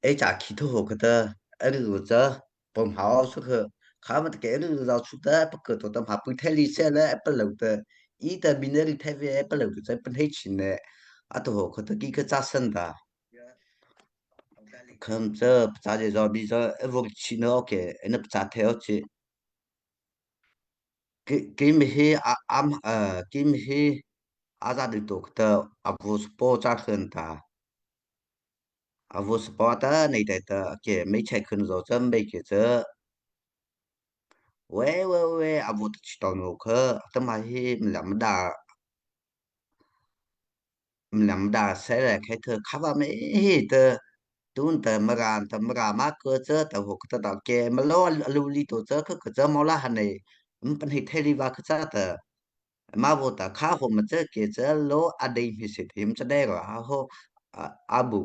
哎家起头后个的，哎个这不好说个，他们给个绕出的不够多的，怕不太理解了，不漏的，伊的明日太别不漏的，这不太清呢，啊都后可的几个扎生的。可能这不咋的，着比这一屋去呢，OK，那不咋太好去。给给么些阿阿给么些阿咋的多的阿不是爆炸很大。阿不是爆的那代的，给没钱可能说真没给这。喂喂喂，阿不去到那去，他妈些那么大，那么大，谁来开车？卡巴没的。ตุนแต่มรานแต่มรามาเกเจอแต่หกแต่ดอกเกมาล้อลูลีตัวเจอคือเจอมอละหันนี่มันเป็นเหตุให้รีว่าคือเจอแต่มาโวแต่ข้าหมันเจอเกเจอโลอดีมิสิทิมจะได้หรอฮะอาบุ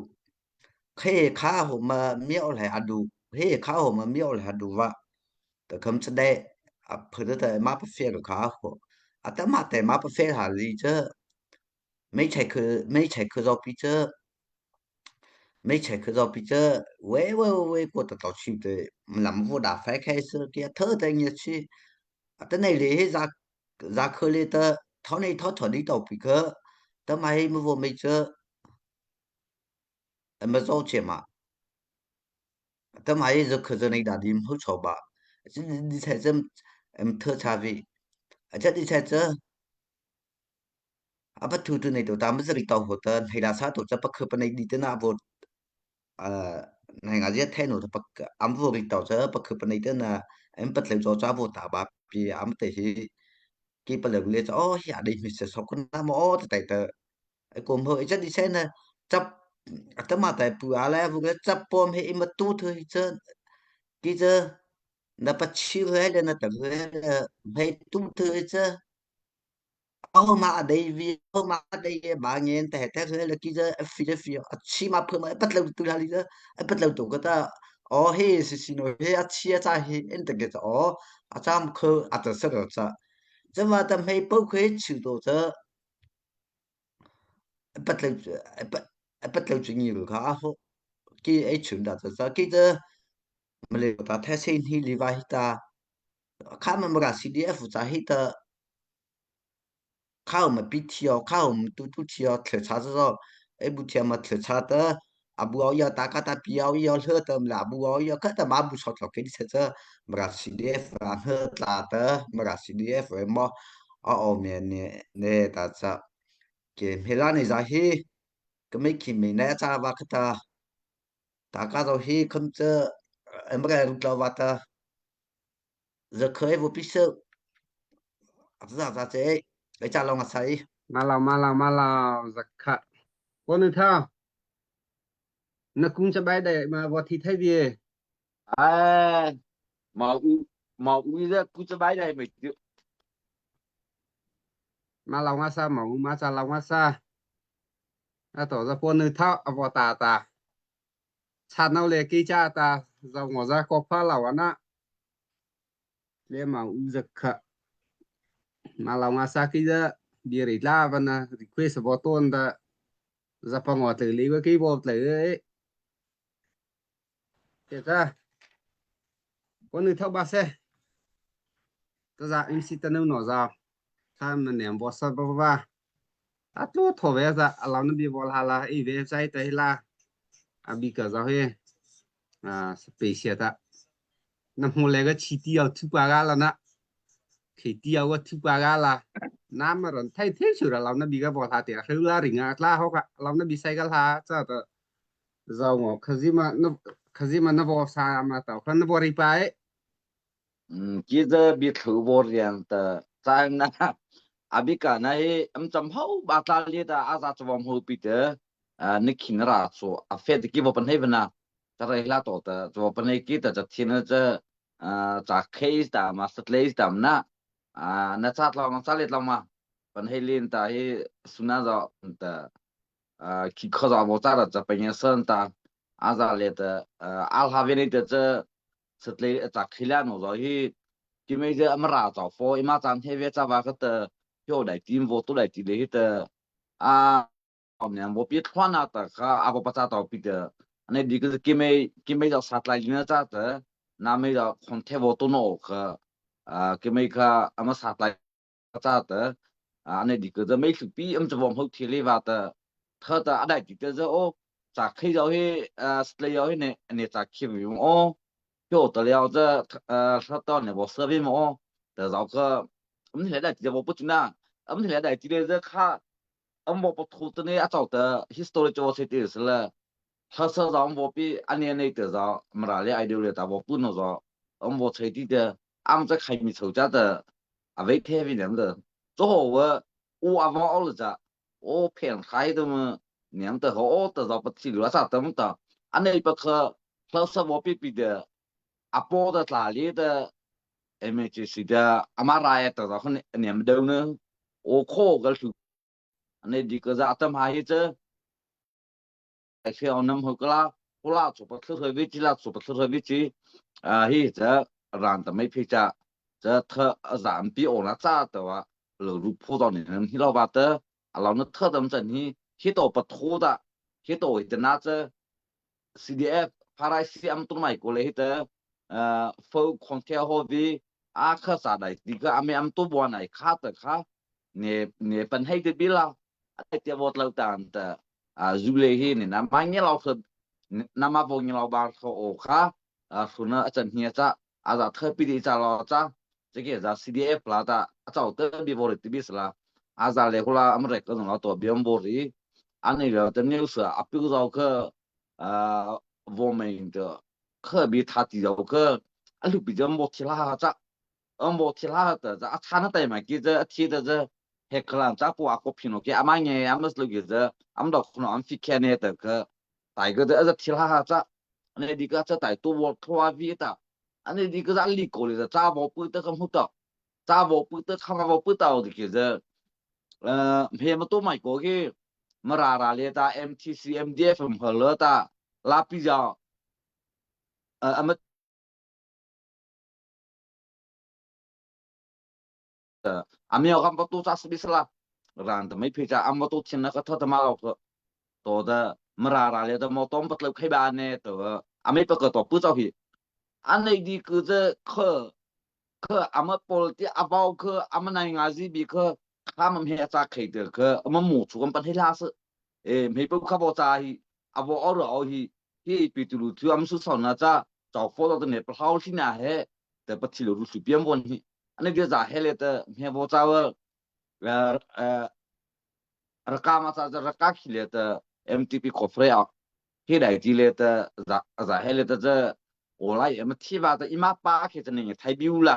เฮ้ข้าหมาเมียวไหลอดูเฮ้ข้าหมาเมียวไหลอดูวะแต่คำจะได้อ่ะเพื่อแต่มาเฟียกับข้าหอ่ะแต่มาแต่มาเฟียหาลีเจอไม่ใช่คือไม่ใช่คือเราพี่เจอ没吃去到比较喂喂喂过得到去的，那么我大翻开始给头的你去，啊，等那里啥啥可里的，他那他他里到比个，等买么我没吃，没早钱嘛，等买是可是那大的好炒吧，这你才这。Em thơ cha vi. A chat i cha cha a pa thu tu nei to ta ma zari tau ho ta hei la sa to cha pa khơ pa nei di te na vo nai nga zia the no ta pak am vo ri tau cha pa khơ pa nei te na em pat le cho cha vo ta ba pi am te hi ki pa le le cha oh hi a dei mi se so kun na mo te tai ta ai kom ho i chat i se na chap atama tai pu ala vu ke chap pom he ima tu thu hi cha ki cha na pa chi he le na ta he le hei tu thu hi cha oh ma dei vi oh ma dei ye ba ngen te te he le ki cha fi le fi a chi ma phu ma pat lo tu la li cha pat lo tu ka ta oh he si si no he a chi a cha he en te ke cha oh a cham kho a ta sa ro cha cha ma ta mei pau khe chu do cha 不不不专业个卡好，佢爱传达就就记得，咪你打睇先去礼拜打，卡咪冇个 CDF 就去得，卡咪 BT 哦，卡唔嘟嘟 T 哦，调查之后，一部车嘛调查得，啊不要打卡打比较要喝得，啦不要可得马不错头给你车车，没个 CDF 啊喝打得，没个 CDF 么，哦哦面呢呢打只。ke mela ni za hi ke me ki me na cha wa khata ta ka zo hi kham che em ga ru tla wa ta giờ khơi vô pi sơ za za che cái cha long sai Ma lao ma lao ma lao zakha. Ko nu tha na kung cha bai dai ma vo thi thai vi. 哎，毛乌毛乌的古子买来没丢？ Ma lao nga sa ma u ma cha lao nga sa. A to za po nu tha a vo ta ta. Cha nau le ki cha ta za ngo za ko pha lao na. Le ma u zakha. Ma lao nga sa ki za bi ri la va na request vo ton da za pa ngo te li ki vo te ấy. Thế ra. Ko nu tha ba se. Ta za im si ta nu no za. Tha ma nem bo sa ba ba. A tu tho ve za a lao na bi bo la la i ve zai te la. A bi ka za he. A special ta. Na mu le ga chi ti ao thu pa ga la na. Khi ti ao ga thu pa ga la. Na ma ron thai the chu ra lao na bi ga bo la te ru la ri nga la ho ka lao na bi sai ga la cha ta za ngo khazima na khazima na bo sa ma ta khan na bo ri pa e. 嗯，记得比头波样的，在那阿比卡那嘿，俺们好把大里的阿扎子往后比的，啊，你看那做阿非的给我本那边呐，这来拉多的，我本来记得这听了这，呃，咋开的嘛，是来的嘛，啊，那咋了嘛，咋来了嘛，本来领的嘿，是那个的，呃，去考察我咋了，这本身的阿扎来的，呃，阿哈维的这。是来咋开了喏，然后因为这么拉早佛，一马张天别咋把个的，要来点我都来点来的啊，我们我别穿那的个阿婆不咋到别的，那你个是给没给没到啥来呢咋的，那没到空天我都喏个啊，给没个阿么啥来咋的啊，那你个是没去比，俺们这往后提里话的，他的阿来记得是哦，咋开到去呃，来要去呢，你咋去不用哦？有得了这呃，说到那我设备么，得绕个，我们现在记得我不记得，我们现在记得这卡，我们不图的呢，啊找的 history 就谁的是了，他说让我比阿年那得着，没哪里爱留的，但我不能说，我们彻底的，俺们在开米抽家的，啊为天为娘的，最后我我阿忘了这，我偏开的么，娘的和我得着不提了啥等等，阿那不可，他说我比比的。阿波的哪里的 MHC 的阿妈来的，然后呢，你们都呢，我靠个手，那这个是阿他妈一只，还要那么个啦，我拉做不出特别机啦，做不出特别机，啊，嘿这让他没配家，这他让比我那咋的哇，楼路铺到你们老把的，啊，老那特等着你，去到不拖的，去到的那这 CDF 帕拉西安东买过来的。呃， phone 空调好比阿克啥来，这个阿妹阿都不来卡的卡，你你本黑的比啦，哎，这我老当的啊，如来嘿，你那买你老是，那么不你老板说哦卡，啊，说呢，真天咋，啊咋特别的咋老咋。Chike za CDF la ta achau te bi bori ti bi sala aza le hula amrek ka zong to biam bori ani le te news api zau ke wo mein te khe bi tha ti zau ke alu bi jam bo thila cha am bo thila ta za a chana tai ma ki za a thi ta za he klan cha pu a ko phino ke ama nge amas lu ki za am dok khno am fi khe ne ta ke tai ke za thila ha cha ane di ka cha tai tu wo thwa vi ta ane di ka za li ko le za cha bo pu ta kam hu ta cha bo pu ta khama bo pu ta di ke za he ma to mai ko ke mara ra le ta MTC MDF m hal ta la pi ja ama amiao kam tu cha sbi sala ran ta mai phe cha am tu thin na ka tha ta ma lo ko to da mara ra le da mo tom pat lo khai ba ne to ame pa ka to pu chao hi an nei di ku ze khe khe ama pol ti abao khe ama nai nga ji bi khe kha mam he cha khai de khe ama mu chu kam pan he la se e me pu kha bo cha hi abo or ro hi hi pi tu lu thu am su son na cha chao fo do ne pa hau shi na he te pa thi lo ru su piam bon hi ane dia za he le te me bo cha wa raka ma cha raka khi le te MTP kofre a he dai ti le te za za he le te je o lai ma thi ba te ima pa khi te ne thai biu la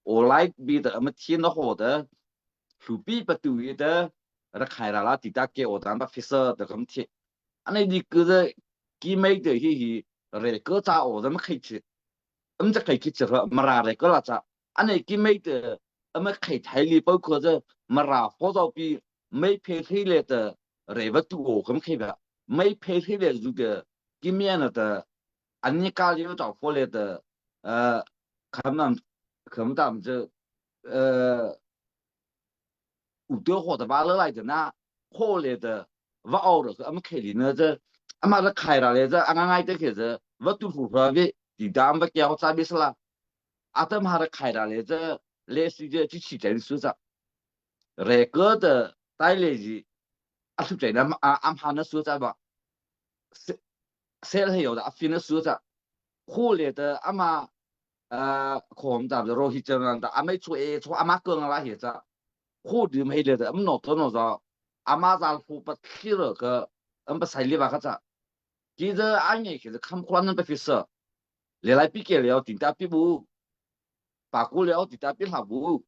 o lai bi te ma thi no ho te hlu pi pa tu ye te rakhai ra la ti ta ke o dan ba fisa te kam thi ane di ku de ki mei te hi hi re ko cha o da ma khai chi am cha khai ki chi mara re ko la cha ane ki mei te ama khai thai li pau ko de mara pho zo pi mei phe thei le te re va tu o kam khai ba mei phe thei le zu de ki me na te an ni ka li chao pho le te ờ kham nam kham tam je ờ u te ho de ba le lai de na kho le de va au ro am khai li na je ama la khai ra le je anga ngai te khe je va tu phu pha vi ti dam va kya cha bi sala atam har khai ra le je le si je chi chi chen su cha re ke de tai le ji a thu chai na am ha na su cha ba sel he yo da afin na su cha khu le de ama khom ta ro hi chen da amai chu e chu ama keng la hi cha khu di mei le de am no to no za ama zal fu pa thli ro ke am pa sai le ba kha cha ki de a nge ki de kham khwan nan pa fi sa le lai pi ke le tin ta pi bu pa ku le ti ta pi ha bu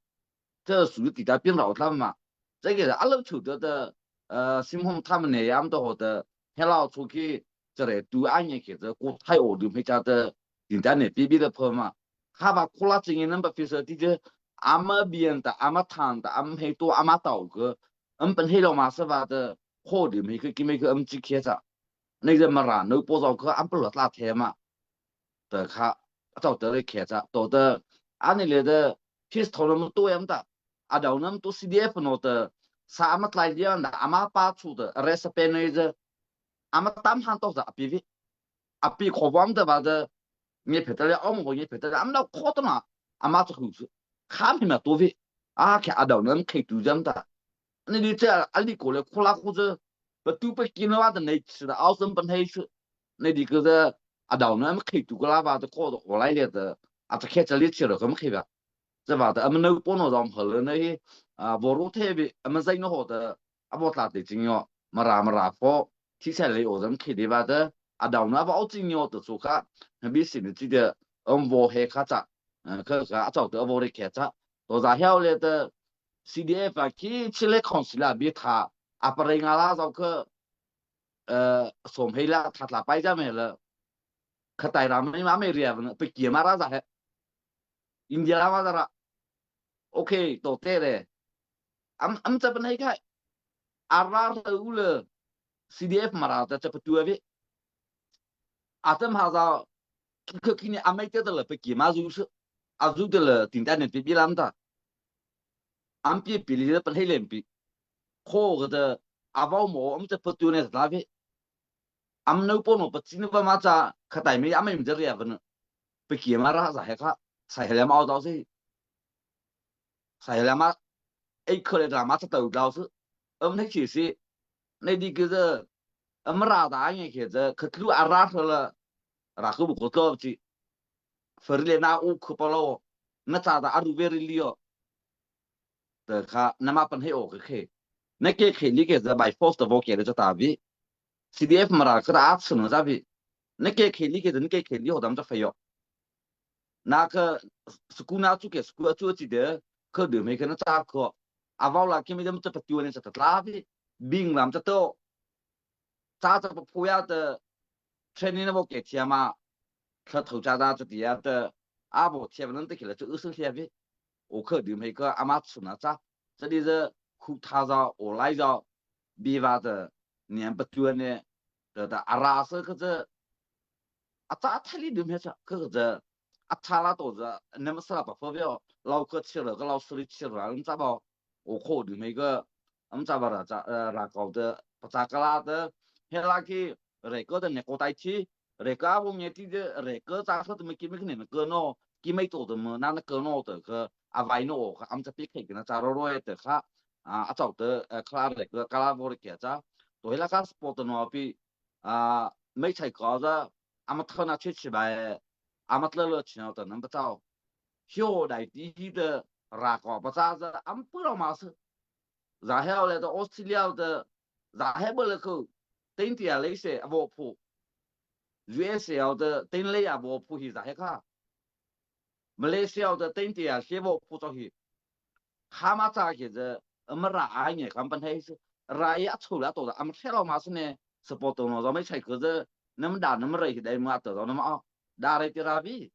这属于抵达变老他们嘛？这个阿拉出的的呃，新丰他们那样的好的，黑老出去这里都按年去这过太恶毒，没家的订单呢，比比的破嘛。他把库拉经营那么非说的这阿么边的阿么汤的阿么黑多阿么倒个，俺本黑老嘛是吧的，好的没个给没个俺只开着，那个么啦，那不着个俺不落拉天嘛。的卡到得来开着，到的阿那里的平时投那么多样的，阿到那么多 CDF 诺的，啥么来样的，阿妈把出的，recipe 那个，阿妈单行到是阿比阿比可望的吧的，你别得了，阿么你别得了，阿么那可的嘛，阿妈做后事，看平了多费，阿看阿到那开多样的，那你这阿里过来哭啦哭着，不都不见了话的那吃的，奥森本黑吃，那你个是。阿道呢，没开多个喇叭的搞的过来了的，阿这开这里去了，怎么开吧？这吧的，俺们那个帮侬上跑了那些啊，网络特别，俺们在那好的，阿不打的重要，没拉没拉跑，提前来我们开的吧的，阿道呢把我重要的做卡，那边是你记得，嗯，我还卡扎，嗯，可是阿早的我的开扎，多少晓来的 CDF 啊，去起来康熙了，别他，阿不然阿拉早去，呃，送回了，他他摆在没了。khatai ram mai ma mai ria pe kia ma ra za he India la ma ra okay to te re am am cha pan hai khai ara u le CDF mara ta cha patu ave atam ha za ke kini amai te de le pe kia ma zu se azu de le tin ta ne pi bi lam ta am pi pi li pan hai lem pi kho ga de awau mo am cha patu ne la ve am no po no patsin ba ma cha khatai me am im ria ban pe ki ma ra za he kha sai he ma dao si sai he ma ei kho le ra ma cha tau dao si am ne chi si ne di ge ze am ra da nge ke ze khatlu a ra la ra ku bu ko to chi fer le na u khu pa lo Na ca da aru ve ri lio te kha nama pan hei o ke khe na ke khe li ke za by force te vo ke le cha ta vi CDF mara ka da sun za vi na ke khe li ke na ke khe li ho dam cha fayo na ka sku na chu ke sku chu chi de khe de me ke na cha ko awaw la ki me dam cha patu ne cha ta tla vi bing lam cha to cha cha pa phu ya te training na bo ke thia ma thla tho cha da chu ti ya te a bo thia nan te khila chu u su thia vi 我可对每个阿妈出那咋，这里是苦他着我来着，比方的年不多呢，得的阿拉是可是阿咋太里对面去，可是阿查拉多子，那么是了不发表，老可吃了个老师里吃了，你咋不？我可对每个，我们咋把那咋那搞的不咋个啦的，黑拉去那个的那个代去。那个我们的那个咋说的没给没给那个喏，给没做的么？那那个喏的个阿外喏，俺们这边可以跟他扎罗罗的哈啊，阿早的克拉那个卡拉波的给扎，对那个 sport 喏比啊没才搞着，俺们头那去吃呗，俺们乐乐去了的能不着，小来的的拉个不咋子，俺们不老嘛是，然后来到澳大利亚的，然后不了口，顶点那些卧铺。USL 的顶类啊，无铺去咋些卡？马来西亚的顶点啊，些无铺出去。哈马扎其实我们拉一年，根本还是拉一出来多的，俺们吃了嘛是呢，是不多了，咱们吃可是那么大那么热，那么得到那么啊，大来的拉比，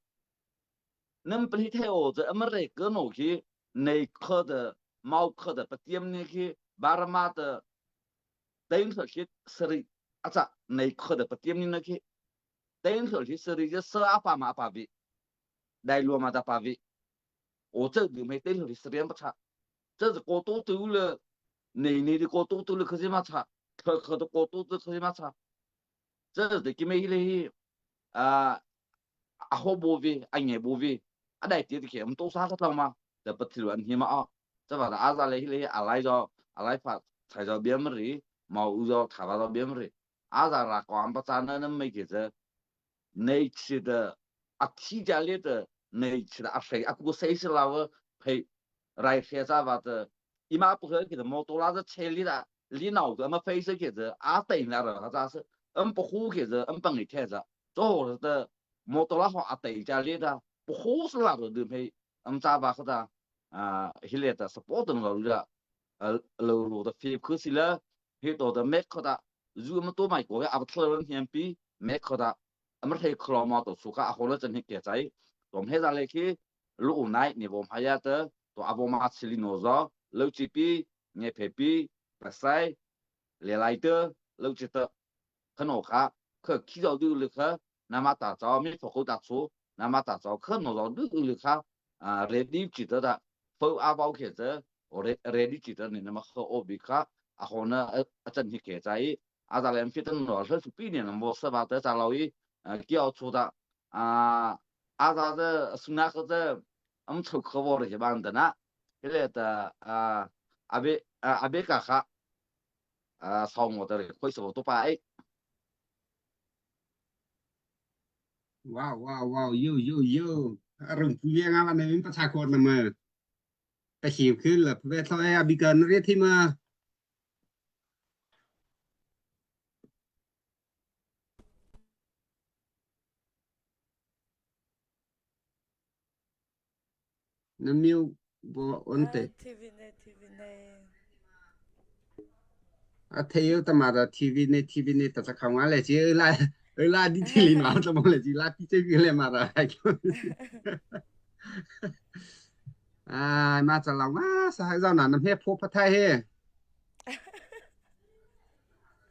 那么本来太哦，这我们热个诺去内科的、毛科的，不点那去巴尔马的，等于说是是啊咋内科的不点那去。等于说是是的，是阿爸妈爸比，来罗马的爸比，我这里面等于是点不差，这是过多丢了，内内的过多丢了可是嘛差，可可的过多的可是嘛差，这是给没嘞啊，阿好不为，阿眼不为，阿来点的去，我们多啥个嘛，这不提问题嘛啊，这把阿扎嘞嘞阿来着阿来发才着别么哩，毛有着他把着别么哩，阿扎拉光不咱那那没给这。内气的啊，体家里的内气的啊，谁啊，过谁是那个陪来写啥法子？伊妈不喝给他摩托拉是车里的，里脑子么飞车给子啊，等来了他咋是？嗯不喝给子，嗯帮你贴着，做的摩托拉好啊，对家里的不喝是那个都陪，嗯咋吧或者啊，现在的是保证了了，路路的飞可惜了，很多的买可的，如果么多买过啊不出了天比买可的。อมันเทคลอมอตัวสุขะโห了真系给在，我们现在来去路内你我们还要的，ตัว阿波马吃里诺着，老几比，你皮比，白塞，来来的，老几的，可诺卡，可起早就立刻，那么打早没出口打出，那么打早可诺着就立刻啊，ready 记得的，否阿包起着，我 ready 记得你那么喝奥比卡，啊好呢，呃，真系给在，阿达连飞登罗是比年我十八得在老伊。叫出的啊，阿啥子是那个子，我们出客户的去帮的呢，现在的啊，阿别啊阿别干哈，啊，草我的会说多拜。 ว้าวว้าวว้าวยูยูยูรุ่งผู้เลี้ยงอะไรเนี่ยประชากรละเมอไปขีบขึ้นละเวทเราไอ้อบิเกนเรียกที่มาน้ำมิวบอนเต TV 呢 TV 呢 啊，他有他妈的 TV 呢 TV 呢，但是看完了就拉拉地铁里嘛，怎么了就拉地这个来嘛的，啊，妈这老啊，是还让那那些婆婆太嘿，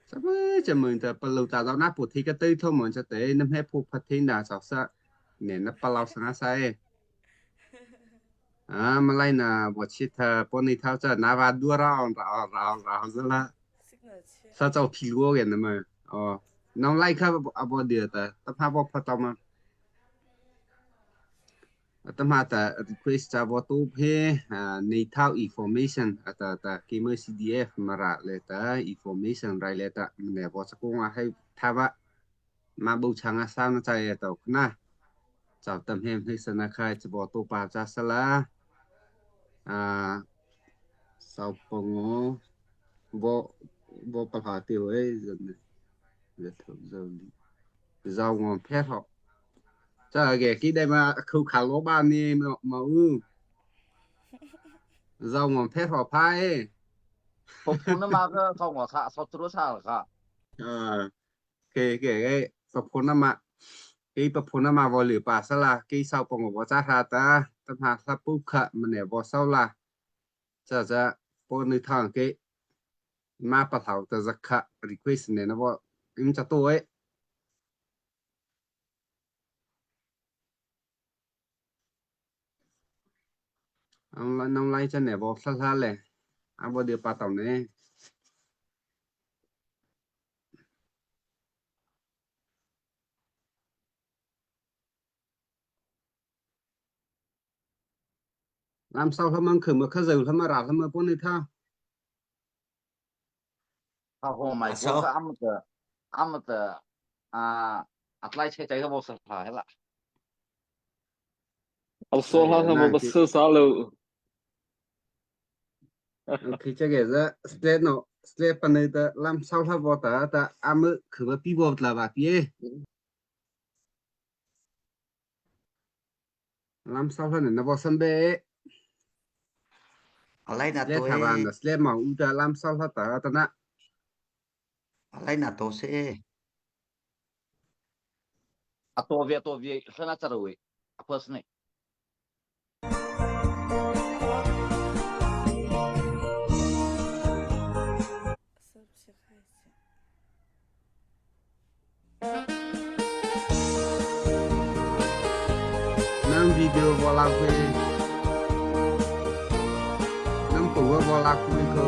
怎么这么的不露大到那不提个对头么？这对那些婆婆听那啥啥，你那不老啥啥哎。啊，没来呢，我去他帮你他这拿把多少绕绕绕子了。 signal 切 sa chau phi go gen na ma o nong lai kha abo de ta ta pha bo pha ta ma ta ma ta request cha bo tu phe nei thau information ta ta ki mo CDF mara le ta information rai le ta ne bo cha ko nga hai tha ba ma bu changa sa na cha ye to na Chau tam hem hlei sana khai chabo to pa cha sala a sau pongo bo bo pa ha ti hoi zan ne le thok zo li zau ngom phe ho cha ge ki dai ma khu kha lo ba ni ma u zau ngom phe ho phai 我普那嘛个靠我查，说多查了哈。 à ke ke ke pa phun ma ke pa phun ma vo lử pa sa la ke sau pong vo cha ha ta tam ha sa pu kha ma ne vo sau la cha cha po ni thang ke ma pa thau ta zakha request ne na vo im cha to ấy ông lại nông lại chân này vo sa sa lệ à vo đưa pa tàu này làm sao thầm ăn khử mà khá giờ thầm mà rả thầm mà po ni thao 他和买过个阿么的阿么的啊，阿来车这个没事来了。我说他他妈不吃啥喽？ khi chơi cái gì sled nó sled pan này ta làm sao thầm vo ta ta am khử mà pi vo là bà pi làm sao thầm này nó vo sân bê อะไรนะ sled ตัว thà bàn là sled mà u ta làm sao thà ta ta na อะไรนะตัวเซ 啊，多别多别，是那这个位，啊不是呢。 năm video vô la quê năm phụ vô la quê cơ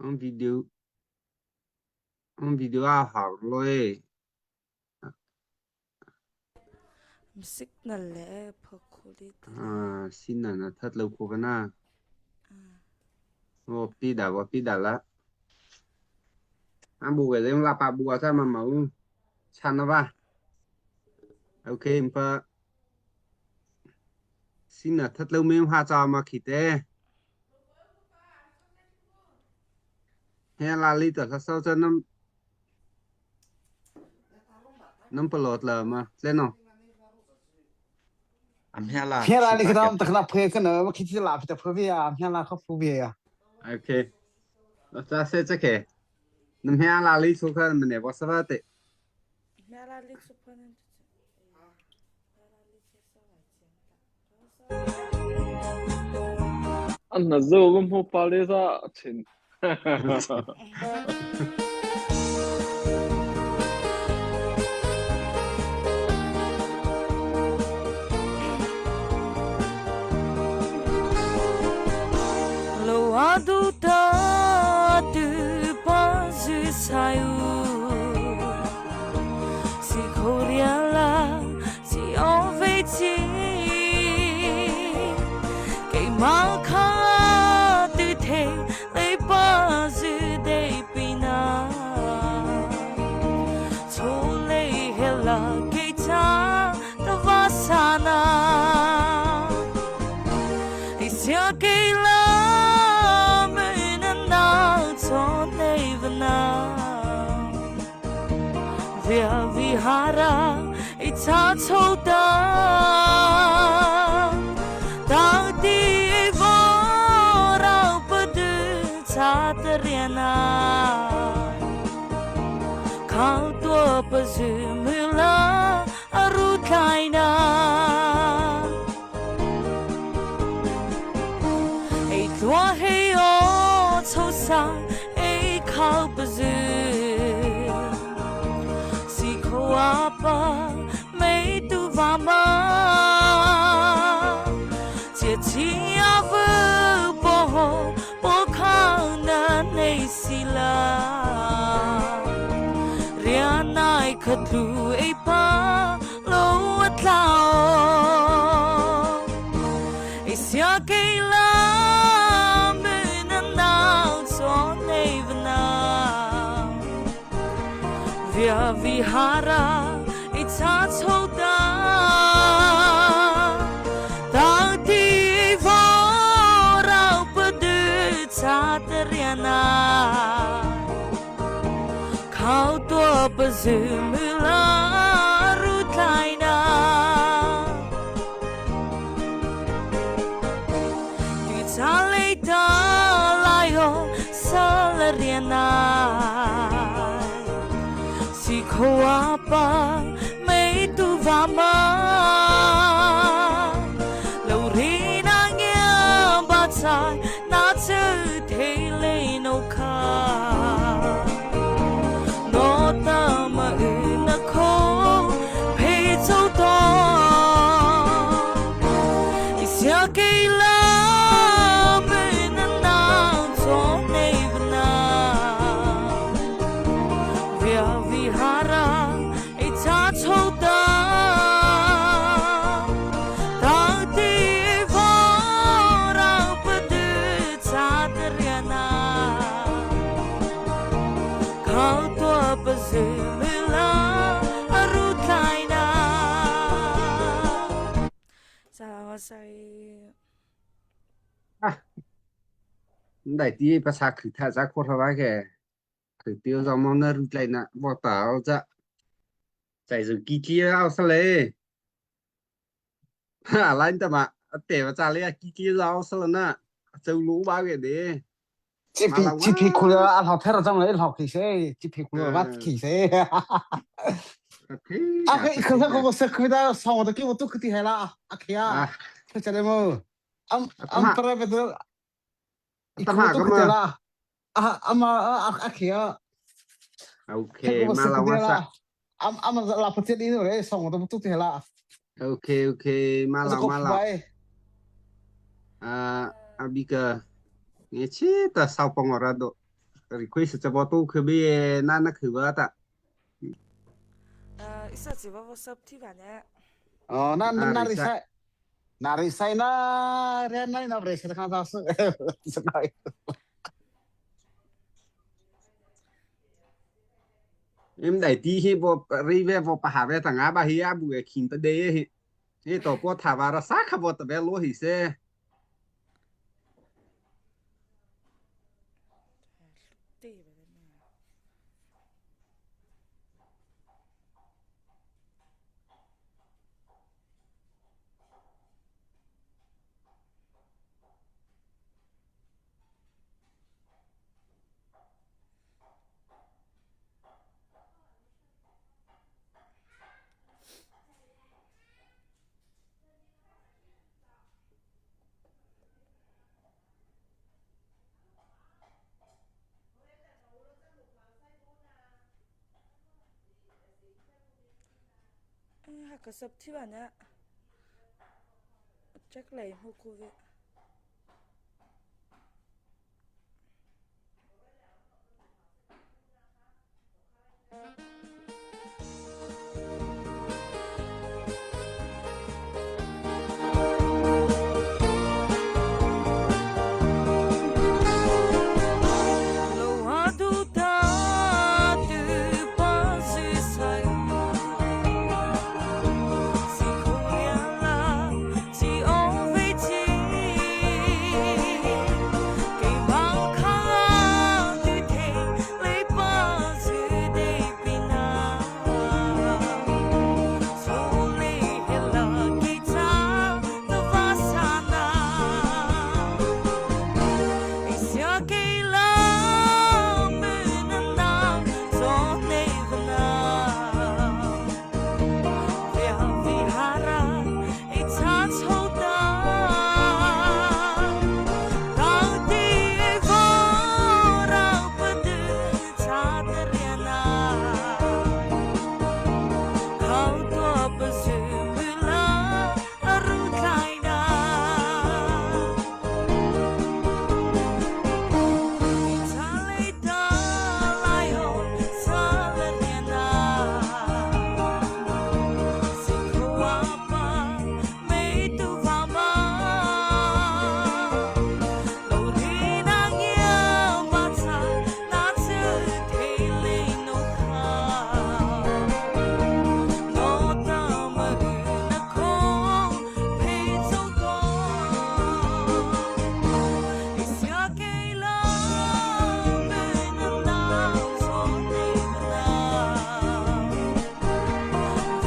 ông video ông video à học rồi Signal le phakuli à xin là nó thật lâu cô cái na vô pi đã vô pi đã lá ăn bù cái gì là bà bù sao mà máu chăn nó ba ok mà xin là thật lâu mình hoa cho mà khỉ tê hay là lý tưởng sao cho nó nó plot là mà lên không อันเนี้ยล่ะ 偏啦， สิ 你 看 ปาแก 他们等那拍可能我看起拉皮的破皮啊，偏啦好破皮啊。 ok ta sẽ chắc kể năm hè là lý số khăn mình để bỏ sao vậy Mela li chu phanan 啊，那肉我们巴黎啥亲？ Lo adu ta tu pa zu sayu Si Korea la si o ve chi Kei ma kha tu the le pa zu de pina Cho le he la kei cha ta vasana 想给了没能拿错那个那，via vihara 一查抽的，到底我让不得查的人呐，靠多不是没了阿如开那。哎，多黑哦，抽上哎靠不住，是靠阿爸没读爸妈，这次阿不不不靠那内西啦，rien 奈可图哎巴罗我lao。Vihara i cha ta ta ti vo rau padu cha teriana khao tua pa zu mu la ru tlai na tu cha le ta lai ho sa la riana si khoa pa mei tu va ma lo ri na nghe ba chai na chư thế lê no kha no ta ma u na kho pe châu to isia ke la me na na cho nei na Via vihara i cha chho ta ta ti vo ra padu cha teriana khao tua pa zu la aru tlai na Sa sai Ah, dai ti pa sa khử tha za kho tha ba ke khử tiêu dòng mong na rút lại na bỏ táo dạ chạy rồi kí kia ao sao lệ à lại ta mà để mà trả lại kí kia ao sao là na châu lũ bao cái đấy 这 mà 批 là 这批 quá 苦了，啊，老太太长了，老气死，这批苦了，我气死。 thế 啊， cả 佢 thế 佢 cả 个我识佢得，上我都叫我都佢啲系啦，阿奇 à 啊，佢就你冇，am tâm am hạ 不得，伊 tâm 佢 hạ 都 cơ 佢啲 mà 啦，啊阿妈阿阿奇啊， ok 佢我 mà 识 là 佢 quá 啲 sợ 啦，am am 拉不接呢度咧，上我都都啲啦， ok ok mà 我 là 就个 mà 腐 là 败， à à bây giờ nghe chết ta sao bằng ở đó request cho bọn tôi cứ bị na na cứ vợ ta isa chỉ vào sub thi bản nhé. 哦，那那 à 那你 reset 使，那你使那，那那那不是看到是，是那。 Em đẩy tí khi bộ rive bộ bà về thằng á bà hi á bùi kín ta đế hi hi tổ bộ thả vào ra sát khá bộ tập về lúa hi xe Ti ba na. Ha ka sub thi bản nhé. Check lấy mua cô vị. Lo adu ta tu pa su sai Si cô la si o vi chi.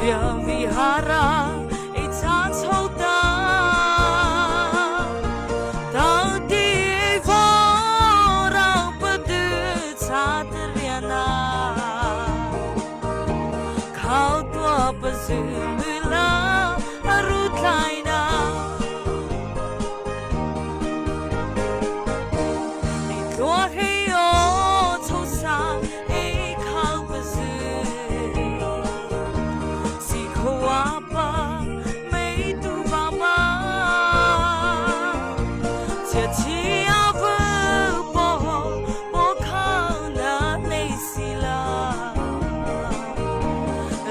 Vihara 一抽打，到底我让不得差的脸呐，靠多不是啦，如来呐。多黑哟，抽上一靠不是，是口阿爸没读爸爸，这起阿不不不靠那内西啦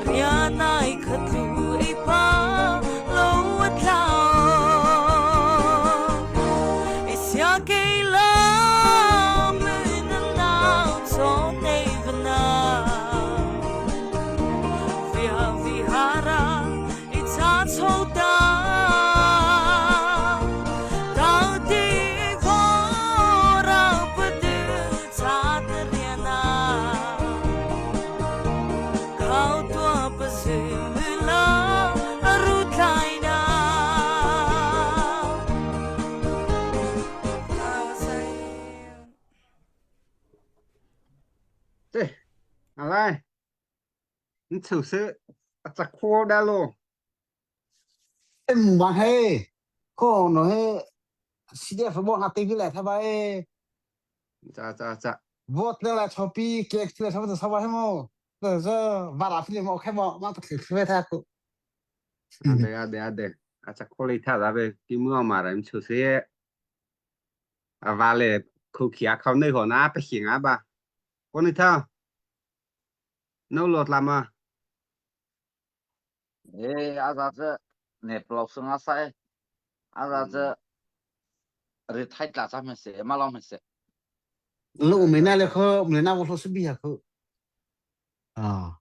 ，riana 一把楼老。下给了门的闹钟那个那，Vihara 一查抽打，到底我让不得查的脸呐，靠多不是了如来呐。对，好来，你瞅是啊，咋可的咯？唔还嘿，可能嘿，CDF 冇下对来，他把诶，咋咋咋？我那来炒比给来炒不炒吧什么？这这瓦拉菲冇开冇，马不去去他个。啊对啊对啊对，啊咋可以他那边给我嘛人瞅是，啊瓦嘞，口气啊靠内河那不行啊吧？我那他，那落了吗？诶，阿啥子？你不老生阿塞，阿啥子？你太大咱们是马老们是。那我们那里可，我们那我说是比较可啊。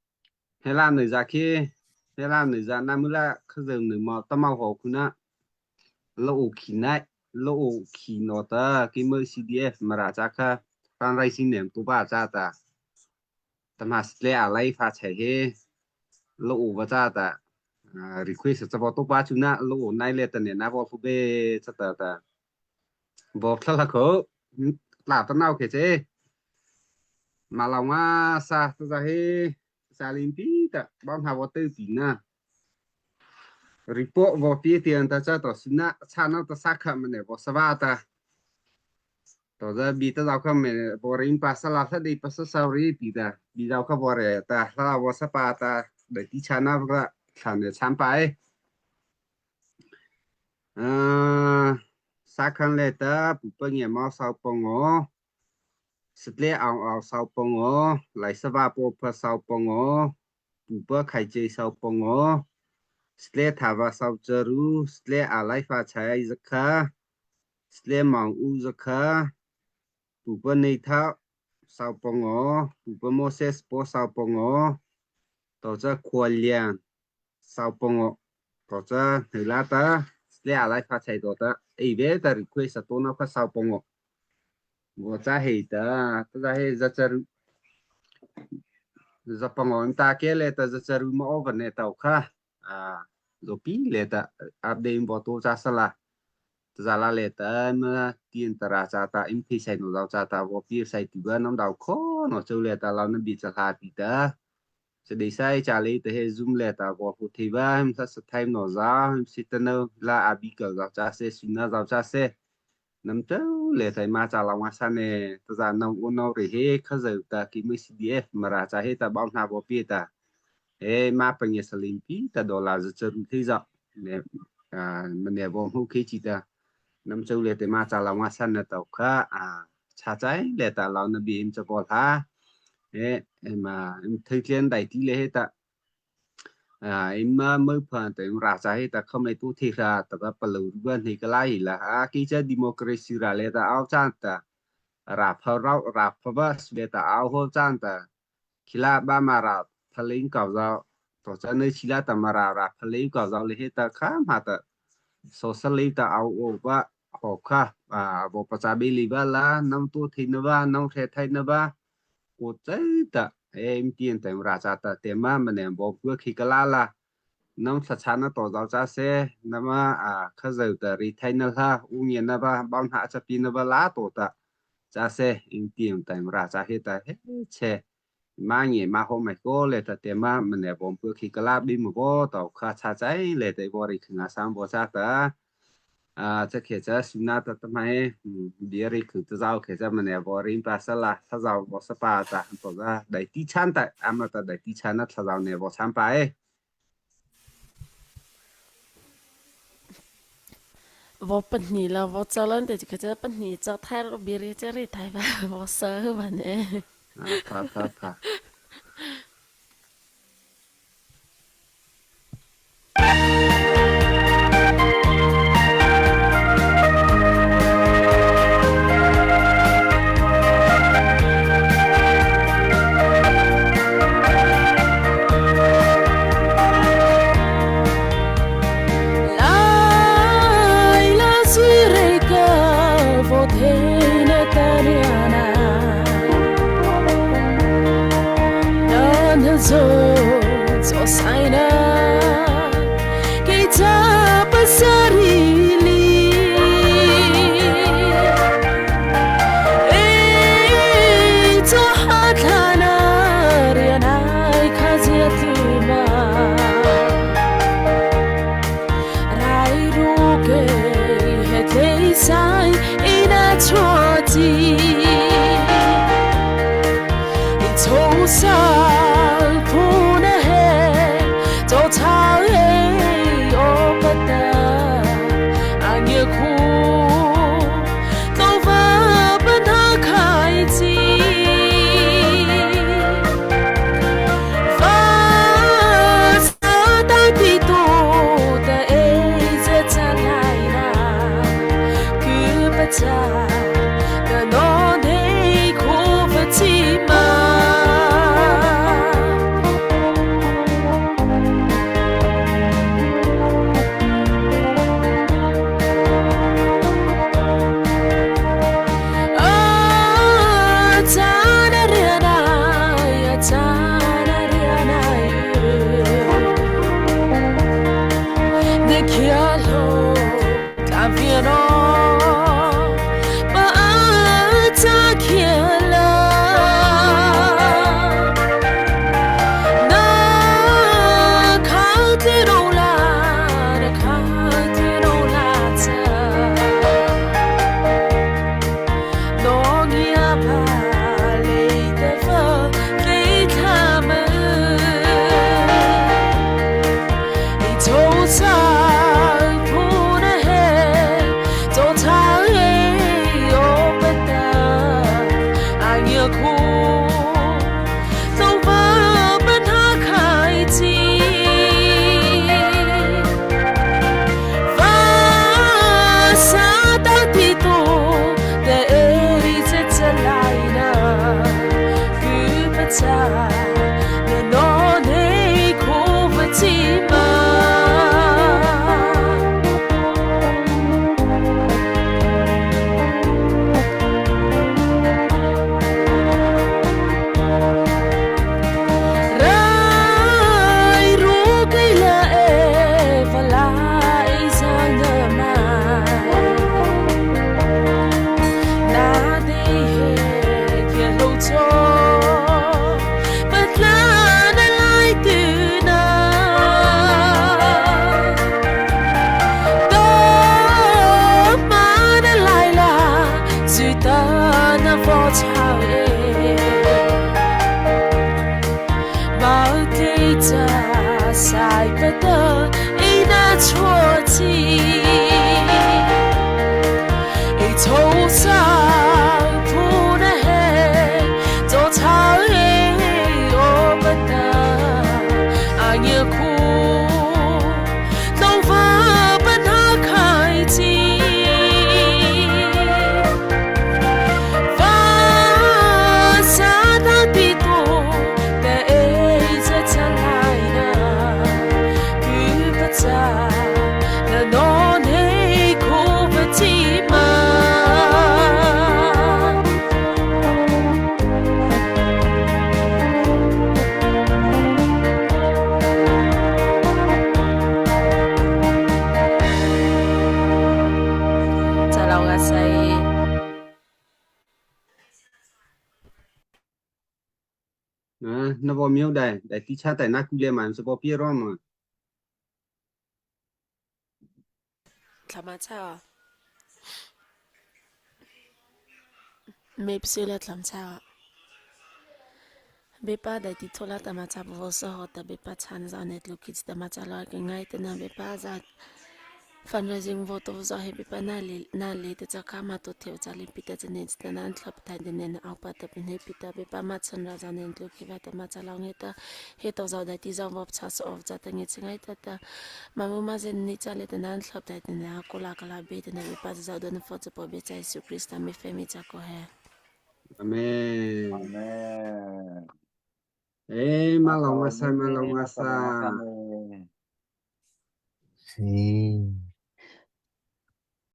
黑拉女家去，黑拉女家那么啦，可是女嘛，他妈好苦呢。老起来，老起诺的，给么 CDF 嘛啦，咋个？放来新年都把咋的？他妈是来来发财嘿，老不咋的？啊，request 这波都把就那老那来的呢，那波不被这的的，波他那口，哪都闹开这，马老啊啥这啥嘿，啥林比的，帮他我对比呢。report 我别点的这都是那差那都啥看么呢？我是吧的，都是比得到看么？我人巴萨拉他的不是稍微比的，比较看我的，但他我是把的，来地产那个产的产白，嗯，啥看来的不本也冇少帮我，是咧熬熬少帮我，来十八波破少帮我，不不开机少帮我。สเลทาวาซาวจารูสเลอาไลฟาชายซักคาสเลมังอูซักคาปุปเนทาซาวปงอปุปโมเสสปอซาวปงอต่อจะควเลียนซาวปงอต่อจะเนลาตาสเลอาไลฟาชายตัวตาเอเวตาริเควสตัวนักซาวปงอ我在黑的，他在黑在这，这帮我们大家来的在这么over呢，到卡啊。zopi le ta update bo to cha sala za la le ta ma tien tara cha ta im thi sai no dao cha ta bo pi sai ti ba nam dao kho no cheu le ta lao na bi cha ha ti ta sẽ để sai cha lấy te he zoom le ta bo pu thi ba him sa sa time no za him si ta no la abi ka za cha se sina za cha se nam cheu le thai ma cha la wa sa ne ta za no no re he kha za ta ki mi CDF ma ra cha he ta bom na bo pi ta e ma pa nge salim pi ta dollar za charu thi za ne a ma ne bom hu khi chi ta nam cheu le te ma cha la wa san na tau kha a cha chai le ta lao na bi im cha bol ha e ma im thai tlen dai ti le he ta à em mới phần te ra cha he ta không lấy tu thi ra ta ba palu ban hi ka lai la a ki cha democracy ra le ta ao chan ta ra pha ra ra pha ba le ta ao ho chan ta khila ba ma ra phaling ka za to cha ne chila ta ma ra ra phaling ka za le he ta kha ma ta social le ta ao o ba ho kha à bo pa cha bi li ba la nam tu thi na ba nam the thai na ba ko chai ta em tiền tại ra cha ta te ma ma ne bo pua khi ka la la Nam thla na to zau cha se nama a kha zau ta ri thai na hla u nge na ba bang ha cha pi na ba la to ta cha se ing tim tai ra cha he ta he che ma nge ma ho mai ko le ta te ma mne bom pu khi kala bi mu bo to kha cha chai le te bo ri khna sam bo cha ta a cha khe cha suna ta ta mai bi ri khu ta zau khe cha mne bo ri pa sa la sa zau bo sa pa ta to da dai ti chan ta ama ta dai ti chan na tha zau ne bo chan pa e. 我不腻了，我走了的就可这不腻，走太路别人这里太吧，我瘦吧呢。 啊，好好好。 在。Na vo mio dai dai ti cha tai na ku le man se bo pi ro ma. Thlama cha. Mepsi la thlam cha. Bepa dai ti thola tama cha bo so ho ta bepa chan za net lu kich tama cha lo ke ngai te na bepa za fundraising vote zo he bepa na le na le te cha ka ma to theu cha le pita cha ne ta nan thlap thai de ne au pa ta pin he pita bepa ma chan ra za nen lu ki va tama cha lo nge ta he to za dai ti za vop cha so of cha ta nge chingai ta ta ma mu ma zen ni cha le te nan thlap thai te na ko la kala be te na bepa za don fo cha po be cha Jesu Christ mi fe mi cha ko he. Amen. Amen. Eh, malong asa, malong asa. Si.